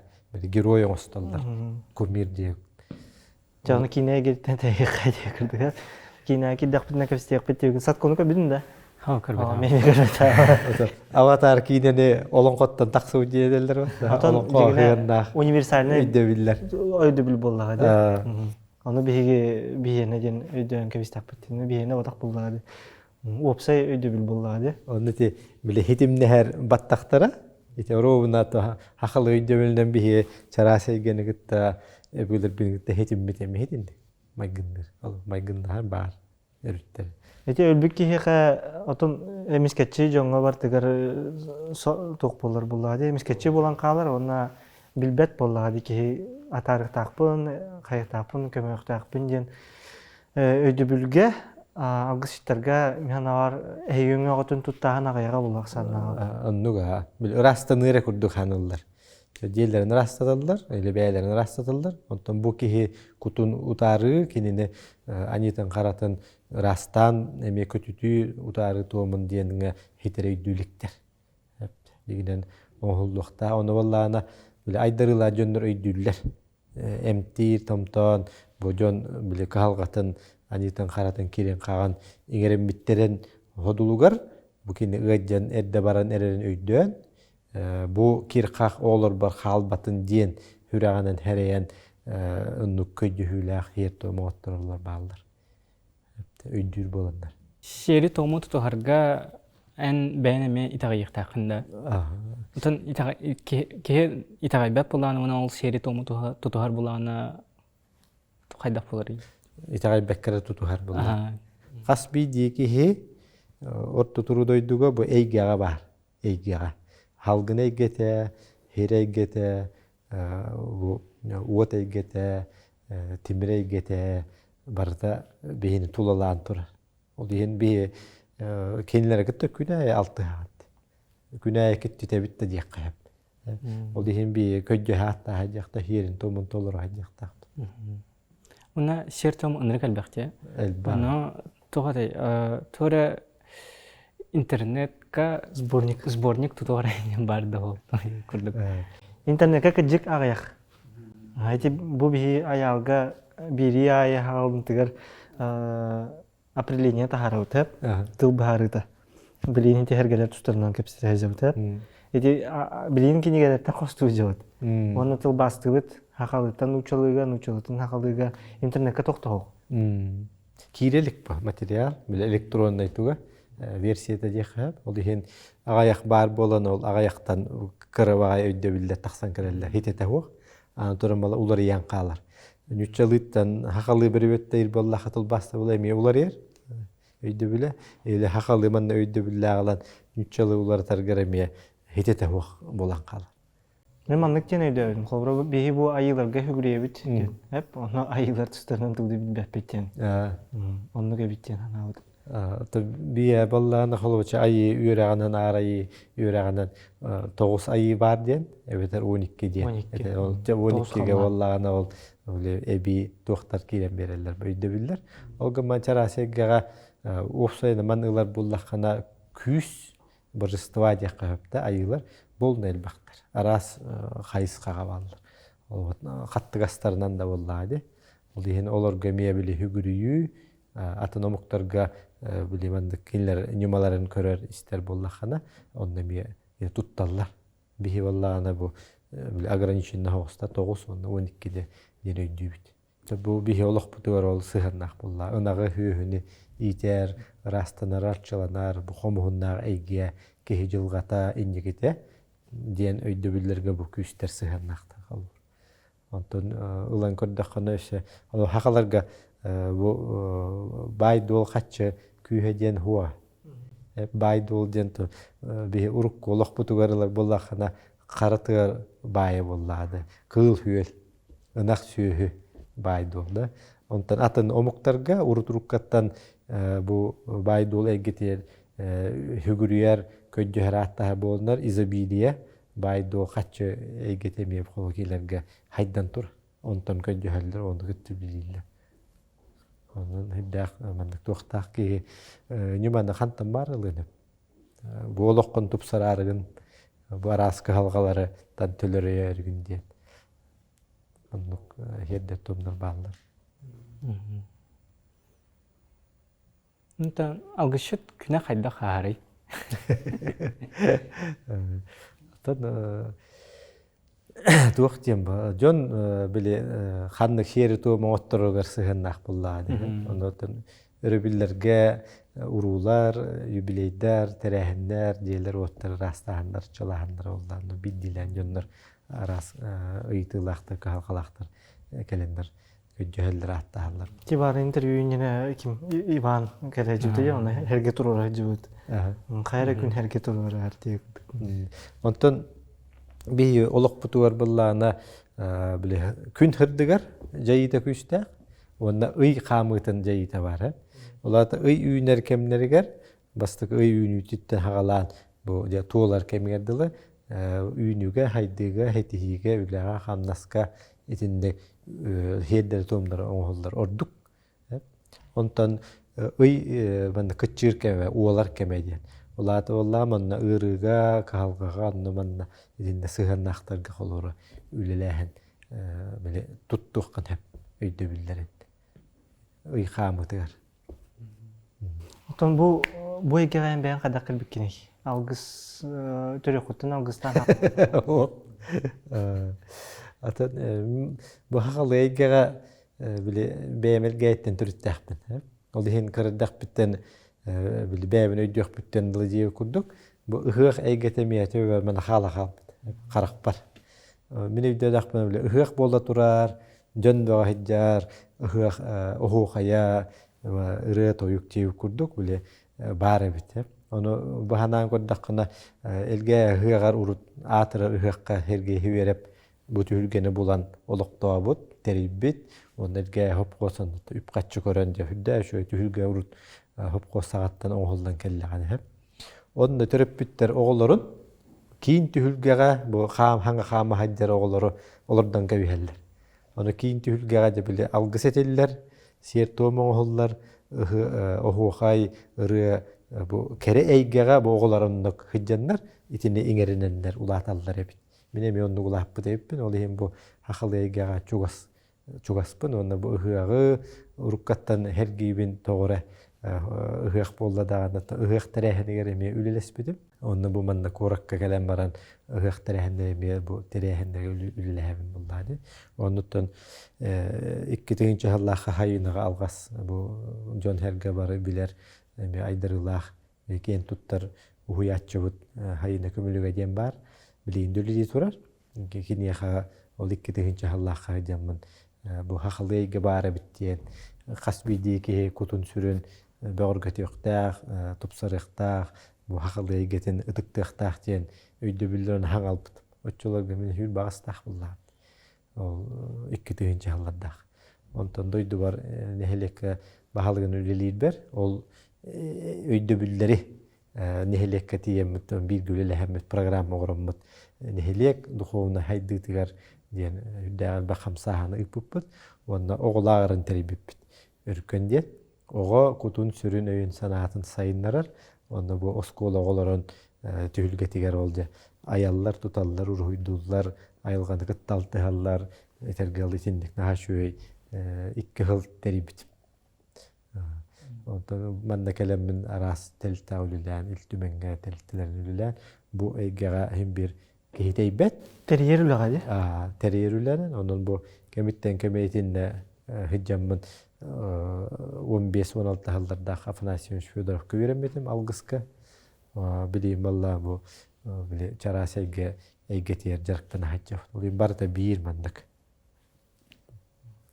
[SPEAKER 2] герой оҥостоллор, кумир диye.
[SPEAKER 1] Дьэ ону киинэгэ кииртэн тэйиэххэ диye кырдыга. Киинэгэ киирдэхпитинэ кэпсэтиэхпит диэбин саткону көрбүтүн да.
[SPEAKER 3] Ха көрбөтөм.
[SPEAKER 1] Мени көрбөтөм.
[SPEAKER 2] Аватар киинэни олоҥхоттон тахсыбыт диэдэллэр
[SPEAKER 1] Отон
[SPEAKER 2] Олоҥхо сыһыаннаах
[SPEAKER 1] универсальный
[SPEAKER 2] өйдөбүллэр.
[SPEAKER 1] Өйдөбүл буоллаҕа дии. Ону биһиги биһиэнэ диэн өйдөөн кэбистэхпит. Биһиэнэ отах буоллаҕа дии. Уопсай өйдөбүл буоллаҕа дии.
[SPEAKER 2] Онно ити били хитимнэһэр баттахтара ити оруобуна хахал өйдөбүлүнэн биһи чараас эйгэни кытта өбүгэлэрбин кытта хитиммит эми хитинник майгынныыр. Ол майгыннаһар баар өрүттэр.
[SPEAKER 1] Ити өлбүт киһиэхэ отон эмискэччи дьоҥҥо бартыгар туох буолар буоллаҕа дии эмискэччи буолан хаалар уонна билбэт буоллаҕа дии киһи атаарыктаахпын, хайыктаахпын, көмөөхтөөхпүн диэн өйдөбүлгэ алгысчыттарга мин санаабар эһиги өҥөҕүтүн туттааһын аҕыйаҕа буолуох санааҕа.
[SPEAKER 2] Оннук аа. Били ырастаныы эрэ курдук хааныллар. Дьиэлэрин ыраастаталлар, или бэйэлэрин ыраастаталлар. Онтон бу киһи кутун утаарыы, кинини аньыытын харатын ыраастаан эмиэ көтүтүү утаарыы туомун диэҥҥэ хитэрэ өйдүүлүктэр. Дигинэн оҥоһуллуохтаах. Ону буоллаҕына били айдарыылаах дьоннор өйдүүллэр. Эмтиир, томтоон бу дьон били кыһалҕатын, аньыытын харатын кирин-хаҕын иҥэриммиттэрин ходулугар бу кини ыадьан эрдэ баран эрэрин өйдөөн бу кир-хах оҕолорбор хаалбатын диэн сүрэҕинэн хэрэйэн оннук көйдөһүүлээх сиэр-туом оҥоттороллор бааллар. Өйдүүр буоланнар.
[SPEAKER 3] Сиэри-туому тутуһарга эн бэйэн эмиэ итэҕэйиэхтээххин да. Оттон киһи итэҕэйбэт буолаана уонна ол сиэри-туому тутуһар буолаана хайдах буоларый?
[SPEAKER 2] Итэҕэйбэккэ эрэ тутуһар буолар. Хас биирдии киһи орто туруу дойдуга бу эйгэҕэ баар. Эйгэҕэ. Халгын эйгэтэ, сир эйгэтэ, бу уот эйгэтэ, тимир эйгэтэ барыта биһини тулалаан турар. Ол иһин биһи Кинилэри кытта күн аайы алтыһаҕыт. Күн аайы киттитэбит да диэххэ сөп. Ол иһин би көдьөһө аттааһа диэхтэ хиэрин туомун толоро диэхтаахпыт.
[SPEAKER 3] Уна сир том ынырык элбэхте.
[SPEAKER 2] Элбэх.
[SPEAKER 3] Ону туох этэй туора интернетка
[SPEAKER 1] Сборник.
[SPEAKER 3] сборник тутуора бар да ол курдук.
[SPEAKER 1] Интернетка кыдьык аҕыйах. Ити бу биһи айаалга биирии аайы хаалынтыгар определение таһаарабыт тыл быһаарыыта. Билиини тиһэргэлэр тустарынан кэпсэтэ сылдьабыт. Ити билиин кинигэлэртэн хостуу сылдьабыт. Уонна тылбаастыыбыт хахалыттан нууччалыыга, нууччалыттан хахалыыга интернекка тохтоһуох.
[SPEAKER 2] Киирэлик материал, бile электроннай туга версията диэххэ ол иһин аҕайах баар буолан ол аҕайахтан кыра өйдөбүллэр тахсан кэлэллэр хитэтэ суох аны туран бала уларыйан хаалар ньуччалыыттан хахалыы бөрүбөттөйр буоллаха тылбаастабыла эмиэ уларыйар өйдөбүлэ или хахалыы манна өйдөбүллээх ылан ньуччалыы уларытаргар эмиэ хитэтэ суох буолан хаалар.
[SPEAKER 1] Мен маннык диэн өйдөөбүтүм. Холобура биһи бу айыыларга хүгүрүйэбит диэн. Эп, онно айыылар тустарынан тугу билбэппит диэн. Оннук эбит диэн санаабытым.
[SPEAKER 2] Бие баллаана холобуча айыы үөрэҕинэн аар айыы үөрэҕинэн тоҕус айыы баар диэн эбэтэр 12 диэн. Ол 12-ге буоллаҕына ол эбии туохтар киирэн биэрэллэр өйдөбүллэр. Ол гынан чараас эйгэҕэ уопсайынан ылар буллаххына күүс божества диэххэ сөп да айыылар буолна элбэхтэр. Араас хайысхаҕа бааллар. Хаттыгастарынан да буоллаҕа дии. Ол иһин олорго эмиэ били үгүрүйүү атын омуктарга били маннык кинилэр ньымаларын көрөр истэр буоллаххына онно эмиэ тутталлар. Биһи буоллаҕына бу били ограниченный оҕуста тоҕус уонна 12-де диэн өйдүүбүт. Бу биһи олохпутугар ол сыһыаннаах буолла. Ынаҕы сүөһүнү иитэр, ыраастанар, арчыланар, бу хомуһуннаах эйгэ киһи дьылҕата инникитэ диэн өйдөбүллэргэ бу күүстэр сыһыаннаахтар. Онтон ылан көрдөххүнэ өссө хахаларга бу баай-дуол хаччы күүһэ диэн хуа. Баай-дуол диэн биһи урукку олохпутугар ылар буоллаххына хара тыа баайа буоллаҕына кыыл-хүөл, ынах сүөһү баай-дуол да. Онтон атын омуктарга урут-уруккаттан бу баай-дуол эйгэтигэр хүгүрүйэр, көдьүһэр ааттаһа буоланнар изобилие баай-дуол хаччы эйгэтэ эмиэ холокилэргэ хайдан тур. Онтон көдьүһэллэр, ону кытта билииллэр. Онон хайдаах маннык туохтаах киһи ньыманы хантан баар ылыан Бу олоххун тупсараарыгын, бу араас кыһалҕалары тан төлөрөйөөрүгүн диэн. Оннук иһэрдэр туомнар бааллар.
[SPEAKER 3] Онтон алгысчыт күнэ хайдах аарый?
[SPEAKER 2] Оттон туох диэн ба дьон били ханнык сиэри-туому оҥотторугар сыһыаннаах буоллаҕа дии. Онтон өрөбүллэргэ уруулар, юбилейдар, тэрээһиннэр, дьиэлэр-уоттар ыраастааһыннар, чалааһыннар буоллаҕына биирдиилээн дьоннор араас ыйытыылаахтар, кыһалҕалаахтар кэлэннэр өйдөһөллөр ааттаһаллар.
[SPEAKER 1] Кибар интервью иннинэ ким Иван кэлэ дьыбыт оны эрге туруора дьыбыт. Хайра күн эрге туруора диye.
[SPEAKER 2] Онтон биһи олохпутугар быллаана били күн хырдыгар дьайыыта күүстээх уонна ый хаамыытын дьайыыта бар. Улаата ый үүнэр кэмнэригэр бастакы ый үүнүүтүттэн хагалаан бу туолар кэмигэр дылы үүнүүгэ, хайдыыга, хэтиһиигэ, үлэҕэ, хамнаска итинник сиэрдэрэ туомнара оҥоһуллар ордук. Онтон ый манна кыччыыр кэмэ, уолар кэмэ диэн. Улаата буоллаҕа манна ыарыыга, кыһалҕаҕа, онно манна итиннэ сыһыаннаахтарга холоро үлэлээһин били туттуоххун сөп өйдөбүллэрин ый хаамыытыгар.
[SPEAKER 1] Оттон бу бу эйгэҕэ эн бэйэҥ хайдах кэлбиккиний? Алгыс төрүөххүттэн алгыстаан
[SPEAKER 2] Атын бу хахалы эйгэҕэ били бэйэм элгээйиттэн төрүттээхпин. Ол иһин кырырдахпыттан били бэйэбин өйдүөхпүттэн дылы диэбит курдук бу ыһыах эйгэтэ эмиэ төбөбөр мана хаала хаалбыт харахпар. Мин өйдөөдөхпүнэ били ыһыах буола турар, дьон бөҕө сылдьар, ыһыах оһуохайа, ырыа-тойук диэбит курдук били баар эбит. Ону баһанаан көрдөххүнэ Элгээ ыһыаҕар урут аатырар ыһыахха Сергей Үөрэп бу түһүлгэни булан олохтообут, тэрийбит. Уонна Элгээ хопхуосан үп-харчы көрөн дьэ үрдээ үчүгэй түһүлгэ урут Хопкуос саҕаттан оҥоһуллан кэллэҕинэ сөп. Онно төрөппүттэр оҕолорун киин түһүлгэҕэ бу хаам хаҥа хаама сылдьар оҕолору олордон кэбиһэллэр. Ону киин түһүлгэҕэ дьэ били алгыс этиллэр, сиэр-туом оҥоһуллар, оһуохай, ырыа бу кэрэ эйгэҕэ бу оҕолор оннук сылдьаннар итини иҥэринэннэр улааталлар эбит. Мин эмиэ оннук улааппыт эбиппин, ол иһин бу хахалы эйгэҕэ чугас чугаспын уонна бу ыһыаҕы уруккаттан эргийбин тоҕо эрэ ыһыах буолла даҕаны ыһыах тэрээһинигэр эмиэ үлэлэспитим. Онно бу манна куоракка кэлэн баран ыһыах тэрээһиннэрэ эмиэ бу тэрээһиннэргэ үлэлэһэбин буллаа дии. Оннуттан 2 тыһыынча сыллаахха Хайынаҕа алҕас бу дьон сэргэ бары билэр эмиэ айдарыылаах киэн туттар уһуйааччыбыт Хайына Көмүлүгэ диэн баар. Билигин да үлэлии турар. Киниэхэ ол 2 тыһыынча сыллаахха сылдьаммын бу хахалыы эйгэ баар эбит диэн хас биирдии киһи кутун-сүрүн бөҕөргөтүөхтээх, тупсарыахтаах, бу хахалыы эйгэтин ытыктыахтаах диэн өйдөбүллэрин хаҥалбытым. Оччолорго мин үһүр баҕастаах буллаҕым. Ол 2 тыһыынча сыллардаах. Онтон дойдубар нэһилиэккэ баһылыгын үлэлиирбэр ол өйдөбүллэри нэһилиэккэ тиийэммит бииргэ үлэлэһэммит программа оҥороммут нэһилиэк духовнай хайдыытыгар диэн үрдээх элбэх хамсааһыны ыыппыппыт уонна оҕо лааҕырын тэрийбиппит. Өркөн диэн оҕо кутун-сүрүн өйүн-санаатын сайыннарар уонна бу оскуола оҕолорун түһүлгэтигэр ол дьэ айаллар, туталлар, уруһуйдууллар, айылҕаны кытта алтыһаллар, этэргэ итинник наһаа үчүгэй 2 сыл тэрийбитим. Онтон манна кэлэммин араас тэрилтэҕэ үлэлээн, Ил Түмэҥҥэ тэрилтэлэрин үлэлээн, бу эйгэҕэ иһин биир киһи тэйбэт.
[SPEAKER 1] Тэрийэр үлэҕэ дии?
[SPEAKER 2] Тэрийэр үлэнэн, онон бу кэмиттэн кэмэ итиннэ сылдьаммын 15-16 сыллардаах Афанасий Иванович Федоровка үөрэммитим алгыска. Билиим балла бу били чараас эйгэ эйгэтигэр дьарыктана сылдьабын. Ол барыта биир маннык.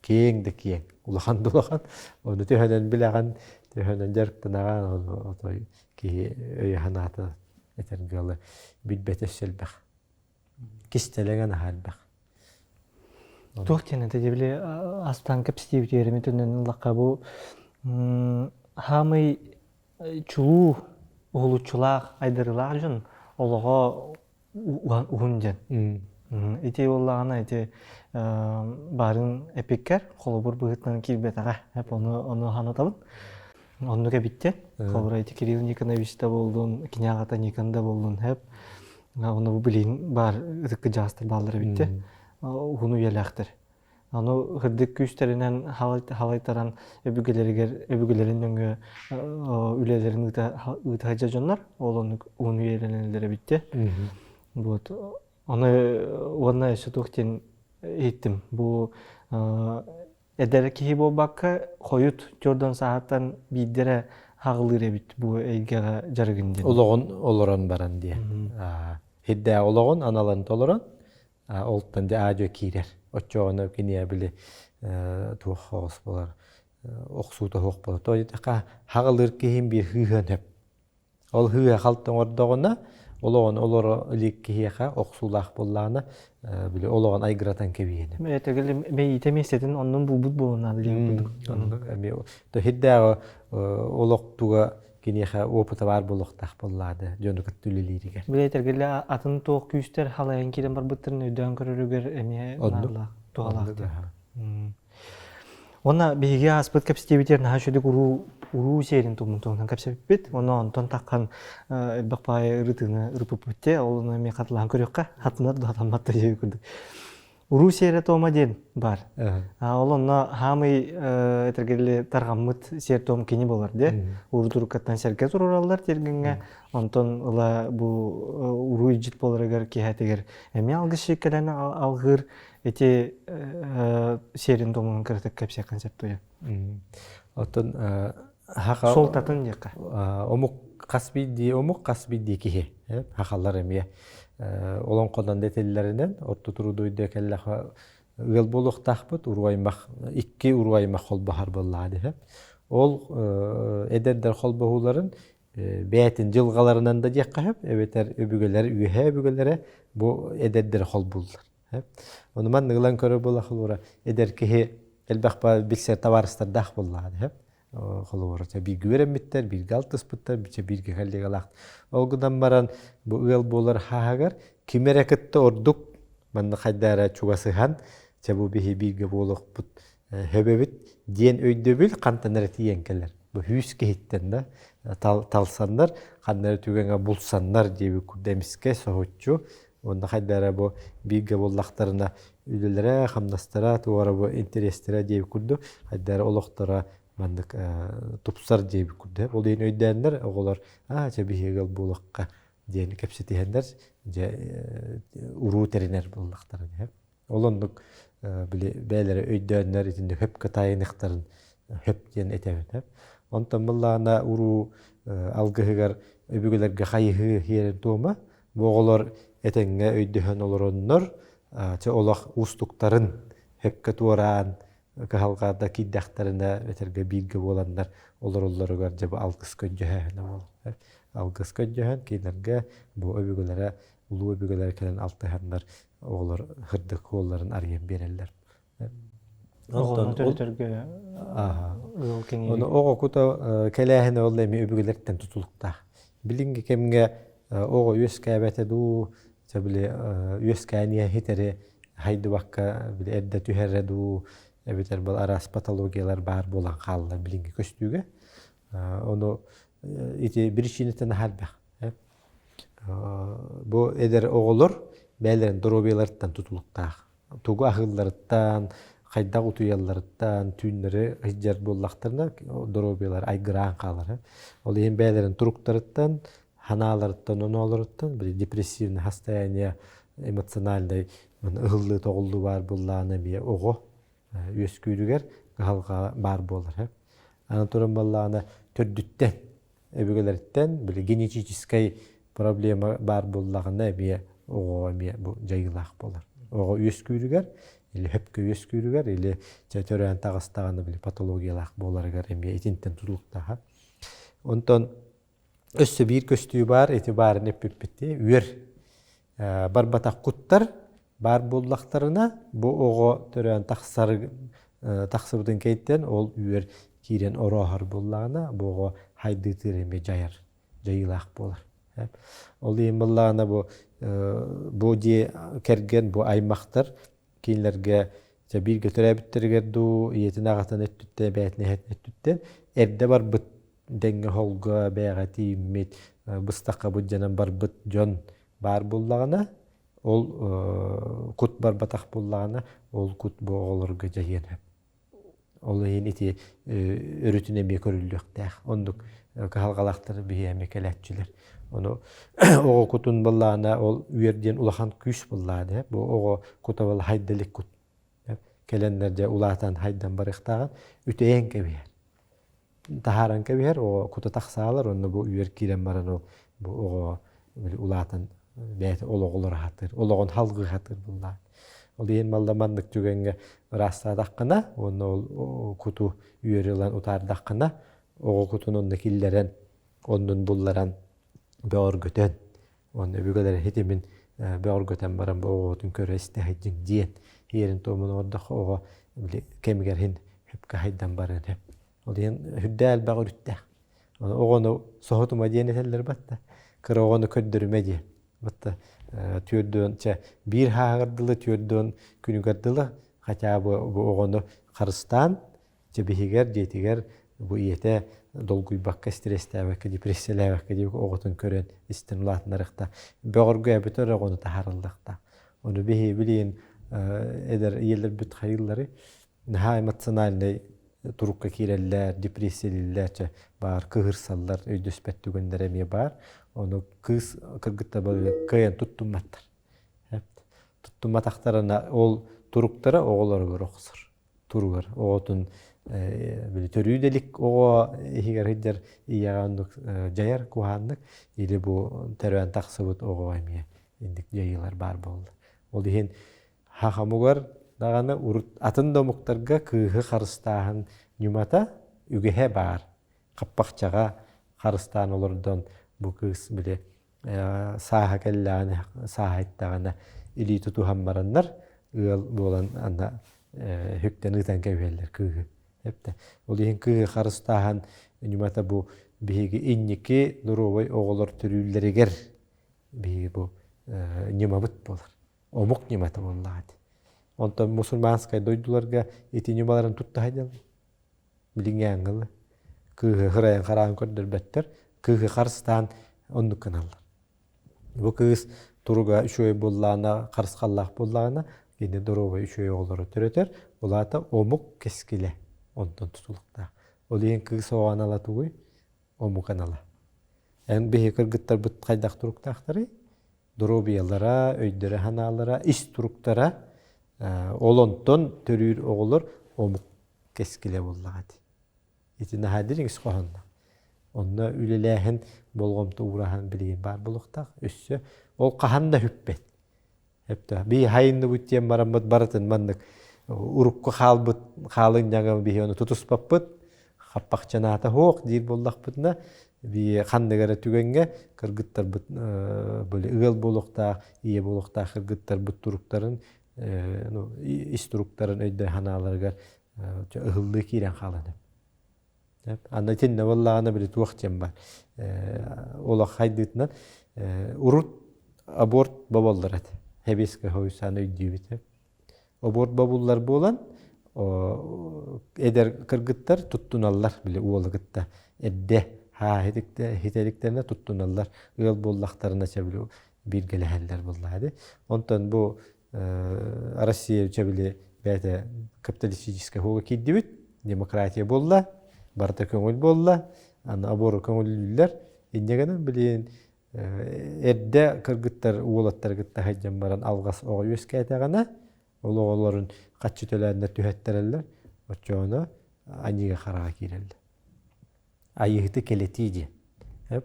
[SPEAKER 2] Киэҥ да киэҥ, улахан да улахан. Ону төһөнөн билэҕин, төһөнөн дьарыктанаҕын, ону отой киһи өйө-санаата этэргэ дылы билбэтэ өссө элбэх. Кистэлэҥэ наһаа элбэх.
[SPEAKER 1] Туох диэн этэ били астаан кэпсэтиибит үөрэммит өннөн ыллахха бу хаамый чулуу уһулуччулаах айдарыылаах дьон олоҕо уһун диэн. Ити буоллаҕына ити баарын эпиккэр холобур быһыытынан киирбэтэҕэ. Ону ону санатабын. Оннук эбиттэн. Холобура ити Кирилл Никонович да буоллун, кини аҕата Никон да буоллун хэп. Ону бу билигин баар ытык кыдьаастар бааллар эбиттэ. Уһун үйэлээхтэр. Аны кырдык күүстэринэн халайтаран өбүгэлэригэр өбүгэлэрин нөҥүө үлэлэрин ыыта ыыта сылдьар дьоннор ол оннук уһун үйэлэнэллэр эбит Вот. Ону уонна өссө туох диэн иһиттим. Бу эдэр киһи буолбакка хойут чордон сааһыттан биирдэрэ хаҕылыыр эбит бу эйгэҕэ дьарыгын диэн.
[SPEAKER 2] Олоҕун олорон баран диэн. Хиддээх олоҕун аналын толорон олтон дьэ аадьуо киирэр. Оччоҕуна киниэ били туох хоҕус буолар охсуута суох буолар. То диэтэххэ хаҕылыыр киһим биир хыыһыан сөп. Ол хыыһа халт оҥордоҕуна олоҕун олоро илик киһиэхэ охсуулаах буоллаҕына били олоҕун айгыратан кэбиһиэн.
[SPEAKER 1] Этэгил мэйиитэ миэстэтин оннун булбут буолунаады диэн курдук.
[SPEAKER 2] Оннук эмиэ то хирдээҕи олох туга киниэхэ опыта баар буолуохтаах буоллаады дьону кытта үлэлииригэр.
[SPEAKER 1] Били этэргилэ атын туох күүстэр халайан киирэн барбыттарын өйдөөн көрөрүгэр эмиэ наадалаах, туһалаах диэн. Уонна биһиги ааспыт кэпсэтиибитигэр наһаа үчүгэй уруу уруу сиэрин туһунан туһунан кэпсэппиппит. Онно онтон таххан элбэх баайы ырытыыны ырыппыппыт те ол ону эмиэ хатылаан көрүөххэ хатынар да хатаммат да диэби курдук. Уруу сиэрэ туома диэн бар. Ол онно хаамый этэргели тарҕаммыт сиэр туом кини болар де. Уруу туруккаттан сэргэ турураллар тергеҥҥэ. Онтон ыла бу уруу илдьит буоларыгар киһэтигэр эмиэ алгыс кэлэн алгыыр ити сиэрин туомун кыратык кэпсиэххин сөп дуо?
[SPEAKER 2] Оттон
[SPEAKER 1] Суолтатын диэххэ.
[SPEAKER 2] Омук хас биирдии омук хас биирдии киһи хахаллар эмиэ олоҥходон да этиллэринэн орто туруу дойду кэллэхэ ыал буолуохтаахпыт уруу аймах икки уруу аймах холбоһор буоллаҕа диһэ ол эдэрдэр холбоһууларын бэйэтин дьылҕаларынан да диэххэ сөп эбэтэр өбүгэлэр үөһээ өбүгэлэрэ бу эдэрдэри холбууллар Ону маннык ылан көрөр буоллахха эдэр киһи элбэх билсэр табаарыстардаах буоллаҕа. Холобура, бииргэ үөрэммиттэр, бииргэ алтыспыттар, бииргэ коллегалаах. Ол гынан баран бу ыал буолар хааһыгар ким эрэ кытта ордук манна хайда эрэ чугасыһан, чэ бу биһи бииргэ буолуохпут хөбөбүт диэн өйдөбүл хантан эрэ тиийэн кэлэр. Бу хүүс киһиттэн да талсаннар, ханна эрэ түгэҥҥэ булсаннар диэбит курдук эмискэ соһуччу уонна хайда эрэ бу бииргэ буоллахтарына үлэлэрэ, хамнастара, туора бу интэриэстэрэ диэбит курдук хайда эрэ олохторо маннык тупсар диэбит курдук. Ол иһин өйдөөннөр оҕолор аа чэ биһиги ыал буолуохха диэн кэпсэтиһэннэр дьэ уруу тэринэр буоллахтара. Ол оннук били бэйэлэрэ өйдөөннөр итинник хөпкө таайыныахтарын хөп диэн этэбин. Онтон быллаана уруу алгыһыгар өбүгэлэргэ хайыһыы хиэрин туома бу оҕолор этэҥҥэ өйдөһөн олороннор чэ олох уустуктарын хөпкө туораан кыһалҕа киирдэхтэринэ этэргэ бииргэ буоланнар олороллоругар дьэ бу алгыс көрдьөһөөһүнэ буолар. Алгыс көрдьөһөн кинилэргэ бу өбүгэлэрэ улуу өбүгэлэрэ кэлэн алтыһаннар оҕолор сырдык суолларын арыйан биэрэллэр.
[SPEAKER 1] Оҕону төрөтөргө ыал кэҥиир.
[SPEAKER 2] Ону оҕо кута кэлээһинэ ол эми өбүгэлэртэн тутулуктаах. Билиҥҥи кэмҥэ оҕо үөскээбэтэ дуу, чэ били үөскээниэ хитэри хайдыбакка били эрдэ түһэрэ дуу, эбэтэр был араас патологиялар баар буолан хаалла билиҥҥи көстүүгэ. Ону ити биричиинэтин аһа элбэх. Бу эдэр оҕолор бэйэлэрин доруобуйаларыттан тутулуктаах. Тугу аһыылларыттан, хайдах утуйалларыттан, түүннэри сылдьар буоллахтарына доруобуйалара айгыраан хаалар. Ол иһин бэйэлэрин туруктарыттан, ханааларыттан, оноолоруттан били депрессивное состояние эмоциональнай ыһыллыы-тоҕуллуу баар буоллаҕына эмиэ оҕо үөскүүрүгэр кыһалҕа баар буолар. Аны туран буоллаҕына төрдүттэн өбүгэлэриттэн били генетическэй проблема баар буоллаҕына эмиэ оҕоҕо эмиэ бу дьайыылаах буолар. Оҕо үөскүүрүгэр или хөпкө үөскүүрүгэр или төрөөн таҕыстаҕына били патологиялаах буоларыгар эмиэ итинтэн тутулуктааҕа. Онтон өссө биир көстүү баар, ити баарын эппиппит үөр барбатах куттар баар буоллахтарына, бу оҕо төрөөн тахсар тахсыбытын кэйтэн ол үөр киирэн орооһор буоллаҕына, бу оҕо хайдыытыыр эмиэ дьайар, дьайыылаах буолар. Ол иһин буоллаҕына бу бу дьиэ кэргэн, бу аймахтар кинилэргэ бииргэ төрөөбүттэригэр дуу, ийэтин аҕатын өттүттэн, бэйэтин эһэтин өттүттэн эрдэ барбыт дэҥҥэ холго бэйэҕэ тиийиммит, быстахха былдьанан барбыт дьон баар буоллаҕына, ол кут барбатах буоллаҕына, ол кут бу оҕолорго дьайыан сөп. Ол иһин ити өрүтүн эмиэ көрүллүөхтээх. Оннук кыһалҕалаахтар биһи эмиэ кэлээччилэр. Ону оҕо кутун буоллаҕына, ол үөр диэн улахан күүс буоллаҕына, бу оҕо кута буолла хайда илик кут. Кэлэннэр дьэ улаатан хайдан барыахтааҕын үтэйэн кэбиһэр. Таһааран кэбиһэр, оҕо кута тахсаалар, онно бу үөр киирэн баран ол бу оҕо улаатан бэйэтэ олоҕу олоро сатыыр, олоҕун халгыы сатыыр буоллаҕа. Ол иһин малла маннык түгэҥҥэ ыраастаатаххына уонна ол куту үөрү ылан утаардаххына, оҕо кутун онно киллэрэн, оннун булларан бөҕөргөтөн, уонна өбүгэлэр хитимин бөҕөргөтөн баран бу оҕотун көрө истэ сылдьыҥ диэн иэрин-туомун оҥордоххо оҕо били кэмигэр иһин сөпкө хайдан барыан сөп. Ол иһин үрдээ элбэх өрүттээх. Оҕону соһутума диэн этэллэр батта. Кыра оҕону көрдөрүмэ диэн. Батта түөрдүөн чэ биир хааһыгар дылы түөрдүөн күнүгэр дылы хотя бы бу оҕону харыстаан дьэбиһигэр дьиэтигэр бу ийэтэ долгуйбакка стресстээбэккэ депрессиялээбэккэ диэбик оҕотун көрөн истэн улаатынарыахта бөҕөргөөбүтэр оҕону таһаарыллыахта ону биһи билигин эдэр ийэлэрбит хайыыллары наһаа эмоциональнай турукка киирэллэр депрессиялииллэр чэ баар кыһырсаллар өйдөспөт түгэннэрэ эмиэ баар ону кыыс кыргыттар кыайан туттумматтар туттумматахтарына ол туруктара оҕолоругар охсор туругар оҕотун били төрүү да илик оҕо иһигэр сылдьар ийэҕэ оннук дьайар куһааннык или бу төрөөн тахсыбыт оҕо эмиэ инник дьайыылар баар буолла. Ол иһин хахамугар даҕаны урут атын да омуктарга кыыһы харыстааһын ньымата үгэһэ баар. Хаппахчаҕа харыстаан олордон бу кыыс били сааһа кэллэҕинэ, сааһа иттэҕинэ илии тутуһан бараннар ыал буолан аны хүктэн ыытан кэбиһэллэр кыыһы. Эптэ. Ол иһин кыыһы харыстааһын ньымата бу биһиги инники доруобай оҕолор төрүүллэригэр биһиги бу ньымабыт буолар. Омук ньымата буоллаҕа ити. Онтон мусульманскай дойдуларга ити ньымаларын тутта сылдьаллар. Билиҥҥи ааҥҥылы. Кыыһы хырайан хараан көрдөрбөттөр. Кыыһы харыстаан оннук гыналлар. Бу кыыс туруга үчүгэй буоллаҕына, харысхаллаах буоллаҕына, кини доруобай үчүгэй оҕолору төрөтөр, ол аата омук кэскилэ онтон тутулуктаах. Ол иһин кыыс оҕо анала тугуй? Омук анала. Эн биһи кыргыттарбыт хайдах туруктаахтарый? Доруобуйалара, өйдөрө-санаалара, ис туруктара ол онтон төрүүр оҕолор омук кэскилэ буоллаҕа ити. Ити наһаа дириҥ ис хоһоонноох. Онно үлэлээһин, болҕомто уураһан билигин баар буолуохтаах. Өссө ол хаһан да бүппэт. Эптэ би хайынныбыт диэн бараммыт барытын маннык урукку хаалбыт хаалынньаҥа биһи ону тутуспаппыт хаппахчанаата суох диир буоллахпытына би ханнык эрэ түгэҥҥэ кыргыттарбыт били ыал буолуохтаах ийэ буолуохтаах кыргыттарбыт туруктарын ис туруктарын өйдөй санааларыгар ыһыллыы киирэн хаалан Аны итиннэ буоллаҕына били туох диэн бар олох хайдыытынан урут аборт боболлор этэ. Хэбиэскэ хойусаан өйдүүбүт. Аборт бобуллар буолан эдэр кыргыттар туттуналлар били уолу кытта эрдэ хаа хитэликтэринэ туттуналлар ыал буоллахтарына чэ били бииргэлэһэллэр буоллаа ди. Онтон бу Россия чэбили бэйэтэ капиталистическай хуга киирдибит, демократия буолла, барыта көҥүл буолла, аны обору көҥүллүүллэр. Инньэ гынан билигин эрдэ кыргыттар уолаттары кытта сылдьан баран алҕас оҕо үөскээтэҕинэ, ол оҕолорун хаччы төлөөннөр түһэттэрэллэр, оччоҕуна аньыыга хараҕа киирэллэр. Айыыһыты кэлэтии диэн.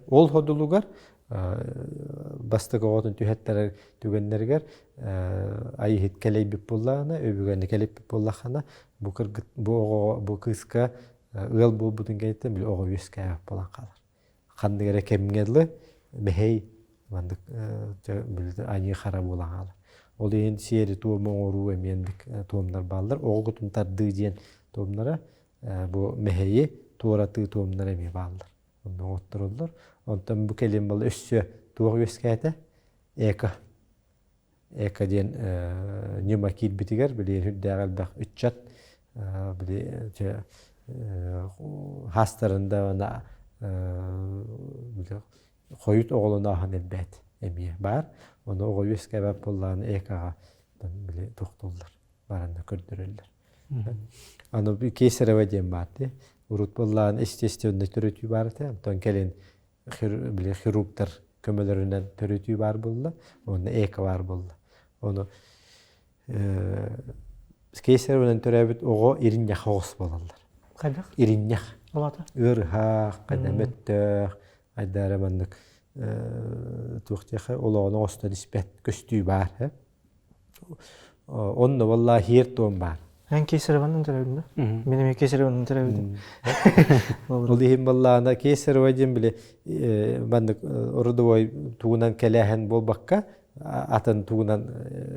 [SPEAKER 2] Ол ходулугар бастакы оҕотун түһэттэрэр түгэннэригэр айыыһыт кэлэйбит буоллаҕына, өбүгэни кэлэппит буоллаххына, бу кыргыт бу оҕоҕо бу кыыска ыал буолбутун кэнниттэн били оҕо үөскээбэт буолан хаалар. Ханнык эрэ кэмҥэ дылы мэһэй маннык аньыы хара буолан хаалар. Ол иһин сиэри-туому оҥоруу эмиэ туомнар бааллар. Оҕо кутун тардыы диэн туомнара бу мэһэйи туоратыы туомнара эмиэ бааллар. Онно оҥоттороллор. Онтон бу кэлин был өссө туох үөскээтэ? Эко. Эко диэн ньыма киирбитигэр билигин үрдээх элбэх ыччат били хаастарын да хойут оҕолонооһун элбээт эмиэ баар. Ону оҕо үөскээбэт буоллаҕына экоҕа били тохтууллар, баранна көрдөрөллөр. Аны кесарево диэн баар дии. Урут буоллаҕына естественный төрөтүү баар этэ. Онтон кэлин били хирургтар көмөлөрүнэн төрөтүү баар буолла. Уонна эко баар буолла. Ону кесареванан төрөөбүт оҕо иринньэх оҕус буолаллар.
[SPEAKER 1] Хайдах?
[SPEAKER 2] Иринньэх.
[SPEAKER 1] Олата?
[SPEAKER 2] Ыарыһах, хайда мөттөөх, хайда эрэ маннык туох диэхэ олоҕун оҥостон испэт көстүү баар. Онно валлаа хиэр туом баар.
[SPEAKER 1] Эн кесареванан төрөөбүтүн да? Мин эмиэ кесареванан төрөөбүтүм.
[SPEAKER 2] Ол иһин баллаана кесарева диэн били маннык родовой тугунан кэлээһин буолбакка атын тугунан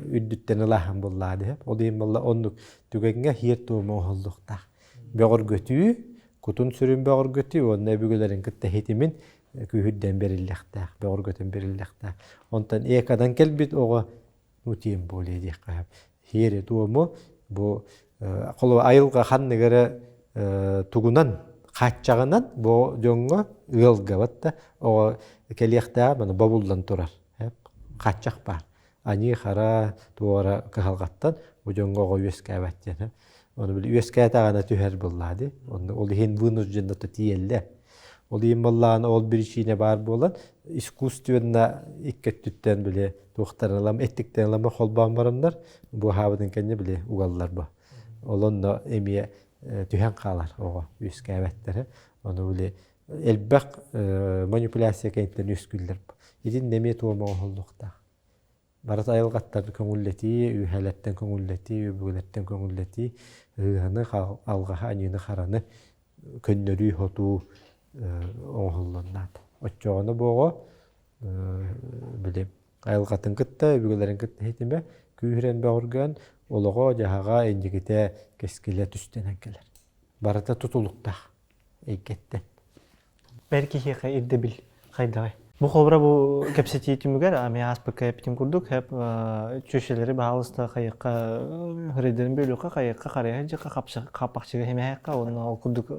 [SPEAKER 2] үрдүттэн ылааһын буоллаа диһэ. Ол иһин балла оннук түгэҥҥэ хиэр туома оһоллуохтаах. Бөҕөргөтүү, кутун сүрүн бөҕөргөтүү уонна өбүгэлэрин кытта хитимин күүһүрдэн бэриллэхтээх, бөҕөргөтөн бэриллэхтээх. Онтон экадан кэлбит оҕо ну тем более диэххэ сөп. Хиэри туому бу холобур айылҕа ханнык эрэ тугунан хааччаҕынан бу дьоҥҥо ыалга батта оҕо кэлиэхтээҕэ маны бобуллан турар хааччах баар аньыы-хара туора кыһалҕаттан бу дьоҥҥо оҕо үөскээбэт диэн ону били үөскээтэҕинэ түһэр буоллаа дии онно ол иһин вынужденно тиийэллэр ол иһин буоллаҕына ол биричиинэ баар буолан искусственно икки өттүттэн били туохтарын ылам эттиктэн ылама холбоон бараннар бу аһаабытын кэннэ били угаллар бу ол онно эмиэ түһэн хаалар оҕо үөскээбэттэрэ ону били элбэх манипуляция кэнниттэн үөскүүллэр итиннэ эмиэ туома оҥоһуллуохтаах Барыта айылҕаттан көҥүллэтии, үөһэлэртэн көҥүллэтии, өбүгэлэртэн көҥүллэтии, ыһыыһаны, алҕаһы, аньыыны-хараны көннөрүү, хотуу оҥоһуллан наада. Оччоҕуна бу оҕо били айылҕатын кытта, өбүгэлэрин кытта ситимэ күүһүрэн бөҕөргөөн, олоҕо-дьаһаҕа, инникитэ, кэскилэ түстэнэн кэлэр. Барыта тутулуктаах эйгэттэн.
[SPEAKER 1] Эр киһиэхэ ирдэбил хайдаҕый? Бу холобура бу кэпсэтии түмүгэр ами ааспыкка эппитим курдук хэп чүөчэлэри баһаалыста хайыахха хырыйдарын бөлүөххэ хайыахха харыйа дьыхха хаппахчыга химэһэххэ уонна ол курдук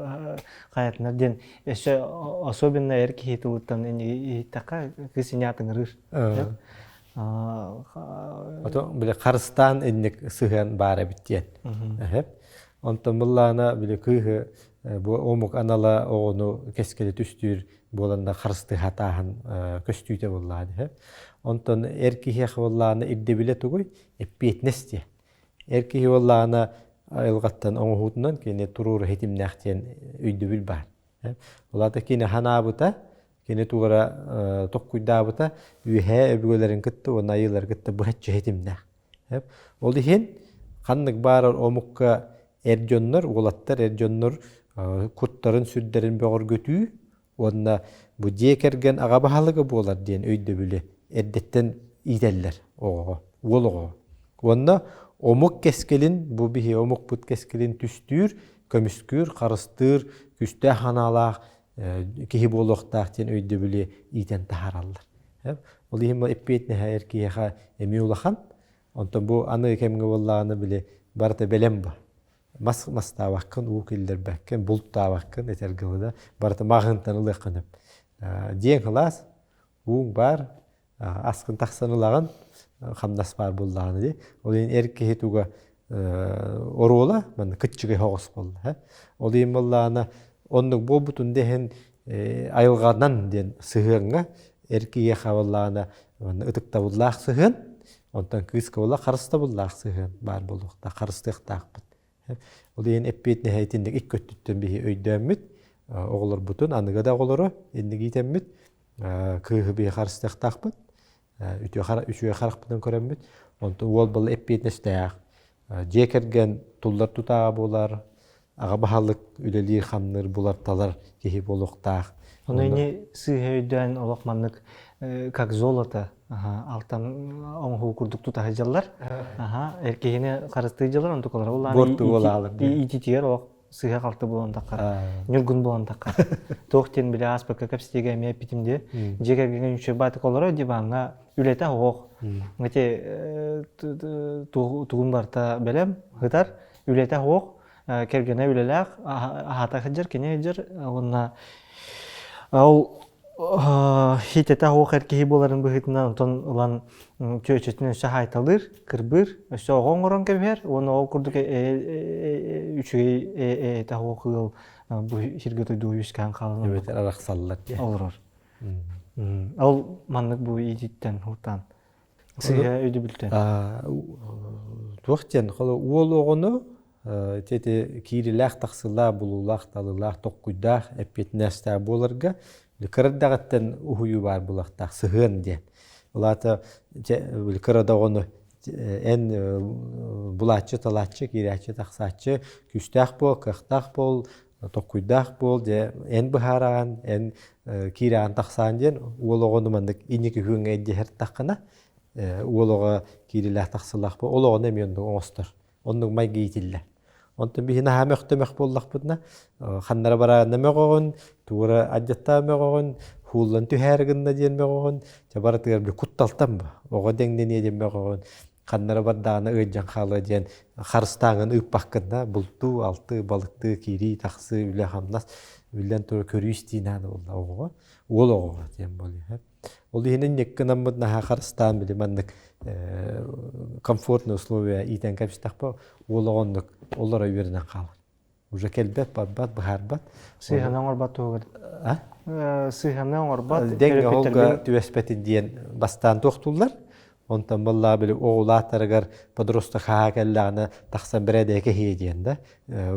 [SPEAKER 1] хайатынар диэн өссө особенно эр киһи тылыттан иһиттэххэ кыыс ине атыҥырыыр.
[SPEAKER 2] Ото били харыстаан инник сыһыан баар эбит диэн. Онтон быллаана били кыыһы бу омук анала оҕону кэскили түстүүр буоланна харыстыһа тааһын көстүүтэ буоллаҕа дии. Онтон эр киһиэхэ буоллаҕына ирдэбилэ тугуй? Эппиэтинэс диэн. Эр киһи буоллаҕына айылҕаттан оҥоһуутунан кини туруору хитимнээх диэн өйдөбүл баар. Ол аата кини ханаабыта, кини тугара токкуйдаабыта үөһээ өбүгэлэрин кытта уонна айыылары кытта быһаччы хитимнээх. Ол иһин ханнык баарар омукка эр дьоннор, уолаттар эр дьоннор куттарын сүрдэрин бөҕөргөтүү уонна бу дьиэ кэргэн аҕа баһылыга буолар диэн өйдөбүлү эрдэттэн иитэллэр оҕоҕо, уол оҕоҕо. Уонна омук кэскилин, бу биһи омукпут кэскилин түстүүр, көмүскүүр, харыстыыр, күүстээх санаалаах киһи буолуохтаах диэн өйдөбүлү иитэн таһаараллар. Ол иһин эппиэтинэһэ эр киһиэхэ эмиэ улахан. Онтон бу аныгы кэмҥэ буоллаҕына били барыта бэлэм бу. Мас мастаабаккын, уу киллэрбэккин, бултаабаккын этэргэ да барыта маҕаһыынтан ылыаххын сөп. Дьиэҥ сылаас, ууҥ баар, аскын тахсан ылаҕын, хамнас баар буоллаҕына дии. Ол иһин эр киһи туга оруола манна кыччыгый соҕус буолла. Ол иһин буоллаҕына оннук буолбутун да иһин айылҕанан диэн сыһыаҥҥа эр киһиэхэ буоллаҕына ытыктабыллаах сыһыан, онтон кыыска буолла харыстабыллаах сыһыан баар буолуохтаах, харыстыахтаахпыт. Ол иһин эппиэтинэһэ итинник икки өттүттэн биһи өйдөөммүт, оҕолорбутун, аныгы да оҕолору инник иитэммит, кыыһы биһи харыстыахтаахпыт, үчүгэй харахпытынан көрөммүт, онтон уол буолла эппиэтинэстээх, дьиэ кэргэн туллар тутааҕа буолар, аҕа баһылык үлэлиир-хамныыр, булар-талар киһи буолуохтаах.
[SPEAKER 1] Ону ини сыыһа өйдөөн олох маннык как золото алтан оҥоһуу курдук тута сылдьаллар. Эр киһини харыстыы дьаллар, онтукалара улаан иититигэр олох сыыһа-халты буолан таххар, ньургун буолан таххар. Туох диэн билэ ааспакка кэпсэтиигэ эмиэ эппитим дии. Дьиэ кэргэҥҥэ үчүгэй баатык олорор диваҥҥа үлэтэ оһох. Ити тугун барыта бэлэм, ытар, үлэтэ оһох, кэргэнэ үлэлээх, аһата сылдьар, кини сылдьар уонна ол хитэтэ оһох эр киһи буоларын быһыытынан онтон ылан чүөчэтин өссө хаайталыыр, кырбыыр, өссө оҕо оҥорон кэбиһэр уонна ол курдук үчүгэй ээтэ оһох ыал бу сиргэ дойдуга үөскээн хаалан
[SPEAKER 2] эбэтэр арахсаллар диye.
[SPEAKER 1] Олорор. Ол маннык бу иититтэн һутаан сыыһа өйдөбүлтэн.
[SPEAKER 2] Туох диэн холо уол оҕону ити киирилээх тахсылаах, булуулаах, талыылаах, токкуйдаах, эппиэтинэстээх буоларга кыра эрдэҕиттэн уһуйуу баар буолуохтаах сыһыан диэн. Ол аата кыра да оҕону эн булааччы-талааччы, киирээччи-тахсааччы, күүстээх буол, кыахтаах буол, токкуйдаах буол, дьэ эн быһаараҕын, эн киирэҕин тахсаан диэн уол оҕону маннык инники күөҥҥэ илдьиһэртэххинэ уол оҕо киирилээх тахсылаах буол, ол оҕону эмиэ оннук оҥостор. Оннук майгы иитиллэр. Онтон биһи наһаа мөхтөмөх буоллахпытына, ханнара бараанна мөҕөҕүн, туора адьаттаа мөҕөҕүн, хууллан түһээри гынна диэн мөҕөҕүн, чэ барытыгар били кутталтан ба, оҕо дэҥнэниэ диэн мөҕөҕүн, ханнара бардаҕына ыалдьан хаалыа диэн харыстааҥын ыыппаккын да, бултуу, алтыы, балыктыы, киирии, тахсыы, үлэ-хамнас, биллэн турар көрүү-истии наада буолла оҕоҕо, уол оҕоҕо диэн буолуо. Ол иһин инниккинаммыт наһаа харыстаан били маннык комфортные условия иитэн кэбистэхпэ уол оҕоннук олоро үөрэнэн хаалар. Уже кэлбэт, барбат, быһаарбат.
[SPEAKER 1] Сыыһаны оҥорбот туһугар. Сыыһаны оҥорбот.
[SPEAKER 2] Дэҥ оһолго түбэспэтин диэн бастаан туохтууллар. Онтон баллаа били оҕулааттарыгар подросток хаа кэллэҕинэ тахсан бэрээдэйэ кэһиэ диэн да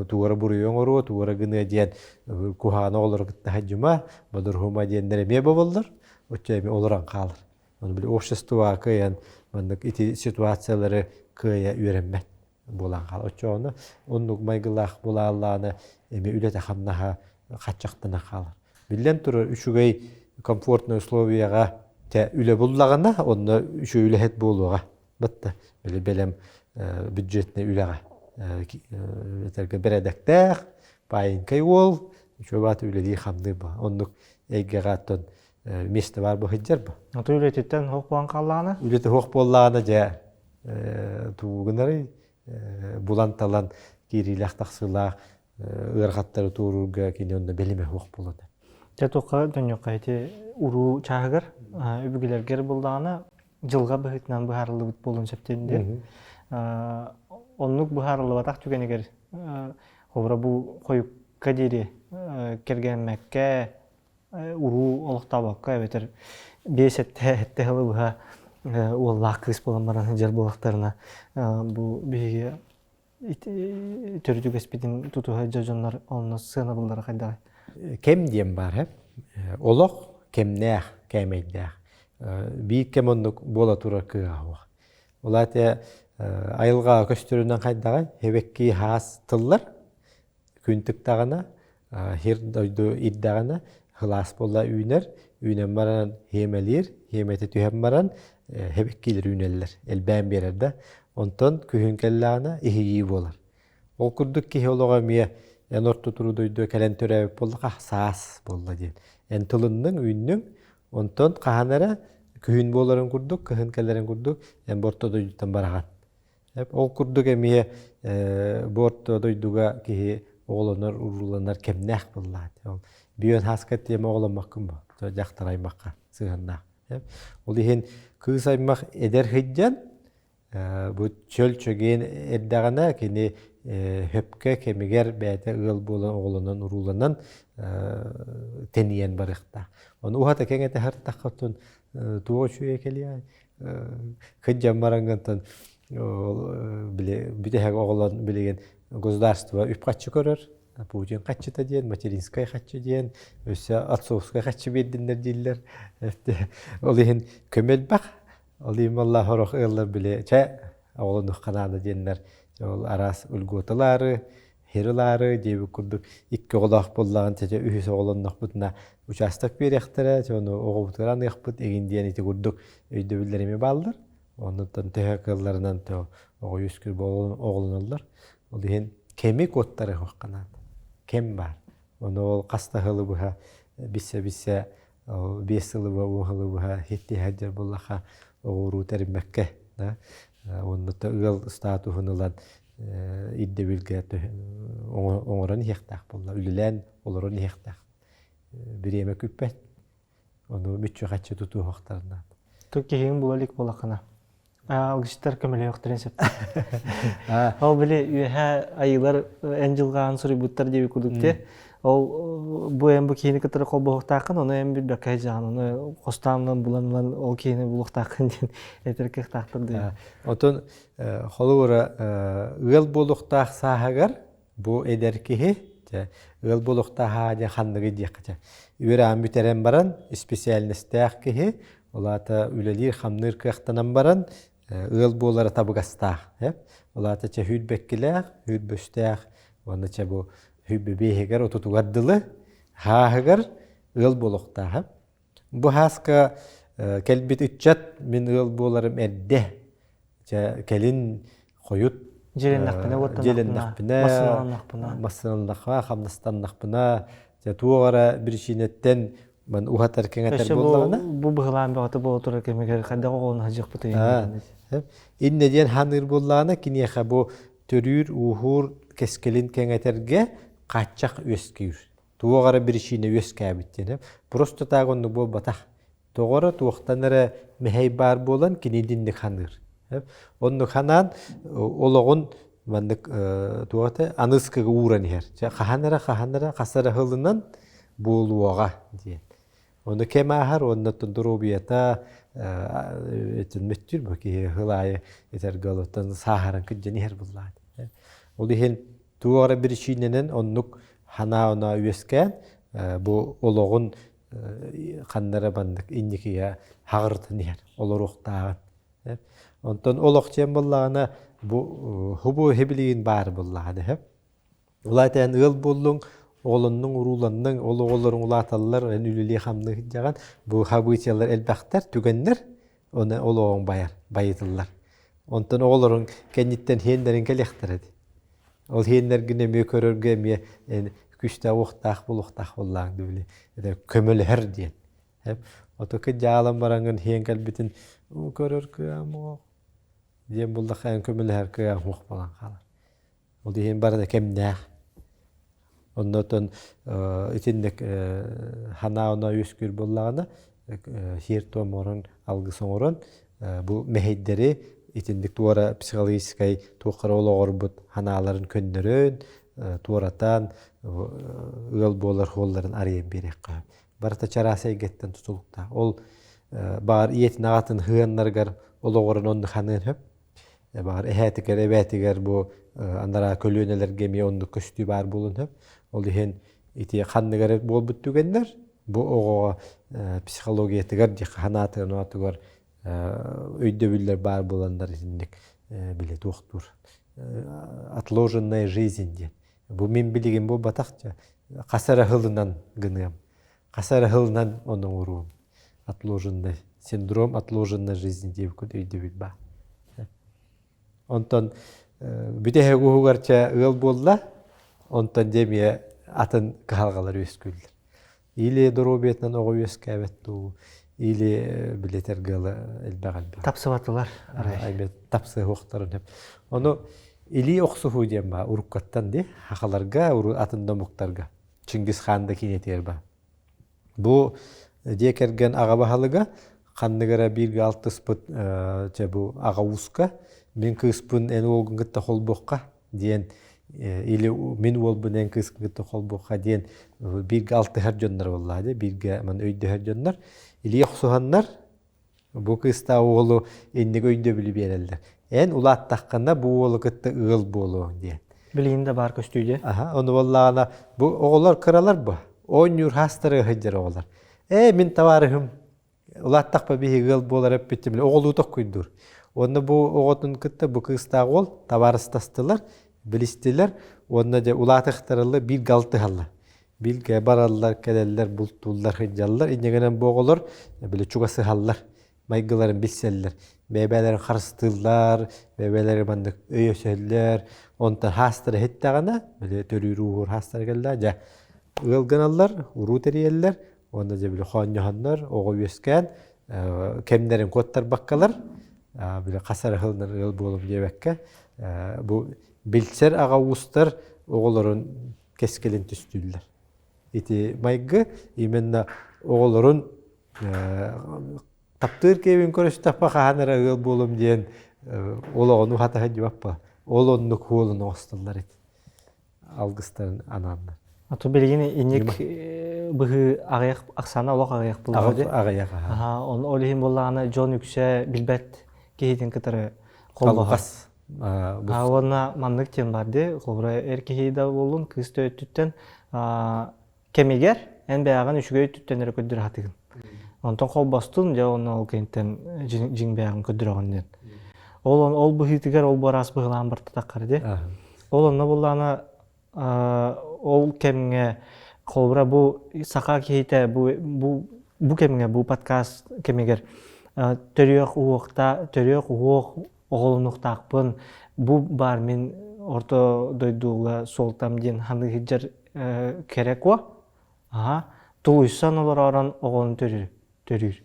[SPEAKER 2] туора буруйу оҥоруо, туора гыныа диэн куһаҕаны оҕолору кытта сылдьыма, бодоруһума диэннэр эмиэ боболлор, оччо эмиэ олорон хаалар. Ону били обществоҕа кыайан маннык ити ситуациялары кыайа үөрэммэт буолан хаалар. Оччоҕуна оннук майгылаах буолааллааны эмиэ үлэтэ-хамнаһа хаччахтана хаалар. Биллэн турар, үчүгэй комфортный условияҕа те үлэ буллаҕына, онно үчүгэй үлэһит буолуоҕа. Батта били бэлэм бюджетный үлэҕэ этэргэ бэрэдэктээх, Паинкай уол үчүгэй үлэлии хамныы ба. Оннук эйгэҕэ оттон миэстэ баар бу сылдьар ба.
[SPEAKER 1] Ото үлэтиттэн хоох буолан хааллаҕына?
[SPEAKER 2] Үлэтэ хоох буоллаҕына дьэ тугу гынарый булан-талан киириилээх тахсыылаах ыарахаттары туоруурга кини онно бэлэмэ суох буолан.
[SPEAKER 1] Дьэ туохха дьонньуохха ити уруу чааһыгар үбүгэлэргэр буллаҕына дьылҕа быһыытынан быһаарыллыбыт буолуон сөптөөн диэн. Оннук быһаарыллыбатах түгэнигэр холобура бу хойукка диэри кэргэммэккэ уруу олохтообокко эбэтэр биэс сэттэ сылы быһа уоллаах кыыс буолан баран сылдьар буоллахтарына бу биһиги төрүт үгэспитин тутуһа дьоннор онно сыанабыллара хайдаҕый?
[SPEAKER 2] Кэм диэн баар Олох кэмнээх, кээмэйдээх. Биир кэм оннук буола турар кыаҕа суох. Ол аата айылҕаҕа көстөрүнэн хайдаҕай? Эбэкки хаас тыллар күн тыктаҕына, сир дойду ирдэҕинэ сылаас буолла үүнэр, үүнэн баран хиэмэлиир, хиэмэтэ түһэн баран хэбэккилэр үүнэллэр, элбээн биэрэр да. Онтон күһүн кэллэҕинэ иһийии буолар. Ол курдук киһи олоҕо эмиэ эн орто туруу дойдуга кэлэн төрөөбүт буоллаха саас буолла диэн. Эн тылынныҥ, үүннүҥ, онтон хаһан эрэ күһүн буоларын курдук, кыһын кэлэрин курдук эн бу орто дойдуттан бараҕын. Ол курдук эмиэ бу орто дойдуга киһи оҕолонор, урууланар кэмнээх буоллаҕа. Ол бүөн хааска тиэмэ оҕоломмоккун бу дьахтар аймахха сыһыаннаах. Ол иһин кыыс аймах эдэр сылдьан бу чөл чэгиэн эрдэҕинэ кини хөпкө кэмигэр бэйэтэ ыал буолан оҕолонон урууланан тэнийэн барыахтаах. Ону уһата кэҥэтэ сырыттахха оттон туох үчүгэй кэлиэ кыдьан бараҥҥантан били бүтэһик оҕолон билигин государство үп-харчы көрөр Путин хаччыта диэн, материнскай хаччы диэн, өссө отцовскай хаччы биэрдиннэр дииллэр. Ол иһин көмө элбэх. Ол иһин балла сорох ыаллар били чэ оҕолонуохха наада диэннэр ол араас льготалары, хирылаары диэбит курдук икки оҕолоох буоллаҕын чэ үһүс оҕолоннохпутуна учаастак биэриэхтэрэ, чэ ону оҕобутугар аныахпыт игин диэн ити курдук өйдөбүллэр эмиэ бааллар. Оннуттан төһө кыалларынан оҕо үөскүүр оҕолоноллор. Ол иһин кэми куоттары наада. Кэм баар. Ону ол хас да сылы быһа биссе-биссе биэс сылы быһа, уон сылы быһа хиттиһэ буоллаха оҕуруу тэриммэккэ да оннута ыал статуһун ылан ирдэбилгэ оҥорон иһиэхтээх буолла, үлэлээн олорон иһиэхтээх. Бириэмэ күппэт. Ону мүччү-хаччы тутуһуохтарына.
[SPEAKER 1] Тук киһиҥ була илик буолаххына. Алгысчыттар көмөлөһүөхтэрин сөп. Ол били үөһэ айыылар эн дьылҕаан суруйбуттар диэби курдук те. Ол бу эн бу киһини кытары холбоһуохтааххын, ону эн билбэккэ сылдьаҕын, ону хостоон булан ылан ол киһини булуохтааххын диэн этэр кыахтаахтар диэн.
[SPEAKER 2] Отон холобура ыал буолуохтаах сааһыгар Бу эдэр киһи дьэ, ыал буолуохтааһаа диэн ханныгый диэххэ дьэ. Үөрэҕин бүтэрэн баран, исписээлинэстээх киһи, ол аата үлэлиир-хамныыр кыахтанан баран, ыал буолара табыгастаах. Ол аата чэ сүүрбэккилээх, сүүрбөстээх уонна чэ бу сүүрбэ биэһигэр, отутугар дылы хааһыгар ыал буолуохтаах. Бу хааска кэлбит ыччат мин ыал буоларым эрдэ Дьэ, кэлин хойут
[SPEAKER 1] Дьиэлэннэхпинэ,
[SPEAKER 2] дьиэлэннэхпинэ, массыыналаннахпына, хамнастаннахпына, дьэ туох эрэ биричиинэттэн ман уһатар кэҥэтэр буоллаҕына.
[SPEAKER 1] Бу быһылаан бөҕөтө буола турар кэмигэр хайдах оҕолону сылдьыахпытый?
[SPEAKER 2] Иннэ диэн ханыыр буоллаҕына, киниэхэ бу төрүүр, ууһуур кэскилин кэҥэтэргэ хааччах үөскүүр. Туох эрэ биричиинэ үөскээбит диэн. Просто так оннук буолбатах. Тоҕо эрэ туохтан эрэ мэһэй баар буолан кини итинник ханыыр. Оннук ханаан олоҕун маннык туох этэ аныскыга ууран иһэр. Чэ хаһан эрэ хаһан эрэ хас эрэ сылынан буолуоҕа диэн. Ону кэм ааһар уонна доруобуйата этин мөттүүр бу киһи сыл аайы этэргэ олоттон сааһыран кырдьан иһэр буллаат. Ол иһин туох эрэ биричиинэнэн оннук санаа-оноо үөскээн бу олоҕун ханна эрэ маннык инникигэ хаҕырытан иһэр олоруохтааҕын. Онтон олох диэн буоллаҕына бу хубу иһи баар буоллаҕына иһэ. Улаатан ыал буоллуҥ, оҕолоннуҥ, урууланныҥ, ол оҕолоруҥ улааталлар, эн үлэлии-хамныы сылдьаҕын. Бу событиелар элбэхтэр, түгэннэр, оны олоҕуҥ байар, байытыллар. Онтон оҕолоруҥ кэнниттэн хиэннэрин кэлиэхтэрэ дии. Ол иһиннэргин эмиэ көрөргө эмиэ күүстээх уохтаах буолуохтаах буоллаҕыҥ дии били көмөлөһөр диэн. Отоку дьаалан бараҥҥын иһэн кэлбитин көрөр кыам оҕо диэн буллахха эн көмөлөһөр кыаҕыҥ суох буолан хаалар. Ол иһин барыта кэмнээх. Оннотон итинник санаа оноо үөскүүр буоллаҕына сиэр-туом оҥорон, алгыс оҥорон бу мэһэйдэри итинник туора психологическай туохха эрэ олоҕурбут санааларын көннөрөн, туоратан ыал буолар суолларын арыйан биэриэххэ сөп. Барыта чараас эйгэттэн тутулуктаах. Ол баҕар ийэтин аҕатын сыһыаннарыгар олоҕуран оннук саныан сөп. Баҕар эһээтигэр, эбээтигэр бу анараа көлүөнэлэргэ эмиэ оннук көстүү баар буолуон сөп. Ол иһин ити ханнык эрэ буолбут түгэннэр бу оҕоҕо психологиятыгар диэххэ санаатыгар өйдөбүллэр баар буоланнар итинник били туохтуур отложенная жизнь диэн. Бу мин билигин буолбатах хас эрэ сылынан гыныам, хас эрэ сылынан ону оҥоруом. Отложенный синдром отложенной жизни диэбиккит өйдөбүл баар. Онтон бүтэһик уһугар чэ ыал буолла, онтон дьэ эмиэ атын кыһалҕалар үөскүүллэр. Или доруобуйатынан оҕо үөскээбэт дуу, или билэтэр ыала элбэх элбэх.
[SPEAKER 1] Тапсыбатылар арай.
[SPEAKER 2] Тапсыһыахтарын сөп. Ону илии охсуһуу диэн баар уруккаттан дии, хахаларга, атын да омуктарга. Чингис хаан да киинэтигэр баар. Бу дьиэ кэргэн аҕа баһылыга ханнык эрэ бииргэ алтыспыт чэ бу аҕа ууска мин кыыспын эн уолгун кытта холбуохха диэн или мин уолбун эн кыыскын кытта холбуохха диэн бииргэ алтыһар дьоннор буоллаҕа дии бииргэ маны өйдөһөр дьоннор илии охсуһаннар Бу кыыстаах уолу инник өйдөбүлү биэрэллэр. Эн улааттаххына бу уолу кытта ыал буолуоҥ диэн.
[SPEAKER 1] Билигин да баар көстүү дии.
[SPEAKER 2] Аха, ону буоллаҕына бу оҕолор кыралар бу. Оонньуур хаастары сылдьар оҕолор. Ээ, мин табаарыһым улааттахпа биһиги ыал буолар эппитим оҕолуу токкуйдуур. Уонна бу оҕотун кытта бу кыыстаах уол табаарыстастылар, билистилэр уонна дьэ улаатыахтарылла бииргэ алтыһаллар. Билгэ бараллар, кэлэллэр, бултууллар, сылдьаллар. Инньэ гынан бу оҕолор били чугасыһаллар, майгыларын билсэллэр. Бэйэ-бэйэлэрин харыстыыллар, бэйэ-бэйэлэри маннык өйөсөллөр. Онтон хаастара иһиттэҕинэ, били төрүүр ууһуур хаастара кэллэ, дьэ ыал гыналлар, уруу тэрийэллэр, уонна дьэ били хоонньоһоннор, оҕо үөскээн, кэмнэрин куоттарбаккалар, били хас эрэ сылынан ыал буолум диэбэккэ, бу билсэр аҕа уустар оҕолорун кэскилин түстүүллэр. Ити майгы именно оҕолорун таптыыр киэбин көрүстэхпэ хаһан эрэ ыал буолум диэн олоҕун уһата сылдьыбаппа. Ол оннук хуолун оҥостоллор ити алгыстарын анааннар.
[SPEAKER 1] Ато билигин инник быһыы аҕыйах ахсаана олох аҕыйах буолла.
[SPEAKER 2] Аҕыйах.
[SPEAKER 1] Ол иһин буоллаҕына дьон үксэ билбэт киһитин кытары холбоһор. Уонна маннык диэн бар дии, холобура эр киһи да буоллун, кыыс да өттүттэн кэмигэр эн бэйэҕин үчүгэй өттүттэн эрэ көрдөрө сатыгын. Онтон холбостун, дьэ онно ол кэнниттэн дьиҥ бэйэҕин көрдөрөҕүн диэн. Ол ол быһыытыгар ол бу араас быһылаан бартатаххар дии. Ол онно буллаҕына ол кэмҥэ холобура бу саха киһитэ бу бу бу кэмҥэ бу подкаст кэмигэр төрүөх уһуохта төрүөх уһуох оҕолонуохтаахпын бу баар мин орто дойдуга суолтам диэн ханыы сылдьар кэрэ куо аха тулуйсан олороорон оҕону төрүүр төрүүр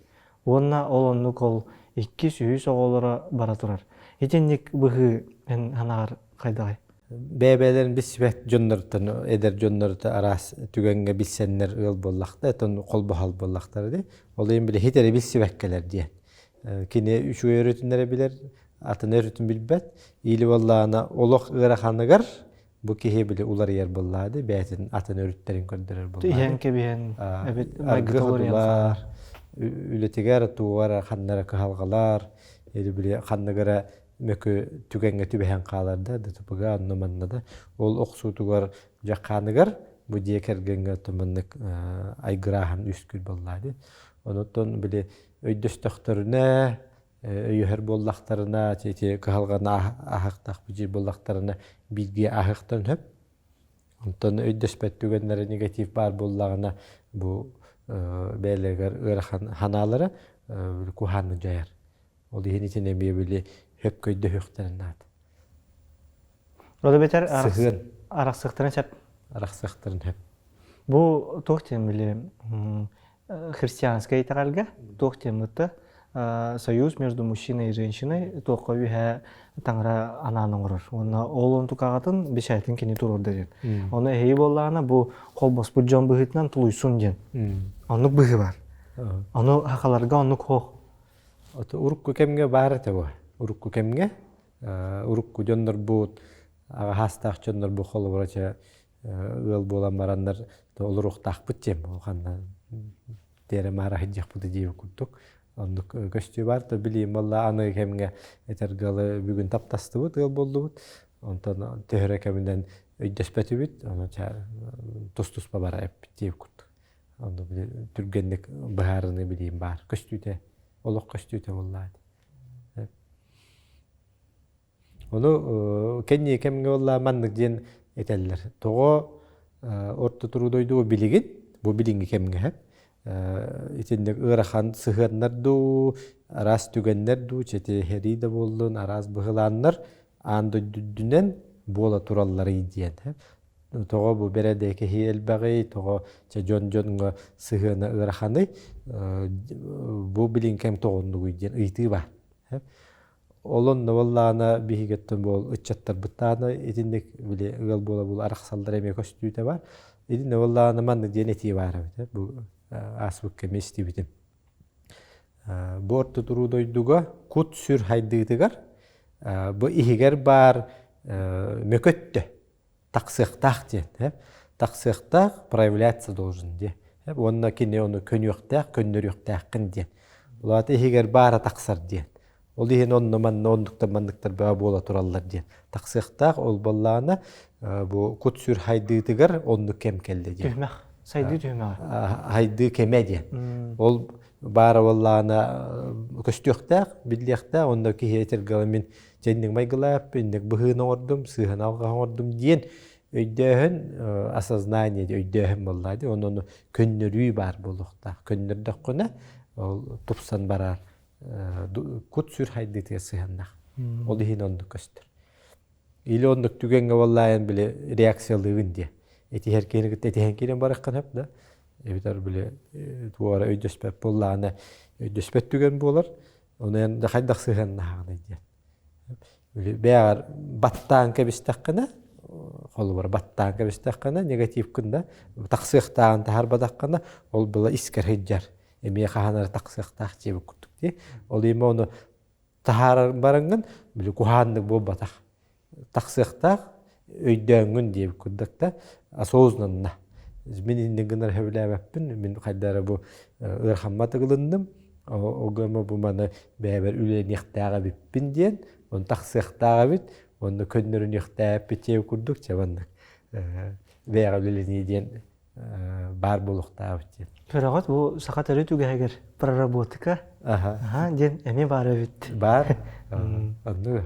[SPEAKER 1] уонна ол оннук ол иккис үһүс оҕолоро бара турар итинник быһыы эн санаҕар хайдаҕый
[SPEAKER 2] Бэйэ-бэйэлэрин билсибэт дьоннортон, эдэр дьоннорто араас түгэҥҥэ билсэннэр ыал буоллахта, этон холбоһол буоллахтара дии. Ол иһин били хит эрэ билсибэккэлэр диэн. Кини үчүгэй өрүтүн эрэ билэр, атын өрүтүн билбэт. Или буоллаҕына олох ыараханыгар бу киһи били уларыйар буоллаады, бэйэтин атын өрүттэрин көрдөрөр буоллаады.
[SPEAKER 1] Иһэн кэбиһэн эбит майгыта уларыйан хаалар.
[SPEAKER 2] Үлэтигэр тугар ханнара кыһалҕалар, или били ханныгара мөкү түгэҥҥэ түбэһэн хаалар да, ДТП-га онно манна да. Ол охсуутугар дьаххааныгар бу дьиэ кэргэҥҥэ маннык айгырааһын үөскүүр буоллаа дии. Онуттан били өйдөстөхтөрүнэ, өйөһөр буоллахтарына, ити кыһалҕаны аһахтаах бу дьиэ буоллахтарына бииргэ аһыахтарын сөп. Онтон өйдөспөт түгэннэрэ негатив баар буоллаҕына, бу бэйэлэригэр ыарахан ханаалара куһаанны дьайар. Ол иһин итини эмиэ били хөп көйдөһүөхтэрин наада.
[SPEAKER 1] Ол эбэтэр
[SPEAKER 2] Сыһыан.
[SPEAKER 1] арахсыахтарын сөп.
[SPEAKER 2] Арахсыахтарын сөп.
[SPEAKER 1] Бу туох диэн били христианскай итэҕэлгэ туох диэн бытта союз между мужчиной и женщиной туохха үһэ таҥара анаан оҥорор. Уонна ол онтукаҕатын бишээтин кини туруорда диэн. Ону эһиги буоллаҕына бу холбоспут дьон быһыытынан тулуйсун диэн. Оннук быһыы бар. Ону хахаларга оннук хоох.
[SPEAKER 2] Урукку кэмҥэ баар этэ бу. Урукку кэмҥэ урукку дьоннорбут аҕа хаастаах дьоннорбут холобура чэ ыал буолан бараннар олоруохтаахпыт диэн ханна тиэрэ маара сылдьыахпыт диэбит курдук оннук көстүү баар то билиим буолла аны кэмҥэ этэргалы бүгүн таптастыбыт ыал буоллубут онтон төһөрө кэминэн өйдөспөтүбүт ону тус-туспа бара эппит диэбит курдук онно түргэнник быһаарыныы билиим баар көстүүтэ олох көстүүтэ буоллаа Ону кэннии кэмҥэ буолла маннык диэн этэллэр. Тоҕо орто туруу дойдуга билигин, бу билиҥҥи кэмҥэ итинник ыарахан сыһыаннар дуу, араас түгэннэр дуу, чэтиһэрии да буоллун, араас быһылааннар аан дойду үрдүнэн буола туралларый диэн. Тоҕо бу бэрэдэкэһии элбэҕий, тоҕо чэ дьон дьоҥҥо сыһыана ыараханый, бу билиҥ кэм тоҕоннугуй диэн ыйытыы баар. Ол онно буоллаҕына биһигиттэн буол ыччаттарбыттаана итинник били ыал буола-буола арахсаллар эмиэ көстүүтэ бар. Итиннэ буоллаҕына маннык диэн этии баар эбит. Бу ааспыт кэми истибитим. Бу орто туруу дойдуга кут-сүр хайдыытыгар бу иһигэр баар мөкөттө тахсыахтаах диэн. Тахсыахтаах проявляться должен диэн. Уонна кини ону көнүөхтээх, көннөрүөхтээххин диэн. Улаата иһигэр баара тахсар диэн. Ол иһин онно манна оннуктар манныктар баа буола тураллар диэн. Тахсыахтаах ол буоллаҕына бу кут-сүр хайдыытыгар оннук кэм кэллэ диэн.
[SPEAKER 1] Түһүмэх. Сайдыы түһүмэҕэ.
[SPEAKER 2] Хайдыы кэмэ диэн. Ол баара буоллаҕына көстүөхтээх, биллиэхтээх, онно киһи этэргэ мин дьэнник майгылаап, инник быһыыны оҥордум, сыыһаны алҕаһы оҥордум диэн өйдөөһүн осознание өйдөөһүн буоллаа дии онон көннөрүү баар буолуохтаах көннөрдөххүнэ ол тупсан барар кут-сүр хайдыытыгар сыһыаннаах ол иһин оннук көстөр или оннук түгэҥҥэ буоллаайан били реакциялыыбын диэ этиһэр киһини кытта этиһэн киирэн барыаххын сөп да эбэтэр били туора өйдөспөт буоллаҕына өйдөспөт түгэн буолар Ону эн хайдах сыһыаннаһаҕыный диэн. Бэйэҕэр баттаан кэбистэххинэ, холобура баттаан кэбистэххинэ, негативкын да тахсыахтааҕын таһаарбатаххына, ол была искэр сылдьар. Эмиэ хаһан эрэ тахсыахтаах диэбит курдук дии. Ол иһин ону таһаарар бараҥҥын, били куһааннык буолбатах. Тахсыахтаах, өйдөөҥҥүн диэбит курдук да, осознанно. Мин инник гынар сөбүлээбэппин, мин хайда эрэ бу ыарахаммат ыгылынным, огомо бу маны бэйэбэр үлэлиэхтээх эбиппин диэн, оны тахсыахтаах эбит, онно көннөрүнүөхтээппит диэбит курдук, чэ маннык бэйэҕэ үлэлэнии диэн баар буолуохтаабыт диэн.
[SPEAKER 1] Көрөҕүт бу саха төрүт үгэһигэр проработка аха диэн эмиэ баар эбит.
[SPEAKER 2] Баар. Оннук.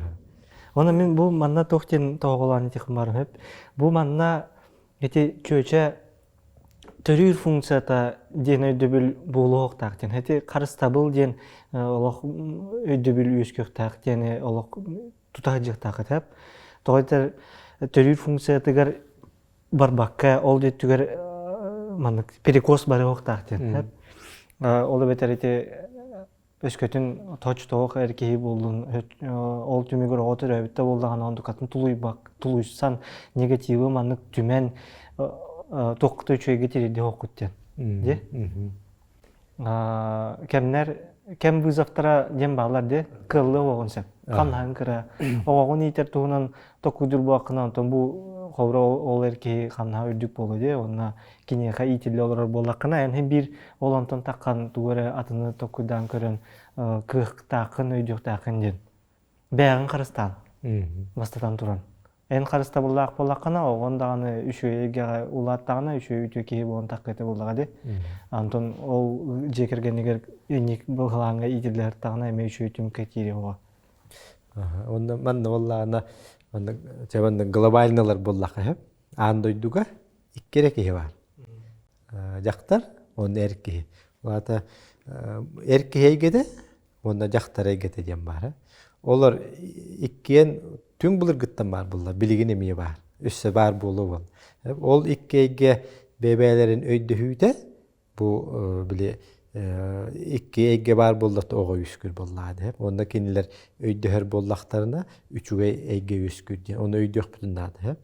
[SPEAKER 1] Онон мин бу манна туох диэн тоҕоҕолоон этиэхпин баарым сөп. Бу манна ити чүөчэ төрүүр функцията диэн өйдөбүл буолуохтаах диэн. Ити харыстабыл диэн олох өйдөбүл үөскүөхтээх диэни олох тута сылдьыахтаах этэ. Тоҕо этэр төрүүр функциятыгар барбакка ол өттүгэр маннык перекос барыахтаах диэн. Ол эбэтэр ити өскөтүн точ-тоох эр киһи буоллун ол түмүгэр оҕо төрөөбүт да буоллаҕына онтукатын тулуйбак тулуйсан негативы маннык түмэн туохта үчүгэйгэ тириэрдиэ хоққут диэн. Дии? Кэмнэр кэм вызовтара диэн бааллар дии кыаллыа оҕоҕун сөп хамнаһын кыра оҕоҕун иитэр туһунан токуйдур буолаххына онтон бу холобура ол эр киһи хамнаһа үрдүк буолуо дии уонна киниэхэ иитиллэ олорор буоллаххына эн биир ол онтон таххан тугу эрэ атыны токуйдаан көрөн кыахтааххын өйдүөхтээххин диэн бэйэҕин харыстаан бастатан туран эн харыстабыллаах буоллаххына оҕон даҕаны үчүгэй эйгэҕэ улааттаҕына үчүгэй үтүө киһи буолан таххыата буоллаҕа дии онтон ол дьиэ кэргэнигэр инник быһылааҥҥа иитиллэһэртэҕинэ эмиэ үчүгэй түмүккэ киириэ оҕо
[SPEAKER 2] Онно манна буоллаҕына маннык чэ маннык глобальныйлар буоллахха сөп. Аан дойдуга икки эрэ киһи баар. Дьахтар уонна эр киһи. Ол аата эр киһи эйгэтэ уонна дьахтар эйгэтэ диэн баар. Олор иккиэн Түҥ былыргыттан баар буолла, билигин эмиэ баар. Өссө баар буолуо буол. Ол икки эйгэ бэйэ-бэйэлэрин өйдөһүүтэ бу били икки эйгэ баар буоллата оҕо үөскүүр буоллаҕа дии. Онно кинилэр өйдөһөр буоллахтарына үчүгэй эйгэ үөскүүр диэн. Ону өйдүөхпүтүн наада.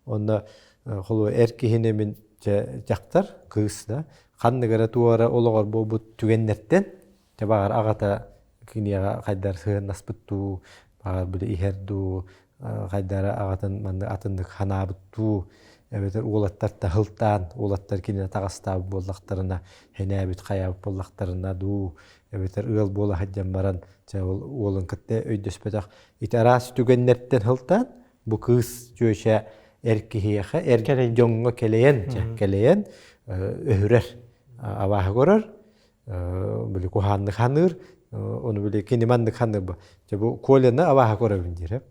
[SPEAKER 2] Онно холобур эр киһини мин дьахтар, кыыс да ханнык эрэ туора олоҕор буолбут түгэннэртэн Дьэ баҕар аҕата киниэхэ хайдар сыһыаннаспыт дуу, баҕар били иһэр дуу, хайдара аҕатын маннык атыннык ханаабыт дуу, эбэтэр уолаттар таһылтаан, уолаттар кинини таҕастаабыт буоллахтарына, хэнээбит хайаабыт буоллахтарына дуу, эбэтэр ыал буола сылдьан баран, дьэ ол уолун кытта өйдөспөтөх ити араас түгэннэртэн сылтаан бу кыыс чүөчэ эр киһиэхэ, эр дьоҥҥо кэлэйэн, кэлэйэн өһүрэр, абааһы көрөр, били куһааннык ханыыр, ону били кини маннык ханыыр бу. Чэ бу Коляны абааһы көрөбүн диир.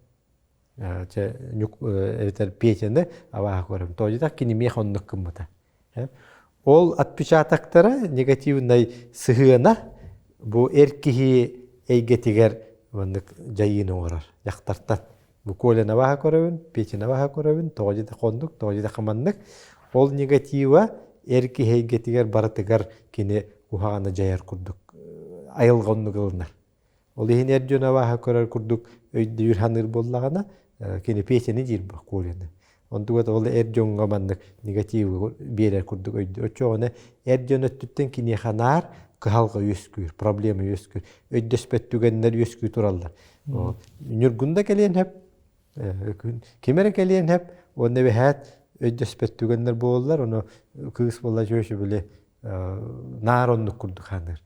[SPEAKER 2] Чэ эбэтэр Петяны абааһы көрөбүн. Тоҕо кини миэх оннук гыммыта. Ол отпечатоктара негативнай сыһыана бу эр киһи эйгэтигэр маннык дьайыыны оҥорор дьахтартан. Бу Коляны абааһы көрөбүн, Петяны абааһы көрөбүн, тоҕо диэтэх оннук, тоҕо диэтэх маннык. Ол негатива эр киһи эйгэтигэр барытыгар кини куһаҕаны дьайар курдук айылҕа оннук ылынар. Ол иһин эр дьон абааһы көрөр курдук өйдүүр саныыр буоллаҕына, кини Петяны диир бу Коляны. Онтугар ол эр дьоҥҥо маннык негативы биэрэр курдук өйдүүр. Оччоҕуна эр дьон өттүттэн киниэхэ наар кыһалҕа үөскүүр, проблема үөскүүр, өйдөспөт түгэннэр үөскүү тураллар. Ньургун да кэлиэн сөп, ким эрэ кэлиэн сөп, уонна эбэһээт өйдөспөт түгэннэр буолаллар, ону кыыс буолла чүөчү били наар оннук курдук ханыыр.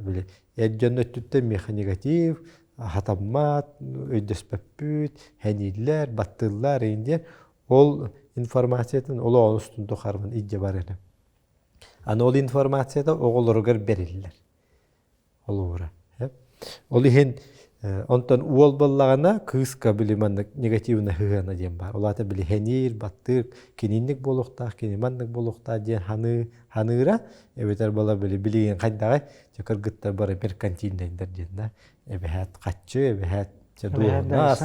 [SPEAKER 2] Били эр дьон өттүттэн миэхэ негатив, хатаммат, өйдөспөппүт, хэнииллэр, баттыыллар иин диэн ол информациятын олоҕун устун тухармын илдьэ барарым. Аны ол информацията оҕолоругар бэриллэр. Холобура. Ол иһин онтон уол буоллаҕына кыыска били маннык негативно сыһыана диэн баар. Ол аата били хэниир, баттыыр, кининник буолуохтаах, кини маннык буолуохтаах диэн ханыы ханыыра эбэтэр буола били билигин хайдаҕай чэ кыргыттар бары меркантильнайдар диэн да эбэһээт хаччы эбэһээт чэ дуоһунас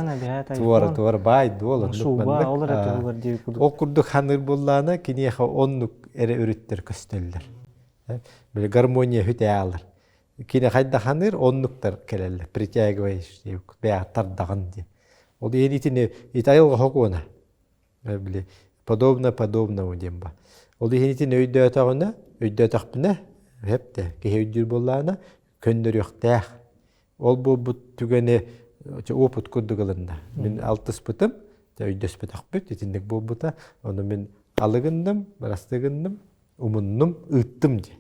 [SPEAKER 2] туора туора баай дуол оннук маннык ол курдук ханыыр буоллаана киниэхэ оннук эрэ өрүттэр көстөллөр били гармония хүтэ аалар кини хайда ханыыр оннуктар кэлэллэр притягиваешь бэйэ тардаҕын диэн ол иһин итини ити айылҕа хокуона били подобно подобному диэн ба. Ол иһин итини өйдөөтөҕүнэ, өйдөөтөхпүнэ, хэп да киһи өйдүүр буоллаҕына, көннөрүөхтээх. Ол буолбут түгэни опыт курдук ылынна. Мин алтыспытым, өйдөспөтөхпүт, итинник буолбута. Ону мин алыгынным, барастыгынным, умуннум, ыыттым диэн.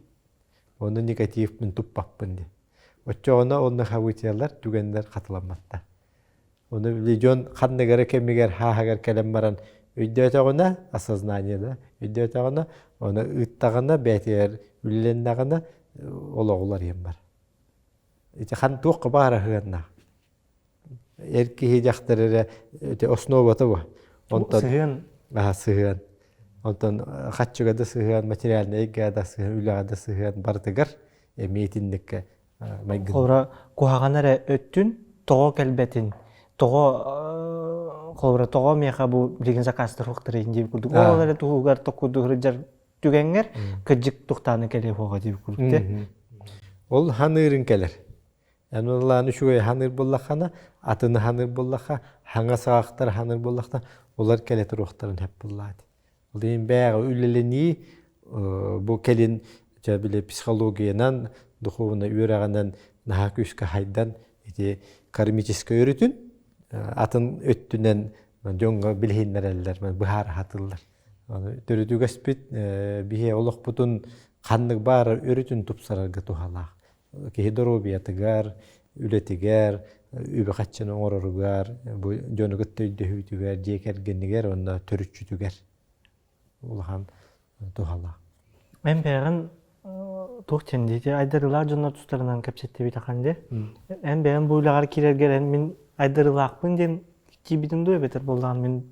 [SPEAKER 2] Ону негатив мин туппаппын диэн. Оччоҕуна онно событиялар, түгэннэр хатыламматтар. Ону били дьон ханнык эрэ кэмигэр хааһыгар кэлэн баран өйдөөтөҕүнэ, осознание да, өйдөөтөҕүнэ, ону ыыттаҕына, бэйэтигэр үлэлэннэҕинэ олоҕу уларыйан бар. Ити хан туохха баара сыһыаннаах. Эр киһи дьахтар эрэ ити основата бу. Онтон
[SPEAKER 1] сыһыан
[SPEAKER 2] аха сыһыан. Онтон хаччыга да сыһыан, материальнай эйгэҕэ да сыһыан, үлэҕэ да сыһыан барытыгар эмиэ итинниккэ майгын.
[SPEAKER 1] Холобура, куһаҕан эрэ өттүн тоҕо кэлбэтин, тоҕо холобура тоҕо миэхэ бу билигин заказтар хуктарыйын диэбит курдук ол эрэ туһугар токкуду сылдьар түгэҥҥэр кырдьык тухтааны кэлиэ хуоҕа диэбит курдук те.
[SPEAKER 2] Ол ханыырын кэлэр. Эн олаан үчүгэй ханыыр буоллаххына, атыны ханыыр буоллахха, хаҥа саҕахтар ханыыр буоллахта, олар кэлэ туруохтарын сөп буоллаат. Ол иһин бэйэҕэ үлэлэнии бу кэлин дьэ били психологиянан, духовнай үөрэҕинэн наһаа күүскэ хайдан ити кармическай өрүтүн атын өттүнэн дьоҥҥо билиһиннэрэллэр, быһаара сатыыллар. Төрүт үгэспит биһи олохпутун ханнык баар өрүтүн тупсарарга туһалаах. Киһи доруобуйатыгар, үлэтигэр, үбү-харчыны оҥороругар, бу дьону кытта өйдөһүүтүгэр, дьиэ кэргэнигэр уонна төрүччүтүгэр улахан туһалаах.
[SPEAKER 1] Эн бэйэҕин туох диэн дии айдарыылаах дьоннор тустарынан кэпсэттибит ахан дии. Эн бэйэм бу үлэҕэр киирэргэр эн мин айдарыылаахпын диэн киирбитин дуу эбэтэр буоллаҕын мин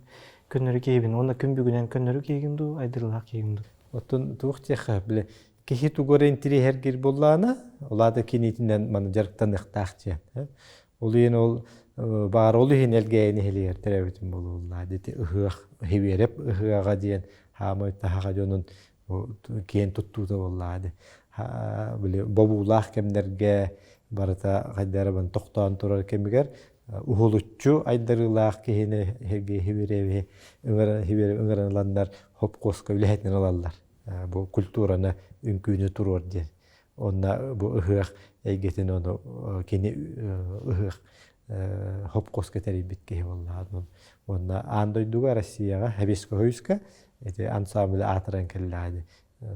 [SPEAKER 1] көннөрү киһибин уонна күн бүгүнэн көннөрү киһигин дуу айдарыылаах киһигин дуу?
[SPEAKER 2] Оттон туох диэххэ били киһи тугу эрэ интириэһэргиир буоллаҕына, ол аата киниитинэн маны дьарыктаныахтаах диэн. Ол иһин ол Баар ол иһин Элгээйини иһилигэр төрөөбүтүм буолуллаа дити ыһыах Хибиэрэп ыһыаҕа диэн хаамай таһаҕа дьонун киэн туттуута буоллаа ди. Били бобуулаах кэмнэргэ барыта хайдарабын тохтоон турар кэмигэр уһулуччу айдарыылаах киһини Сергей Хибирэви ыҥыран ыланнар хопкуоска үлэһитинэн ылаллар. Бу культураны үҥкүүнү туруор диэн. Онно бу ыһыах эйгэтин ону кини ыһыах хопкуоска тэрийбит киһи буоллаҕа. Уонна аан дойдуга Россияҕа Советского Союзка ити ансамбль аатыран кэллэҕэ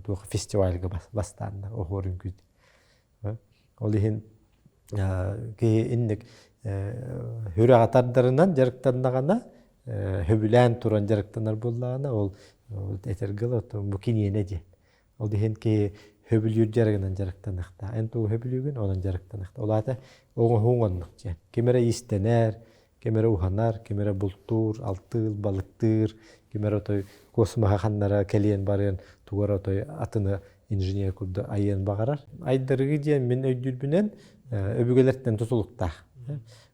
[SPEAKER 2] туох фестивальга бастааннар оһуор үҥкүүт. Ол иһин киһи инник хүрэх атардарынан дьарыктаннаҕына хөбүлээн туран дьарыктанар буоллаҕына ол этэргэ бу киниэнэ диэн. Ол иһин киһи хөбүлүүр дьарыгынан дьарыктаныахтаах. Эн тугу хөбүлүүгүн, онон дьарыктаныахтаах. Ол аата оҥоһууҥ оннук диэн. Ким эрэ иистэнэр, ким эрэ уһанар, ким эрэ бултуур, алтыыр, балыктыыр, ким эрэ отой космоһа ханнара кэлиэн барыан, тугу эрэ отой атыны инженер курдук айыан баҕарар. Айдарыгы диэн мин өйдүүрбүнэн өбүгэлэртэн тутулуктаах.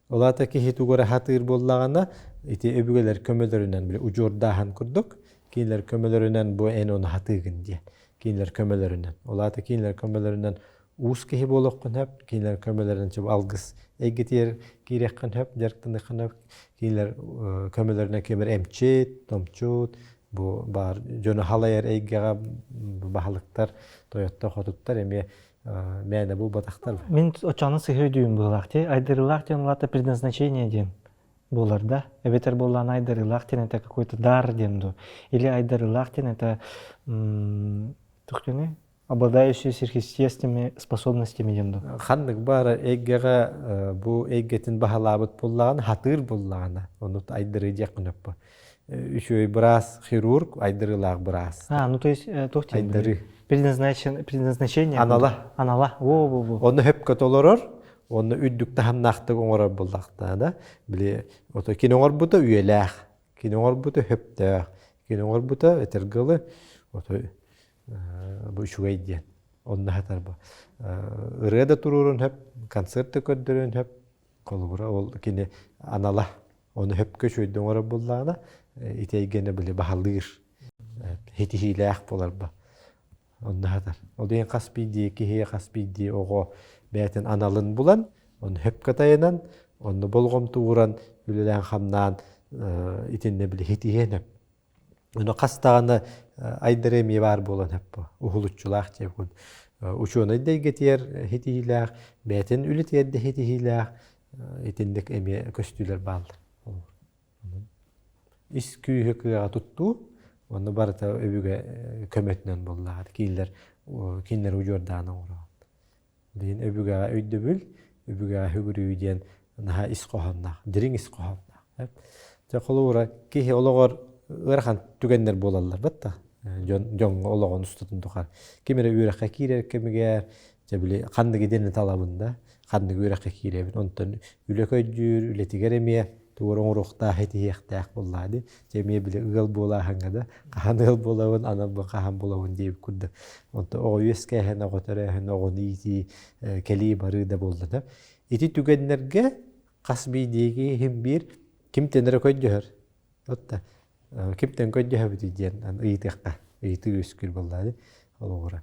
[SPEAKER 2] Ол аата киһи тугу эрэ хатыыр буоллаҕына, ити өбүгэлэр көмөлөрүнэн били удьуордааһын курдук кинилэр көмөлөрүнэн бу эн ону хатыыгын диэн. Кинилэр көмөлөрүнэн. Ол аата кинилэр көмөлөрүнэн уус киһи буолуоххун сөп, кинилэр көмөлөрүнэн чып алгыс эйгэтигэр киириэххин сөп, дьарыктаныаххын сөп. Кинилэр көмөлөрүнэн ким эрэ эмчит, томчут, бу баар дьону халайар эйгэҕэ баһылыктар, тойоттор, хотуттар эмиэ мээнэ булбатахтар.
[SPEAKER 1] Мин оччону сыһыы өйдүүм быһыылаах дии. Айдарыылаах диэн улаата предназначение диэн буолар да. Эбэтэр буоллаҕына айдарыылаах диэн это какой-то дар диэн дуу. Или айдарыылаах диэн это туох диэний? Обладающий сверхъестественными способностями диэн дуу.
[SPEAKER 2] Ханнык баара эйгэҕэ бу эйгэтин баһылаабыт буоллаҕына, хатыыр буоллаҕына, ону айдарыы диэххин өппө. Үчүгэй быраас, хирург, айдарыылаах быраас.
[SPEAKER 1] А, ну то есть туох диэн?
[SPEAKER 2] Айдарыы.
[SPEAKER 1] Предназначение.
[SPEAKER 2] Анала.
[SPEAKER 1] Анала. Во-во-во.
[SPEAKER 2] Онно хөпкө толорор, онно үрдүк таһымнаахтык оҥорор буоллахтаана да, били ото кини оҥорбута үйэлээх, кини оҥорбута хөптөөх, кини оҥорбута этэргэ дылы ото бу үчүгэй диэн. Онно хатар бу. Ырыа да туруорун хөп, концерт да көрдөрүөн хөп, холобура ол кини анала ону хөпкө үчүгэйдик оҥорор буоллаҕына ити эйгэни били баһылыыр хитиһиилээх буолар ба онно хатар. Ол иһин хас биирдии киһи, хас биирдии оҕо бэйэтин аналын булан, ону хөпкө тайанан, онно болҕомто ууран, үлэлээн-хамнаан итиннэ били хитиһиэн сөп. Ону хас даҕаны айдары эмиэ баар буолан сөп уһулуччулаах диэбиккин. Учуонай да эйгэтигэр хитиһиилээх, бэйэтин үлэтигэр да хитиһиилээх итинник эмиэ көстүүлэр бааллар. Ис күүһү кыаҕа туттуу, онно барыта өбүгэ көмөтүнэн буоллаҕа. Кинилэр кинилэр удьуордаан оҥороҕун. Диин өбүгэҕэ өйдөбүл, өбүгэҕэ сүгүрүйүү диэн наһаа ис хоһоонноох, дириҥ ис хоһоонноох. Дьэ холобура киһи олоҕор ыарахан түгэннэр буолаллар батта. Дьон дьоҥҥо олоҕун устатын тухары. Ким эрэ үөрэххэ киирэр кэмигэр, дьэ били ханнык идэни талабын да, ханнык үөрэххэ киирэбин. Онтон үлэ көдьүүр, үлэтигэр эмиэ тугу оҥоруохтаах, этиһиэхтээх буоллаа дии. Дьэ эмиэ били ыал буолааһыҥҥа да, хаһан ыал буолабын, анал бу хаһан булабын диэбит курдук. Онтон оҕо үөскээһин, оҕо төрөөһүн, оҕону иитии, кэлии-барыы да буолла да. Ити түгэннэргэ хас биирдии иһин биир кимтэн эрэ көйдөһөр. Отта кимтэн көйдөһөбүтүй диэн ыйытыахха, ыйытыы үөскүүр буоллаа дии. Холобура,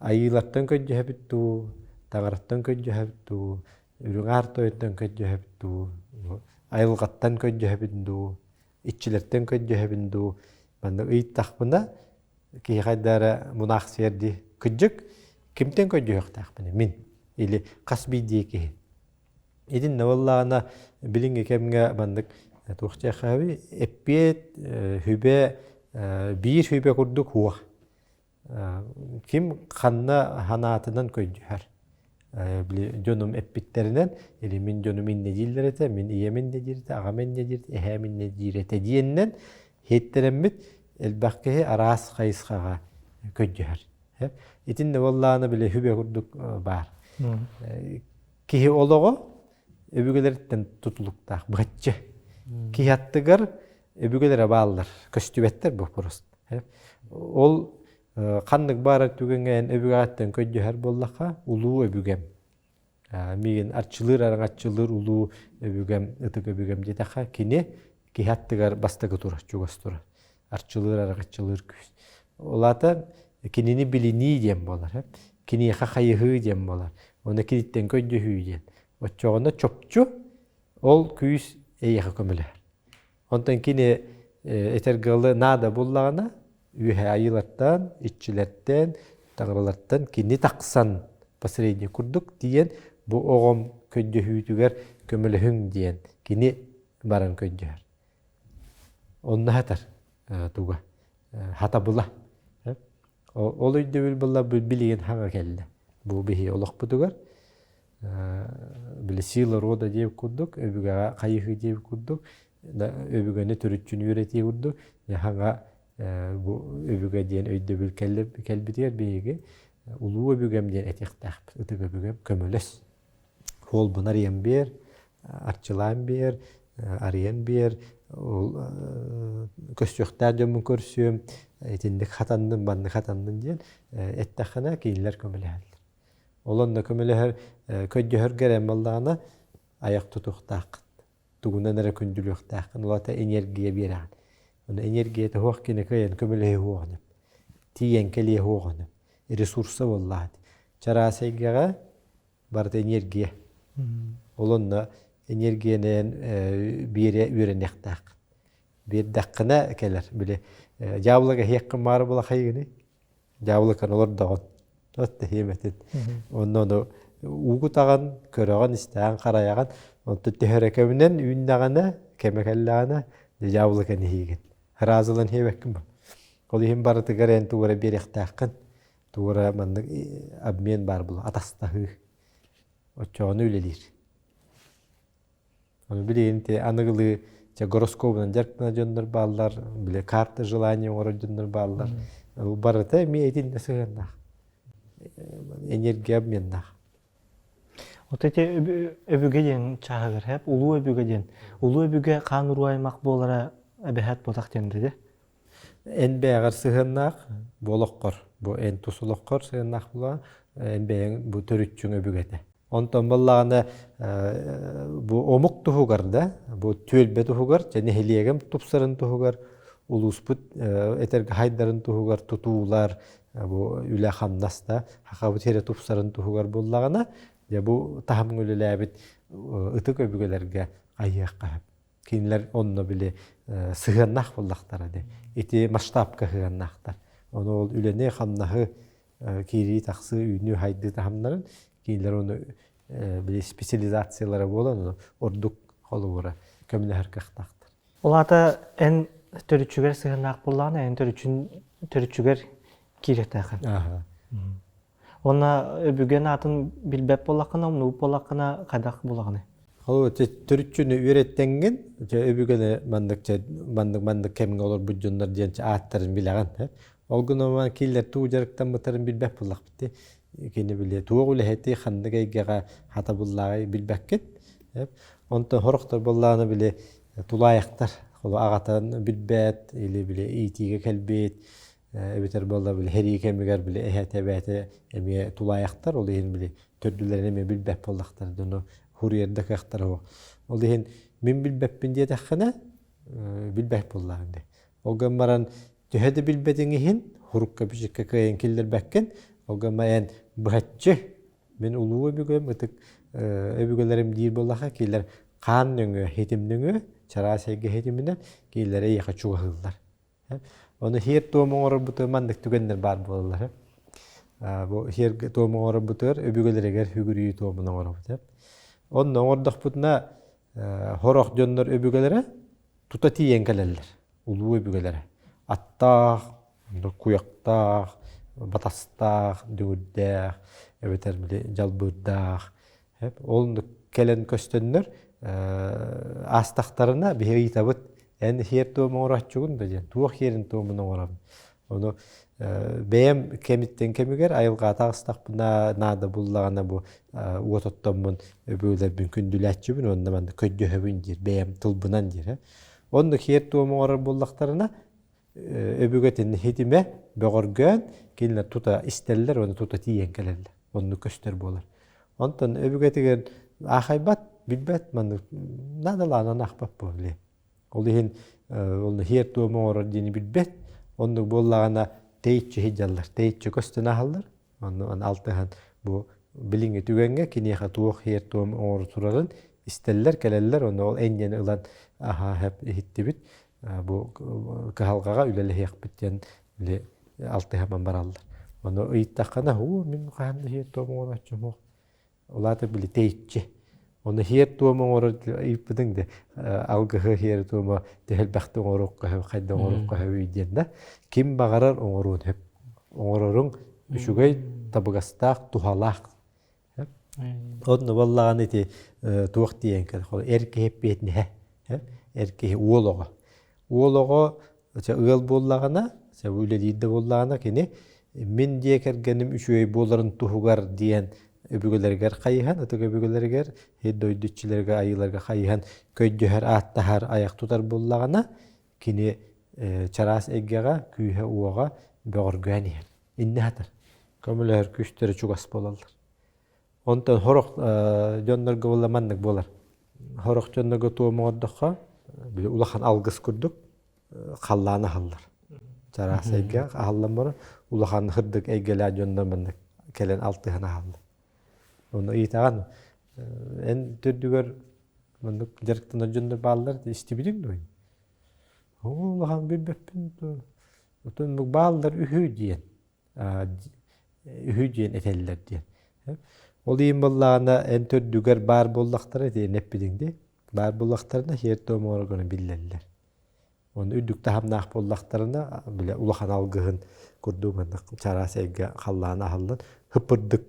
[SPEAKER 2] Айыылартан көрдөһөбүт дуу, таҥараттан көрдөһөбүт дуу, үрүҥ аар тойонтон көрдөһөбүт дуу, айылҕаттан көрдөһөбүн дуу, иччилэртэн көрдөһөбүн дуу, манна ыйыттахпына киһи хайда эрэ мунаахсыйар дии. Кырдьык, кимтэн көрдөһүөхтээхпиний мин или хас биирдии киһи. Итиннэ буоллаҕына билиҥҥи кэмҥэ маннык туох диэххэ эппиэт, сүбэ биир сүбэ курдук суох. Ким ханна санаатынан көйдүһэр. Били дьонум эппиттэринэн, или мин дьонум иннэ дииллэр этэ, мин ийэм иннэ диир этэ, аҕам иннэ диир этэ, эһээм иннэ диир этэ диэнинэн иһиттэрэммит элбэх киһи араас хайысхаҕа көйдүһэр. Итиннэ буоллаҕына били сүбэ курдук баар. Киһи олоҕо өбүгэлэриттэн тутулуктаах быһаччы. Киһи аттыгар өбүгэлэрэ бааллар, көстүбэттэр бу просто. Ол ханнык баарар түгэҥҥэ эн өбүгэҕиттэн көрдөһөр буоллахха, улуу өбүгэм. Миигин арчылыыр араҥаччылыыр улуу өбүгэм, ытык өбүгэм диэтэххэ, кини киһи аттыгар бастакы турар, чугас турар. Арчылыыр араҥаччылыыр күүс. Ол аата кинини билинии диэн буолар. Киниэхэ хайыһыы диэн буолар. Оны киниттэн көрдөһүү диэн. Оччоҕуна чопчу ол күүс эйиэхэ көмөлөһөр. Онтон кини этэргалы наада буллаҕына, үөһэ айыылартан, иччилэртэн, таҥаралартан кини тахсан посредник курдук тиийэн бу оҕом көрдөһүүтүгэр көмөлөһүҥ диэн кини баран көрдөһөр. Онно хатар туга хатабыла. Ол өйдөбүл буолла билигин хаҥа кэллэ. Бу биһи олохпутугар били сила рода диэбит курдук, өбүгэҕэ хайыһыы диэбит курдук, өбүгэни төрүччүнү үөрэтии курдук, хаҥа бу өбүгэ диэн өйдөбүл кэлбитигэр биһиги улуу өбүгэм диэн этиэхтээхпит. Ытык өбүгэм көмөлөс. Хуолбун арыйан биэр, арчылаан биэр, арыйан биэр, ол көстүөхтээх дьоммун көрсүөм, итинник хатанным, маннык хатанным диэн эттэххинэ кинилэр көмөлөһөллөр. Ол онно көмөлөһөр, көрдөһөргө эрэ буоллаҕына айах тутуохтааххын, тугунан эрэ күндүлүөхтээххин, ол аата энергия биэрэҕин. Ону энергията суох кини кыайан көмөлөһүө суоҕун, тиийэн кэлиэ суоҕун, ресурса буоллаҕа. Чараас эйгэҕэ барыта энергия. Ол онно энергиянан биэрэ үөрэниэхтээххин. Биэрдэххинэ кэлэр. Били дьаабылыга иһиэххин баара буола хайыгыный? Дьаабылыканы олордоҕун. От тэһиэмэтин. Онно ону уугутаҕын, көрөҕүн, истэҕин, харайаҕын. Онтон төһөрө кэминэн үүннэҕинэ, кэмэ кэллэҕинэ, дьаабылыканы иһиигин. Ыраазылан иһиэбэккин бу. Ол иһин барытыгар эн тугу эрэ биэриэхтээххин. Туора маннык обмен баар буолар, атастаһыы. Оччоҕуна үлэлиир. Ону билигин ити аныгылыы дьэ гороскобунан дьарыктанар дьоннор бааллар, били карта желания оҥорор дьоннор бааллар. Бу барыта эмиэ итиннэ сыһыаннаах. Энергия обменнаах.
[SPEAKER 1] Вот эти өбүгэ диэн чааһыгар хэп улуу өбүгэ диэн. Улуу өбүгэ хаан уруу аймах буолара эбэһээт буотах диэн дии.
[SPEAKER 2] Эн бэйэҕэр сыһыаннаах бу олоххор, бу эн тус олоххор сыһыаннаах буолаҕын, эн бэйэҥ бу төрүччүҥ өбүгэтэ. Онтон буоллаҕына бу омук туһугар да, бу түөлбэ туһугар, дьэ нэһилиэгим тупсарын туһугар, улууспут этэргэ хайдарын туһугар тутуулар, бу үлэ-хамнас да, хахабыт сирэ тупсарын туһугар буоллаҕына, дьэ бу таһымҥа үлэлээбит ытык өбүгэлэргэ айыахха сөп. Кинилэр онно били сыһыаннаах буоллахтара дии. Ити масштабка сыһыаннаахтар. Ону ол үлэни-хамнаһы киирии-тахсыы, үүнүү-хайдыы таһымнарын кинилэр ону били специализациялара буолан ону ордук холобура көмөлөһөр кыахтаахтар.
[SPEAKER 1] Ол аата эн төрүччүгэр сыһыаннаах буоллаҕына, эн төрүччүн төрүччүгэр киириэхтээххин. Уонна өбүгэн аатын билбэт буоллаххына, умнубут буоллаххына хайдах булаҕыный?
[SPEAKER 2] Холобур, төрүччүнү үөрэттэҥҥин, дьэ өбүгэни маннык дьэ маннык маннык кэмҥэ олорбут дьоннор диэн ааттарын билэҕин. Ол гынан кинилэр тугу дьарыктаммыттарын билбэт буоллахпыт дии. Кини билиэ туох үлэһити, ханнык эйгэҕэ хатабыллааҕый билбэккин. Онтон сорохтор буоллаҕына били тулаайахтар, холу аҕатын билбэт или били иитиигэ кэлбит, эбэтэр буолла били сэрии кэмигэр били эһээтэ эбээтэ эмиэ тулаайахтар, ол иһин били төрдүлэрин эмиэ билбэт буоллахтар дьону хуруйар да кыахтара суох. Ол иһин мин билбэппин диэтэххинэ билбэт буоллаҕыҥ дии. Ол гынан баран төһө да билбэтиҥ иһин хурукка бичиккэ кыайан киллэрбэккин, ол гынан эн быһаччы мин улуу өбүгэм ытык өбүгэлэрим диир буоллахха кинилэр хаан нөҥүө, хитим нөҥүө, чараас эйгэ хитиминэн кинилэр эйиэхэ чугаһыыллар. Ону сиэр-туом оҥорорбутугар маннык түгэннэр баар буолаллар. Бу сиэр-туом оҥорорбутугар өбүгэлэригэр сүгүрүйүү туомун оҥоробут. Онно оҥордохпутуна сорох дьоннор өбүгэлэрэ тута тиийэн кэлэллэр. Улуу өбүгэлэрэ. Аттаах, куйахтаах, батастаах, дүҥүрдээх, эбэтэр били дьалбыырдаах Ол кэлэн көстөннөр аастахтарына биһиги ыйытабыт эн сиэр-туом оҥорооччугун да диэн туох сиэрин-туомун оҥоробун ону бэйэм кэмиттэн кэмигэр айылҕа таҕыстахпына наада буллаҕына бу уот оттоммун өбүгэлэрбин күндүлээччибин уонна манна көрдөһөбүн диир бэйэм тылбынан диир онно сиэр-туом оҥорор буоллахтарына өбүгэтин хитимэ бөҕөргөөн кинилэр тута истэллэр уонна тута тиийэн кэлэллэр оннук көстөр буолар. Онтон өбүгэтигэр аахайбат, билбэт маннык наадалаанан аахпат буолли. Ол иһин ол иһиэр туому оҥорор диэни билбэт. Оннук буоллаҕына тэйиччи сылдьаллар, тэйиччи көстөн ааһаллар. Онно алтыһан бу билиҥҥи түгэҥҥэ киниэхэ туох иһиэр туом оҥоро турарын истэллэр, кэлэллэр. Онно ол эн диэни ылан аһаа хэп иһиттибит. Бу кыһалҕаҕа үлэлэһиэхпит диэн били алтыһаман бараллар. Ону ыйыттаххына, уу мин хаһан да иһиэр туом оҥорооччум суох. Улаата били тэйиччи. Ону иһиэр туом оҥорор ыйыппытыҥ да алгыһы иһиэр туома төһөлбэхтэ оҥоруохха сөп, хайда оҥоруохха сөбүй диэн да ким баҕарар оҥоруон сөп. Оҥороруҥ үчүгэй, табыгастаах, туһалаах. Онно буоллаҕына ити туох диэн эр киһи эппиэтинэһэ, эр киһи уол оҕо. Уол оҕо ыал буоллаҕына, үлэлиир да буоллаҕына кини мин дьиэ кэргэним үчүгэй буоларын туһугар диэн өбүгэлэригэр хайыһан, ытык өбүгэлэригэр, сир дойду иччилэргэ, айыыларга хайыһан көйдөһөр, ааттаһар, айах тутар буоллаҕына, кини чараас эйгэҕэ күүһэ-уоҕа бөҕөргөөн иһэр. Иннэ хатар. Көмөлөһөр күүстэрэ чугас буолаллар. Онтон сорох дьоннорго буолла маннык буолар. Сорох дьоннорго туом оҥордоххо, били улахан алгыс курдук халлаан аһаллар. Чараас эйгэ аһаллан баран улахан сырдык эйгэлээх дьоннор маннык кэлэн алтыһан аһаллар. Ону ыйытаҕын эн төрдүгэр маннык дьарыктанар дьоннор бааллар истибитиҥ дуо? Улахан билбэппин Отон бааллар үһү диэн үһү диэн этэллэр диэн. Ол иһин буоллаҕына эн төрдүгэр баар буоллахтара итиэн эппитиҥ дии. Баар буоллахтарына сиэр-туом оҥороргун биллэллэр. Оны үрдүк таһымнаах буоллахтарына бile улахан алгыһын курдук маннык чараас эйгэ халлаан аһыллан хыппырдык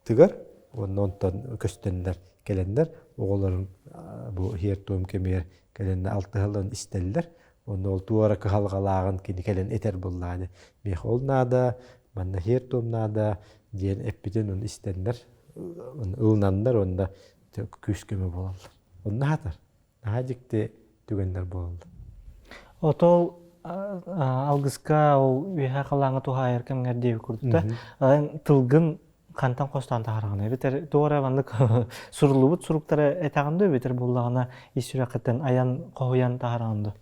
[SPEAKER 2] тыгар уонна онтон көстөннөр кэлэннэр оҕолорун бу иһиэр-туом кэмигэр кэлэннэр алтыһалларын истэллэр уонна ол туора кыһалҕалааҕын кини кэлэн этэр буоллаҕына миэхэ ол наада манна иһиэр-туом наада диэн эппитин ону истэннэр ылынаннар уонна күүс-көмө буолаллар онно аһатар наһаа дьикти түгэннэр буолаллар.
[SPEAKER 1] Отол алгыска ол үөһэ халааҥҥа туһаайар кэмҥэр диэби курдук да тылгын хантан хостоон таһараҕын эбэтэр туора маннык суруллубут суруктары этэҕин да эбэтэр буоллаҕына ис сүрэххиттэн айан хоһуйан таһараҕын да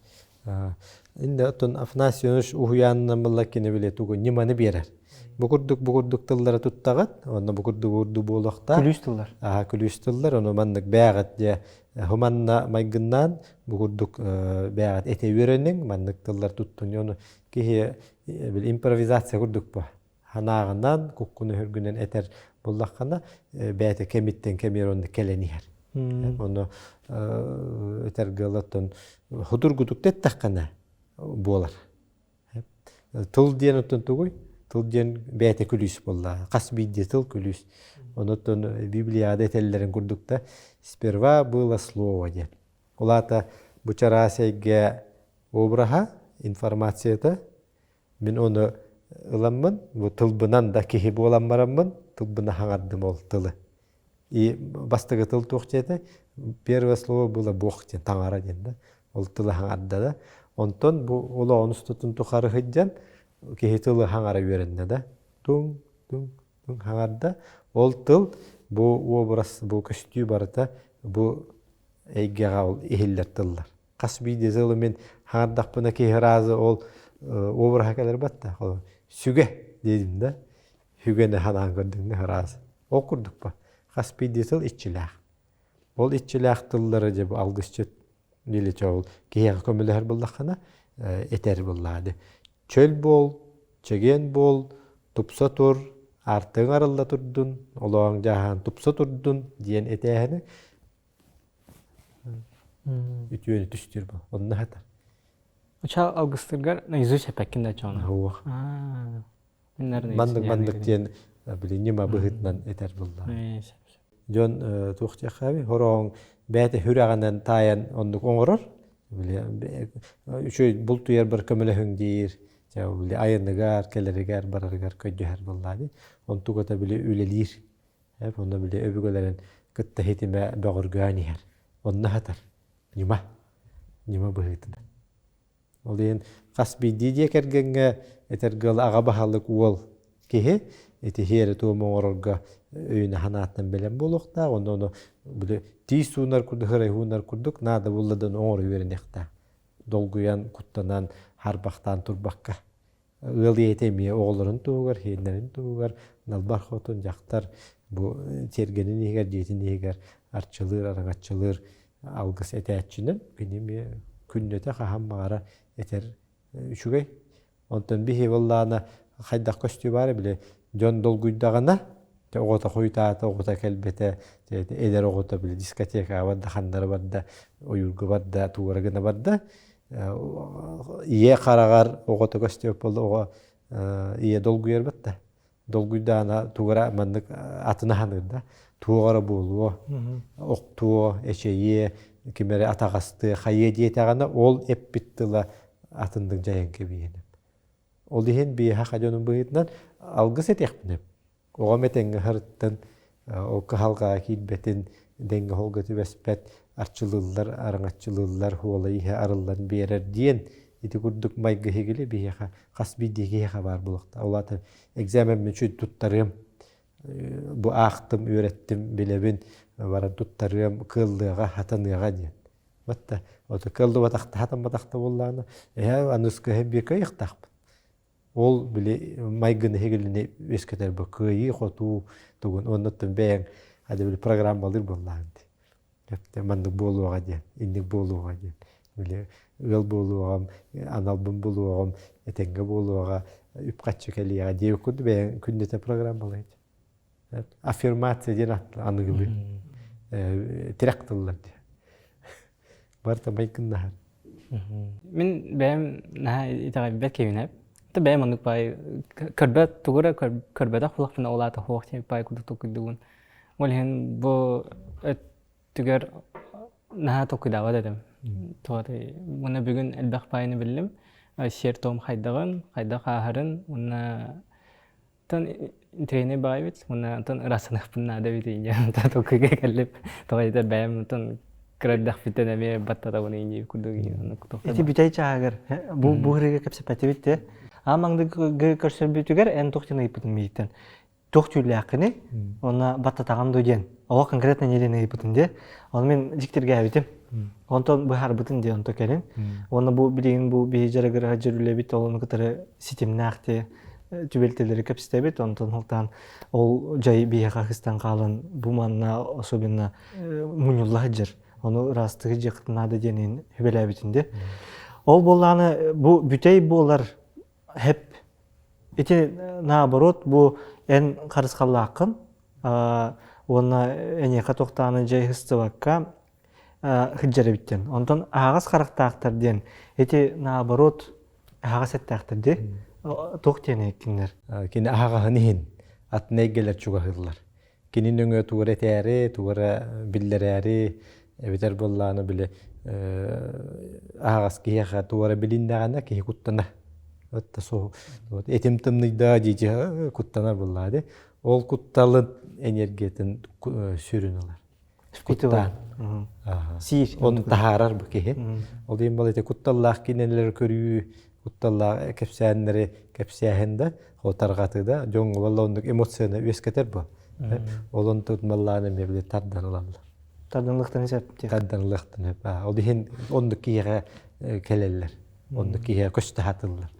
[SPEAKER 2] Инде оттон Афанасий Иванович уһуйаанынан булла кини биле тугу ньыманы биэрэр. Бу курдук бу курдук тыллары туттаҕыт, онно бу курдук урду буолуохтаах.
[SPEAKER 1] Күлүүс тыллар.
[SPEAKER 2] Аха күлүүс тыллар, ону маннык бээҕит дьэ хуманна майгыннаан бу курдук бээҕит этэ үөрэниҥ, маннык тыллар туттун ону киһи импровизация курдук бу. Ханааҕынан, куккуну өһүргүнэн этэр буллаххына, бэйэтэ кэмиттэн кэмиэр онно кэлэн иһэр. Ону этэргэ оттон худургутук эттэххинэ буолар. Тыл диэн оттон тугуй? Тыл диэн бэйэтэ күлүүс буолла. Хас биирдии тыл күлүүс. Онуттан Библияда этэллэрин курдук да сперва было слово диэн. Ол аата бу чараас эйгэ обраһа, информацията Мин ону ыламмын, бу тылбынан да киһи буолан бараммын, тылбына хаҥардым ол тылы. И бастакы тыл туох диэтэ? Первое слово было Бог диэн, таҥара диэн да. Ол тылы хаҥарда да. Онтон бу олоҕун устутун тухары сылдьан киһи тылы хаҥара үөрэннэ да. Туҥ, туҥ, туҥ хаҥарда. Ол тыл бу образ, бу көстүү барыта бу эйгэҕэ ол иһиллэр тыллар. Хас биирдии сылы мин хаҥардахпына киһи разы ол обраһа кэлэр батта сүгэ диэдим да сүгэни ханаан көрдүҥ ыраас ол курдук ба хас биирдии сыл иччилээх ол иччилээх тыллары дьэ бу алгысчыт или ол киһиэхэ көмөлөһөр буоллаххына этэр буоллаады чөл буол чэгиэн буол тупса тур аартыгыҥ арылла турдун олооҥ дьааһаан тупса турдун диэн этээһини Үтүөнү түстүүр бу. Онно хатар.
[SPEAKER 3] Уча алгыстыргар наизусть эппэккин да чоно.
[SPEAKER 2] Хуох. Маннык маннык диэн били ньыма быһыытынан этэр булла. Дьон туох диэххээби хороон бэйэтэ хүрэҕинэн таайан оннук оҥорор. Били үчүгэй бултуйар бар көмөлөһүҥ диир. Били айаныгар, кэлэригэр, барарыгар көдьөһөр буоллаа дии. Онтугата били үлэлиир. Онно били өбүгэлэрин кытта хитимэ бөҕөргөөн иһэр. Онно хатар. Ньыма. Ньыма быһыытынан. Ол иһин хас биирдии дьиэ кэргэҥҥэ этэргэ аҕа баһылык уол киһи. ити һиэри туому оҥорорго өйүн ханааттан бэлэм буолуохтаах, онно ону били тиис суунар курдук, хырай хуунар курдук наада буолла да оҥоро үөрэниэхтээх. Долгуйан, куттанан, харбахтаан турбакка. Ыал ийэтэ эмиэ оҕолорун туһугар, сиэннэрин туһугар далбар хотун дьахтар бу тиэргэнин иһигэр, дьиэтин иһигэр арчылыыр, араҥаччылыыр алгыс этээччинэн кини эмиэ күннэтэ хаһан баҕара этэр үчүгэй. Онтон биһи буоллаҕына хайдах көстүү баара били дьон долгуйдаҕына оҕото хойутаата, оҕото кэлбэтэ, эдэр оҕото били дискотекаҕа барда, ханнара барда, ойуурга барда, туора гына барда. Ийэ хараҕар оҕото көстүөк буолла, оҕо ийэ долгуйар батта. Долгуйдаана тугара маннык атын аһаныыр да, туоҕара буолуо, охтуо, эчэйиэ, ким эрэ атаҕастыа, хайыа диэтэҕинэ, ол эппит тыла атыннык дьайан кэбиһиэн. Ол иһин биэһэ хадьонун быһыытынан алгыс этиэхпинэ. Оҕом этэҥҥэ аһарыттан ол кыһалҕаҕа киирбэтин, дэҥҥэ холго түбэспэт, арчылыыллар, араҥаччылыыллар, хуола иһэ арыллан биэрэр диэн ити курдук майгы иһигили биһиэхэ хас биирдии киһиэхэ баар буолуохтаах. Ол аата экзаменмин үчүгэй туттарыам, бу аахтым, үөрэттим, билэбин, баран туттарыам, кыаллыаҕа, хатаныаҕа диэн. Батта, ото кыаллыбатахта, хатамматахта буоллаҕына, эһээ аныскыһы биир кыайыахтаахпыт. Ол били майгыны иһигилини үөскэтэр бу кыайыы-хотуу тугун оннуттан бэйэҥ хады били программалыыр буоллаҕыҥ дии. Маннык буолуоҕа диэн, инник буолуоҕа диэн. Били ыал буолуоҕум, аналбын булуоҕум, этэҥҥэ буолуоҕа, үп-харчы кэлиэҕэ диэбит курдук бэйэҥ күннэтэ программалыыр. Аффирмация диэн аныгылыы тирэх тыллар диэн. Барыта майгыннаһар.
[SPEAKER 3] Мин бэйэм наһаа итэҕэйбэт киһибин Та бэйэм оннук баай көрбөт тугу эрэ көрбөтөх буоллахпына ол аата суох диэн баай курдук толкуйдуубун. Ол иһин бу өттүгэр наһаа толкуйдаабат этим. Тоҕо уонна бүгүн элбэх баайыны биллим. Сиэр-туом хайдаҕын, хайдах ааһарын уонна Тон тренер баайбыт уонна онтон ыраастаныахпын наада эбит диэн толкуйга кэллим. Тоҕо диэтэр бэйэм онтон кыра эрдэхпиттэн эмиэ баттатабын ииннии курдук
[SPEAKER 1] Ити бүтэй чааһыгар бу бу ырыга кэпсэппэтибит те. Аан маҥнайгы көрсөрбүтүгэр эн туох диэн ыйыппытын миигиттэн. Туох түүллээххиний? Уонна баттатаҕын дуо диэн. Оҕо конкретно не диэн ыйыппытын диэ. Ону мин дьиктиргээбитим. Онтон быһаарбытын диэн онто кэлин. Уонна бу билигин бу биһи дьарыгыра дьүрүлэбит ол ону кытары ситимнээх те түбэлтэлэри кэпсэтэбит, онтон алтаан ол дьай биһиэхэ хыстан хаалан бу манна особенно мунньулла сылдьар. Ону ыраастыгы дьиэххитин наада диэнин хүбэлээбитин де. Ол буоллааны бу бүтэй буолар хеп ити наоборот бу эн харысхаллааххын уонна эниэхэ тохтааны дьай хыстыбакка сылдьар эбиттэн. Онтон аһаҕас харахтаахтар диэн ити наоборот аһаҕас эттээхтэр дии. Туох диэн кинилэр?
[SPEAKER 2] Кини аһаҕаһын иһин атын эйгэлэр чугаһыыллар. Кини нөҥүө тугу эрэ этээри, тугу эрэ биллэрээри, эбэтэр буоллаҕына били аһаҕас киһиэхэ тугу эрэ билиннэҕинэ киһи куттанар. Вот этим тымныйда дии куттанар буоллаҕа дии. Ол кутталын энергиятын сүрүн ылар. Куттаан.
[SPEAKER 1] Сиир.
[SPEAKER 2] Оны таһаарар бу киһи. Ол диэн бол ити кутталлаах кинилэри көрүү, кутталлаах кэпсээннэри кэпсээһин да, ол тарҕатыы да, дьоҥҥо буолла оннук эмоцияны үөскэтэр бу. Ол онтун маллаан эмиэ били тардан ылаллар.
[SPEAKER 1] Тардан ылыахтан сөп.
[SPEAKER 2] Тардан ылыахтан сөп. Ол иһин оннук киһиэхэ кэлэллэр. Оннук киһиэхэ көстө сатыыллар.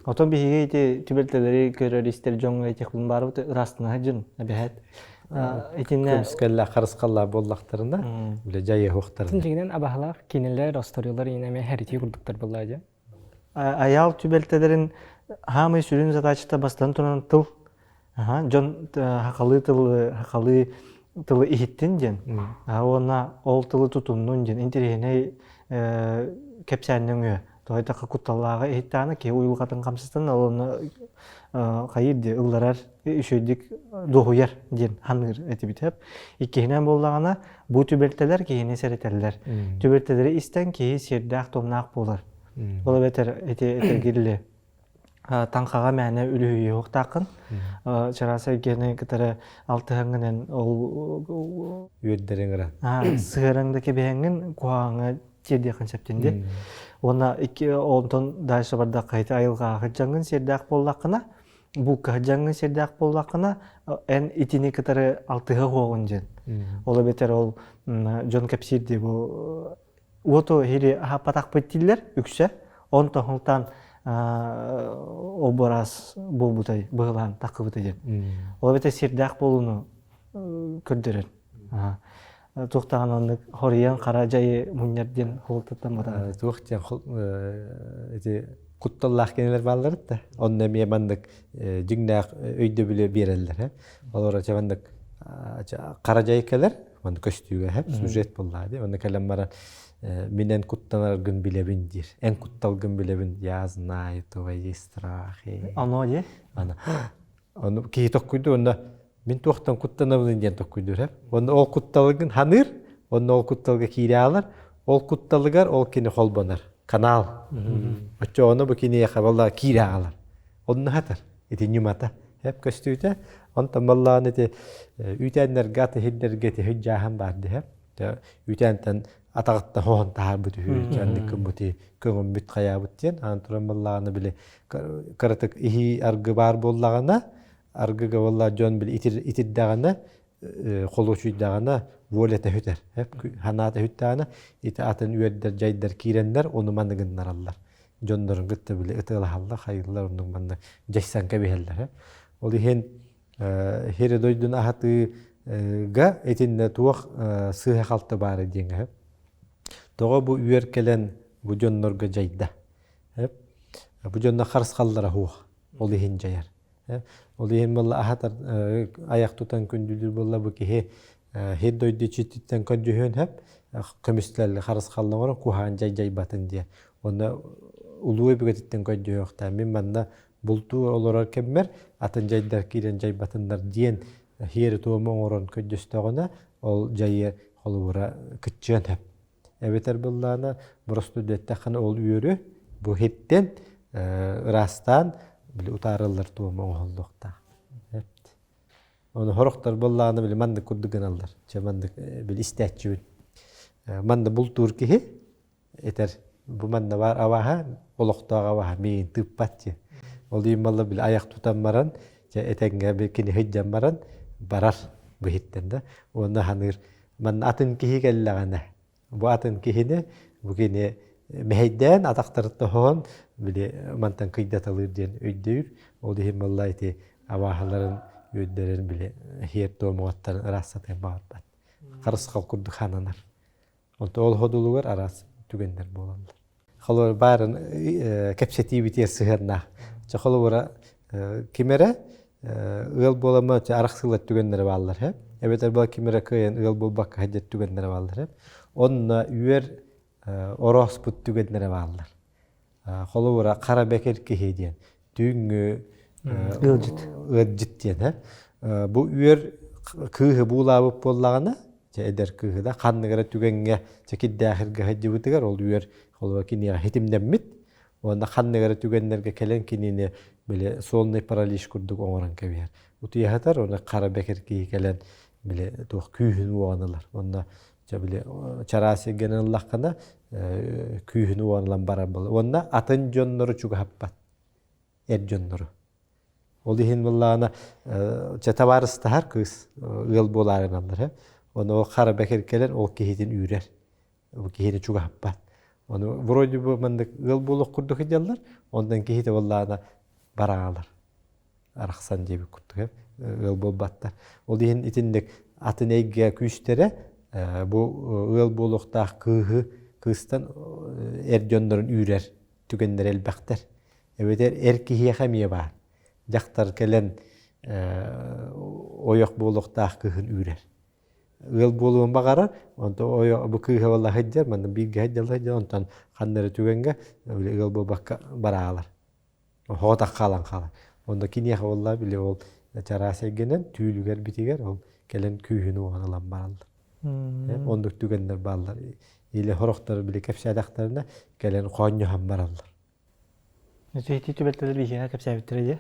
[SPEAKER 1] Отон биһиги ити түбэлтэлэри көрөр-истэр дьоҥҥо этиэхпин баарбыт ыраастана сылдьын эбэһээт.
[SPEAKER 2] Итиннэ көмүскэллээх харысхаллаах буоллахтарына, бile дьайыһыахтарына.
[SPEAKER 3] Дьиҥинэн абаһалаах кинилэр остуоруйалар иһин эмиэ хэритии курдуктар буоллаа дьэ.
[SPEAKER 1] Айаал түбэлтэлэрин хаамай сүрүн задачата бастан туран тыл. Дьон хахалыы тылы хахалыы тылы иһиттин диэн. Уонна ол тылы тутуннун диэн интэриэһинэй кэпсээннэҥүө Тоҕо кутталлааҕы иһиттэҕинэ киһи уйулҕатын хамсатан ол онно хайыыр дии ылларар үчүгэйдик дуоһуйар диэн саныыр этибит сөп. Иккиһинэн буоллаҕына бу түбэлтэлэр киһини сэрэтэллэр. Түбэлтэлэри истэн киһи сиэрдээх-туомнаах буолар. Ол эбэтэр ити этэргилли таҥхаҕа мээнэ үлүһүйүөхтааххын чараас эйгэни кытары алтыһаҥҥын ол
[SPEAKER 2] үөрдэриҥ ыра
[SPEAKER 1] сыһыараҥ да кэбиһэҥҥин куһаҕаҥҥа тиэрдиэххин сөптүн дии. Уонна икки онтон дальше бардахха ити айылҕаҕа сылдьаҥҥын сиэрдээх буоллаххына. Булка дьаҥҥын сирдээх буоллаххына, эн итини кытары алтыһа уоҕун диэн. Ол эбэтэр ол дьон кэпсиир дии бу уоту иһири аһаппатахпыт дииллэр үксэ. Онтон сылтаан ол быраас буолбутай быһылаан таххыбыта диэн. Ол эбэтэр сирдээх буолууну көрдөрөр. Туохтаан оннук хоруйан хара дьайы мунньар диэн хуолтаттан батаҕа.
[SPEAKER 2] Туох диэн ити кутталлаах кинилэр бааллар да. Онно эмиэ маннык дьиҥнээх өйдөбүлү биэрэллэр. Олор чэ маннык хара дьай кэлэр, маннык көстүүгэ сюжет буоллаа дии. Онно кэлэн баран минен куттанаргын билэбин диир. Эн кутталгын билэбин. Я знаю твои страхи.
[SPEAKER 1] Оно дии.
[SPEAKER 2] Ана Ону киһи токкуйдуур, онно мин туохтан куттанабын диэн токкуйдуур эп. Онно ол кутталыгын ханыыр, онно ол кутталга киирэ аалар, ол кутталыгар ол кини холбонор. Канал. Оччоҕуна бу киниэхэ балла киирэ аалар. Онно хатар. Ити ньымата. Эп көстүүтэ. Онтон баллаан ити үүтээннэргэ аты иһирдэргэ ити хыдьааһын баар диһэ. Үүтээнтэн атаҕыттан хоһон таһаарбыт үһү, чаннык гыммыт көҥөммүт хайаабыт диэн аан туран баллаҕына били кыратык иһии аргы баар буоллаҕына аргыга буолла дьон били итирдэҕинэ холуочуйдаҕына волята сүтэр ханаата сүттэҕинэ ити атын үөрдэр дьайдар киирэннэр ону маны гыннараллар дьоннорун кытта били ытыалаһаллар хайыыллар оннук манна дьайсан кэбиһэллэр ол иһин хири дойдуну аһатыыга итиннэ туох сыыһа-халты баара диэҥэ тоҕо бу үөр кэлэн бу дьоннорго дьайда бу дьонно харысхаллара суох ол иһин дьайар ол иһин буолла аһатар айах тутан күндүлүүр буолла бу киһи хир дойду иччититтэн көрдьүһүөн сөп көмүстэлли харысхаллаҥар куһаан дьай дьайбатын диye онно улуу өбүгэтиттэн көрдьүһүөхтээх мин манна бултуу олорор кэммэр атын дьайдар киирэн дьайбатыннар диэн сиэри-туому оҥорон көрдөстөҕүнэ ол дьайы холобура кыччыан сөп. Эбэтэр быллаана боростуйдэттэххинэ ол үөрү бу иһиттэн ыраастаан били утаарыллар туому оҥоһуллуохтаах. Ону хорохтор быллаана били маннык курдук гыналлар. Чэ маннык били истээччибин. Манна бултуур киһи этэр бу манна баар абаһа олохтоох абаһа миигин тыыппат диэн ол иһин балла били айах тутан баран дьэ этэҥҥэ били кини сылдьан баран барар бу иһиттэн да уонна ханыыр манна атын киһи кэллэҕинэ бу атын киһини бу кини мэһэйдээн атахтарыттан хоһон били мантан кыйдаталыыр диэн өйдүүр ол иһин балла ити абааһыларын үөрдэрин били иһиэр туомугаттарын ыраастатыан баҕарбат харысхал курдук хананар Онто ол ходулугар араас түгэннэр буолаллар. Холобур баарын кэпсэтиибитигэр сыһыаннаах. Чэ холобура ким эрэ ыал буолама арахсыылар түгэннэрэ бааллар һэ. Эбэтэр бала ким эрэ кыайан ыал буолбакка сылдьар түгэннэрэ бааллар һэ. Онно үөр орооспут түгэннэрэ бааллар. Холобура хара бэкир киһи диэн түүҥҥү
[SPEAKER 1] ыалдьыт
[SPEAKER 2] ыалдьыт диэн һэ. Бу үөр кыыһы буулаабыт буоллаҕына дьэ эдэр кыыһы да ханнык эрэ түгэҥҥэ чэкирдээхиргэ сылдьыбытыгар ол үөр холобура киниэхэ хитимнэммит уонна ханнык эрэ түгэннэргэ кэлэн кинини били сонный паралич курдук оҥорон кэбиһэр. Утуйаһатар уонна хара бэкир киһи кэлэн били туох күүһүн уоҕун ылар. Уонна Дьэ били чараас сиргэнэн ыллаххына күүһүн уонулан барар буолар. Уонна атын дьоннору чугаһаппат. Эр дьоннору. Ол иһин буоллаҕына чэ табаарыстаһар кыыс ыал буолаарыналлар. Ону хара бэкир кэлэн ол киһитин үүрэр. Бу киһини чугаһаппат. Ону вроде бы маннык ыал буолуох курдук сылдьаллар. Онтон киһитэ буоллаҕына бараалар. Арахсан диэбит курдук ыал буолбаттар. Ол иһин итинник атын эйгэ күүстэрэ бу ыал буолуохтаах кыыһы кыыстан эр дьоннорун үүрэр түгэннэр элбэхтэр. Эбэтэр эр киһиэхэ эмиэ баар. Дьахтар кэлэн ойох буолуохтаах кыыһын үүрэр. Ыал буолуон баҕарар, онтон ойо бу кыыһа буолла сылдьар, манна бииргэ сылдьаллар сылдьар, онтон ханна эрэ түгэҥҥэ ыал буолбакка бараалар. Оһоҕо хаалан хаалар. Онно киниэхэ буолла били ол чараас эйгэнэн түүлүгэр битигэр ол кэлэн күүһүн уоҕун ылан бараллар. Оннук түгэннэр бааллар. Или сорохтор били кэпсээтэхтэринэ кэлэн хоонньоһон бараллар.
[SPEAKER 1] Ити түбэлтэлэр биһиэхэ кэпсээбиттэрэ дии.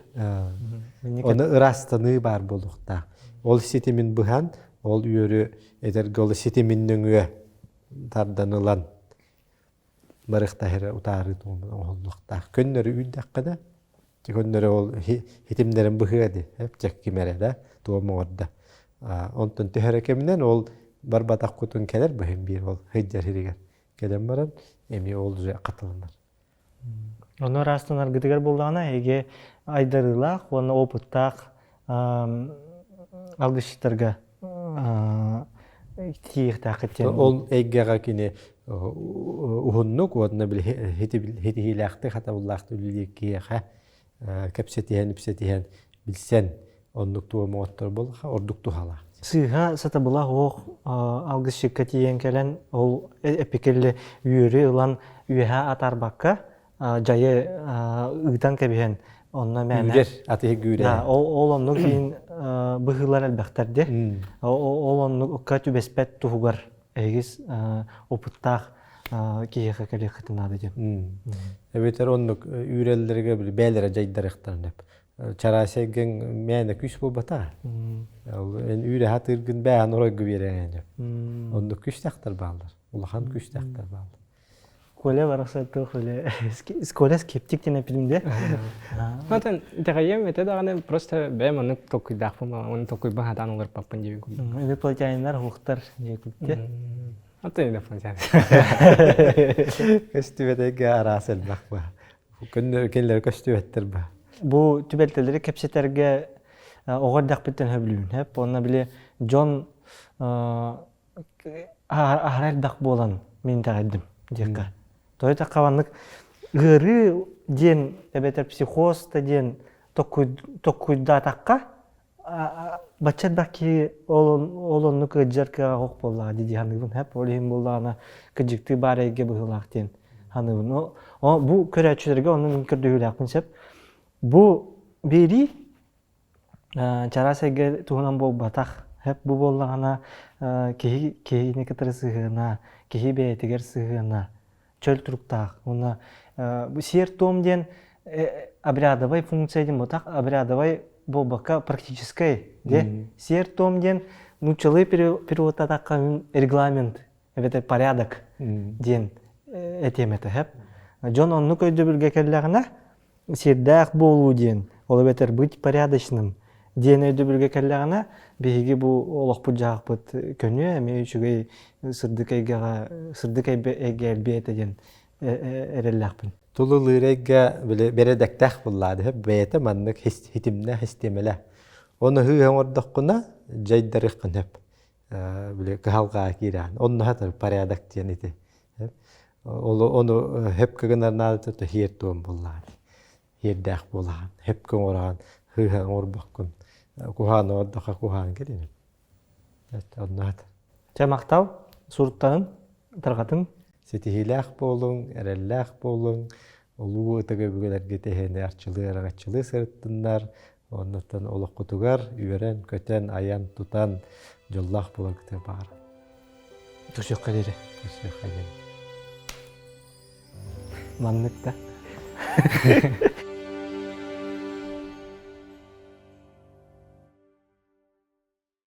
[SPEAKER 2] Ону ыраастаныы баар буолуохтаах. Ол ситимин быһан, ол үөрү этэргэ ол ситимин нөҥүө тардан ылан барыахтаах эрэ утаарыы оҥоһуллуохтаах. Көннөрү үүрдэххинэ. Көннөрө ол хитимнэрин быһыа ди, чэккимэрэ да, туом оҥорда. Онтон түһэрэ кэминэн ол барбатах кутун кэлэр быһын биир ол сылдьар сиригэр кэлэн баран эмиэ ол уже хатыланар.
[SPEAKER 1] Ону ыраастанаргытыгар буоллаҕына эһиги айдарыылаах уонна опыттаах алгысчыттарга тиийиэхтээххит диэн.
[SPEAKER 2] Ол эйгэҕэ кини уһуннук уонна хитиһиилээхтик хатабыллаахтык үлэлиир киһиэхэ кэпсэтиһэн, ипсэтиһэн, билсэн оннук туому оттор буоллаха ордук туһалаах.
[SPEAKER 1] Сыыһа сатабыла суох алгысчыкка тиийэн кэлэн ол эпикэлли үөрү ылан үөһэ атаарбакка дьайы ыытан кэбиһэн онно мээнэ
[SPEAKER 2] Үүрэр, атыһы гүүрэр.
[SPEAKER 1] Да, ол оннук иин быһыылар элбэхтэр де. Ол оннукка түбэспэт туһугар эһигис опыттаах киһиэхэ кэлиэххитин наада диэн.
[SPEAKER 2] Эбэтэр оннук үүрэллэргэ бээлэрэ дьайдарыахтарын деп. Чараасайгын мээнэ күүс буолбата. Эн үүрэ хатыыргын бэйэн оройгу биэрэҥ Оннук күүстээхтэр бааллар. Улахан күүстээхтэр бааллар.
[SPEAKER 1] Коля барахсан туох үлэ Коля скептик диэн эппитим де.
[SPEAKER 3] Отон итэҕэйиэм этэ даҕаны просто бэйэм оннук толкуйдаахпын оны толкуйбун хатаан олорпаппын диэбин курдук.
[SPEAKER 1] Инопланетяниннар хуохтар диэкүттэ.
[SPEAKER 3] Атын инопланетян.
[SPEAKER 2] Көстүбэтэйгэ араас элбэх ба. Көннөрү көстүбэттэр ба.
[SPEAKER 1] Бу түбэлтэлэри кэпсэтэргэ оҕо эрдэхпиттэн сөбүлүүбүн. Хэп уонна били дьон аһара элбэх буолан мин итэҕэйдим диэххэ. Тоҕо диэтэххэ маннык ыарыы диэн эбэтэр психоз да диэн токкуйдаатахха бачча элбэх киһи ол оннук ыалдьар кыаҕа суох буоллаҕа дии саныыбын. Хэп ол иһин буоллаҕына кырдьыктыы баар эйгэ быһыылаах диэн саныыбын. Бу көрөөччүлэргэ онно мин көрдөһүүлээхпин сөп. Бу биэрии чараас эйгэ туһунан буолбатах. Хэп бу буоллаҕына киһи киһини кытары сыһыана, киһи бэйэтигэр сыһыана чөл туруктаах. Уонна бу сиэр-туом диэн обрядовай функция диэн буолбатах, обрядовай буолбакка практическай диэ. Сиэр-туом диэн нууччалыы переводтатахха регламент эбэтэр порядок диэн этиэм этэ. Хэп. Дьон оннук өйдөбүлгэ кэллэҕинэ сиэрдээх буолуу диэн, ол эбэтэр быть порядочным диэн өйдөбүлгэ кэллэҕинэ, биһиги бу олохпут-дьаһахпыт көнүө, эмиэ үчүгэй сырдык эйгэҕэ, сырдык эйгэ элбиэ этэ диэн эрэллээхпин.
[SPEAKER 2] Тулулуур эйгэ били бэрэдэктээх буллаады бэйэтэ маннык хитимнээх систиэмэлээх. Оны хыы оҥордоххуна дьайдарыаххын сөп. Били кыһалҕаа киирээн. Онно хатар порядок диэн ити. Ол ону хөпкө гынар наадата хиэр туом буллаҕын. Хиэрдээх буолаҕын. Хөпкө оҥораҕын, хыыһа оҥорбоккун. Куһаан оҥордоххо куһаан кэлин. Онно хатар.
[SPEAKER 1] Чэ махтал, суруттарын тарҕатыҥ.
[SPEAKER 2] Ситиһиилээх буолуҥ, эрэллээх буолуҥ, улуу ытык өбүгэлэргит эһэни арчылыы-араҥаччылыы сырыттыннар, оннуттан олоххутугар үөрэн-көтөн, айан-тутан дьоллоох буоларгытыгар баҕарабын.
[SPEAKER 1] Көрсүөххэ диэри.
[SPEAKER 2] Көрсүөххэ диэри.
[SPEAKER 1] Маннык да.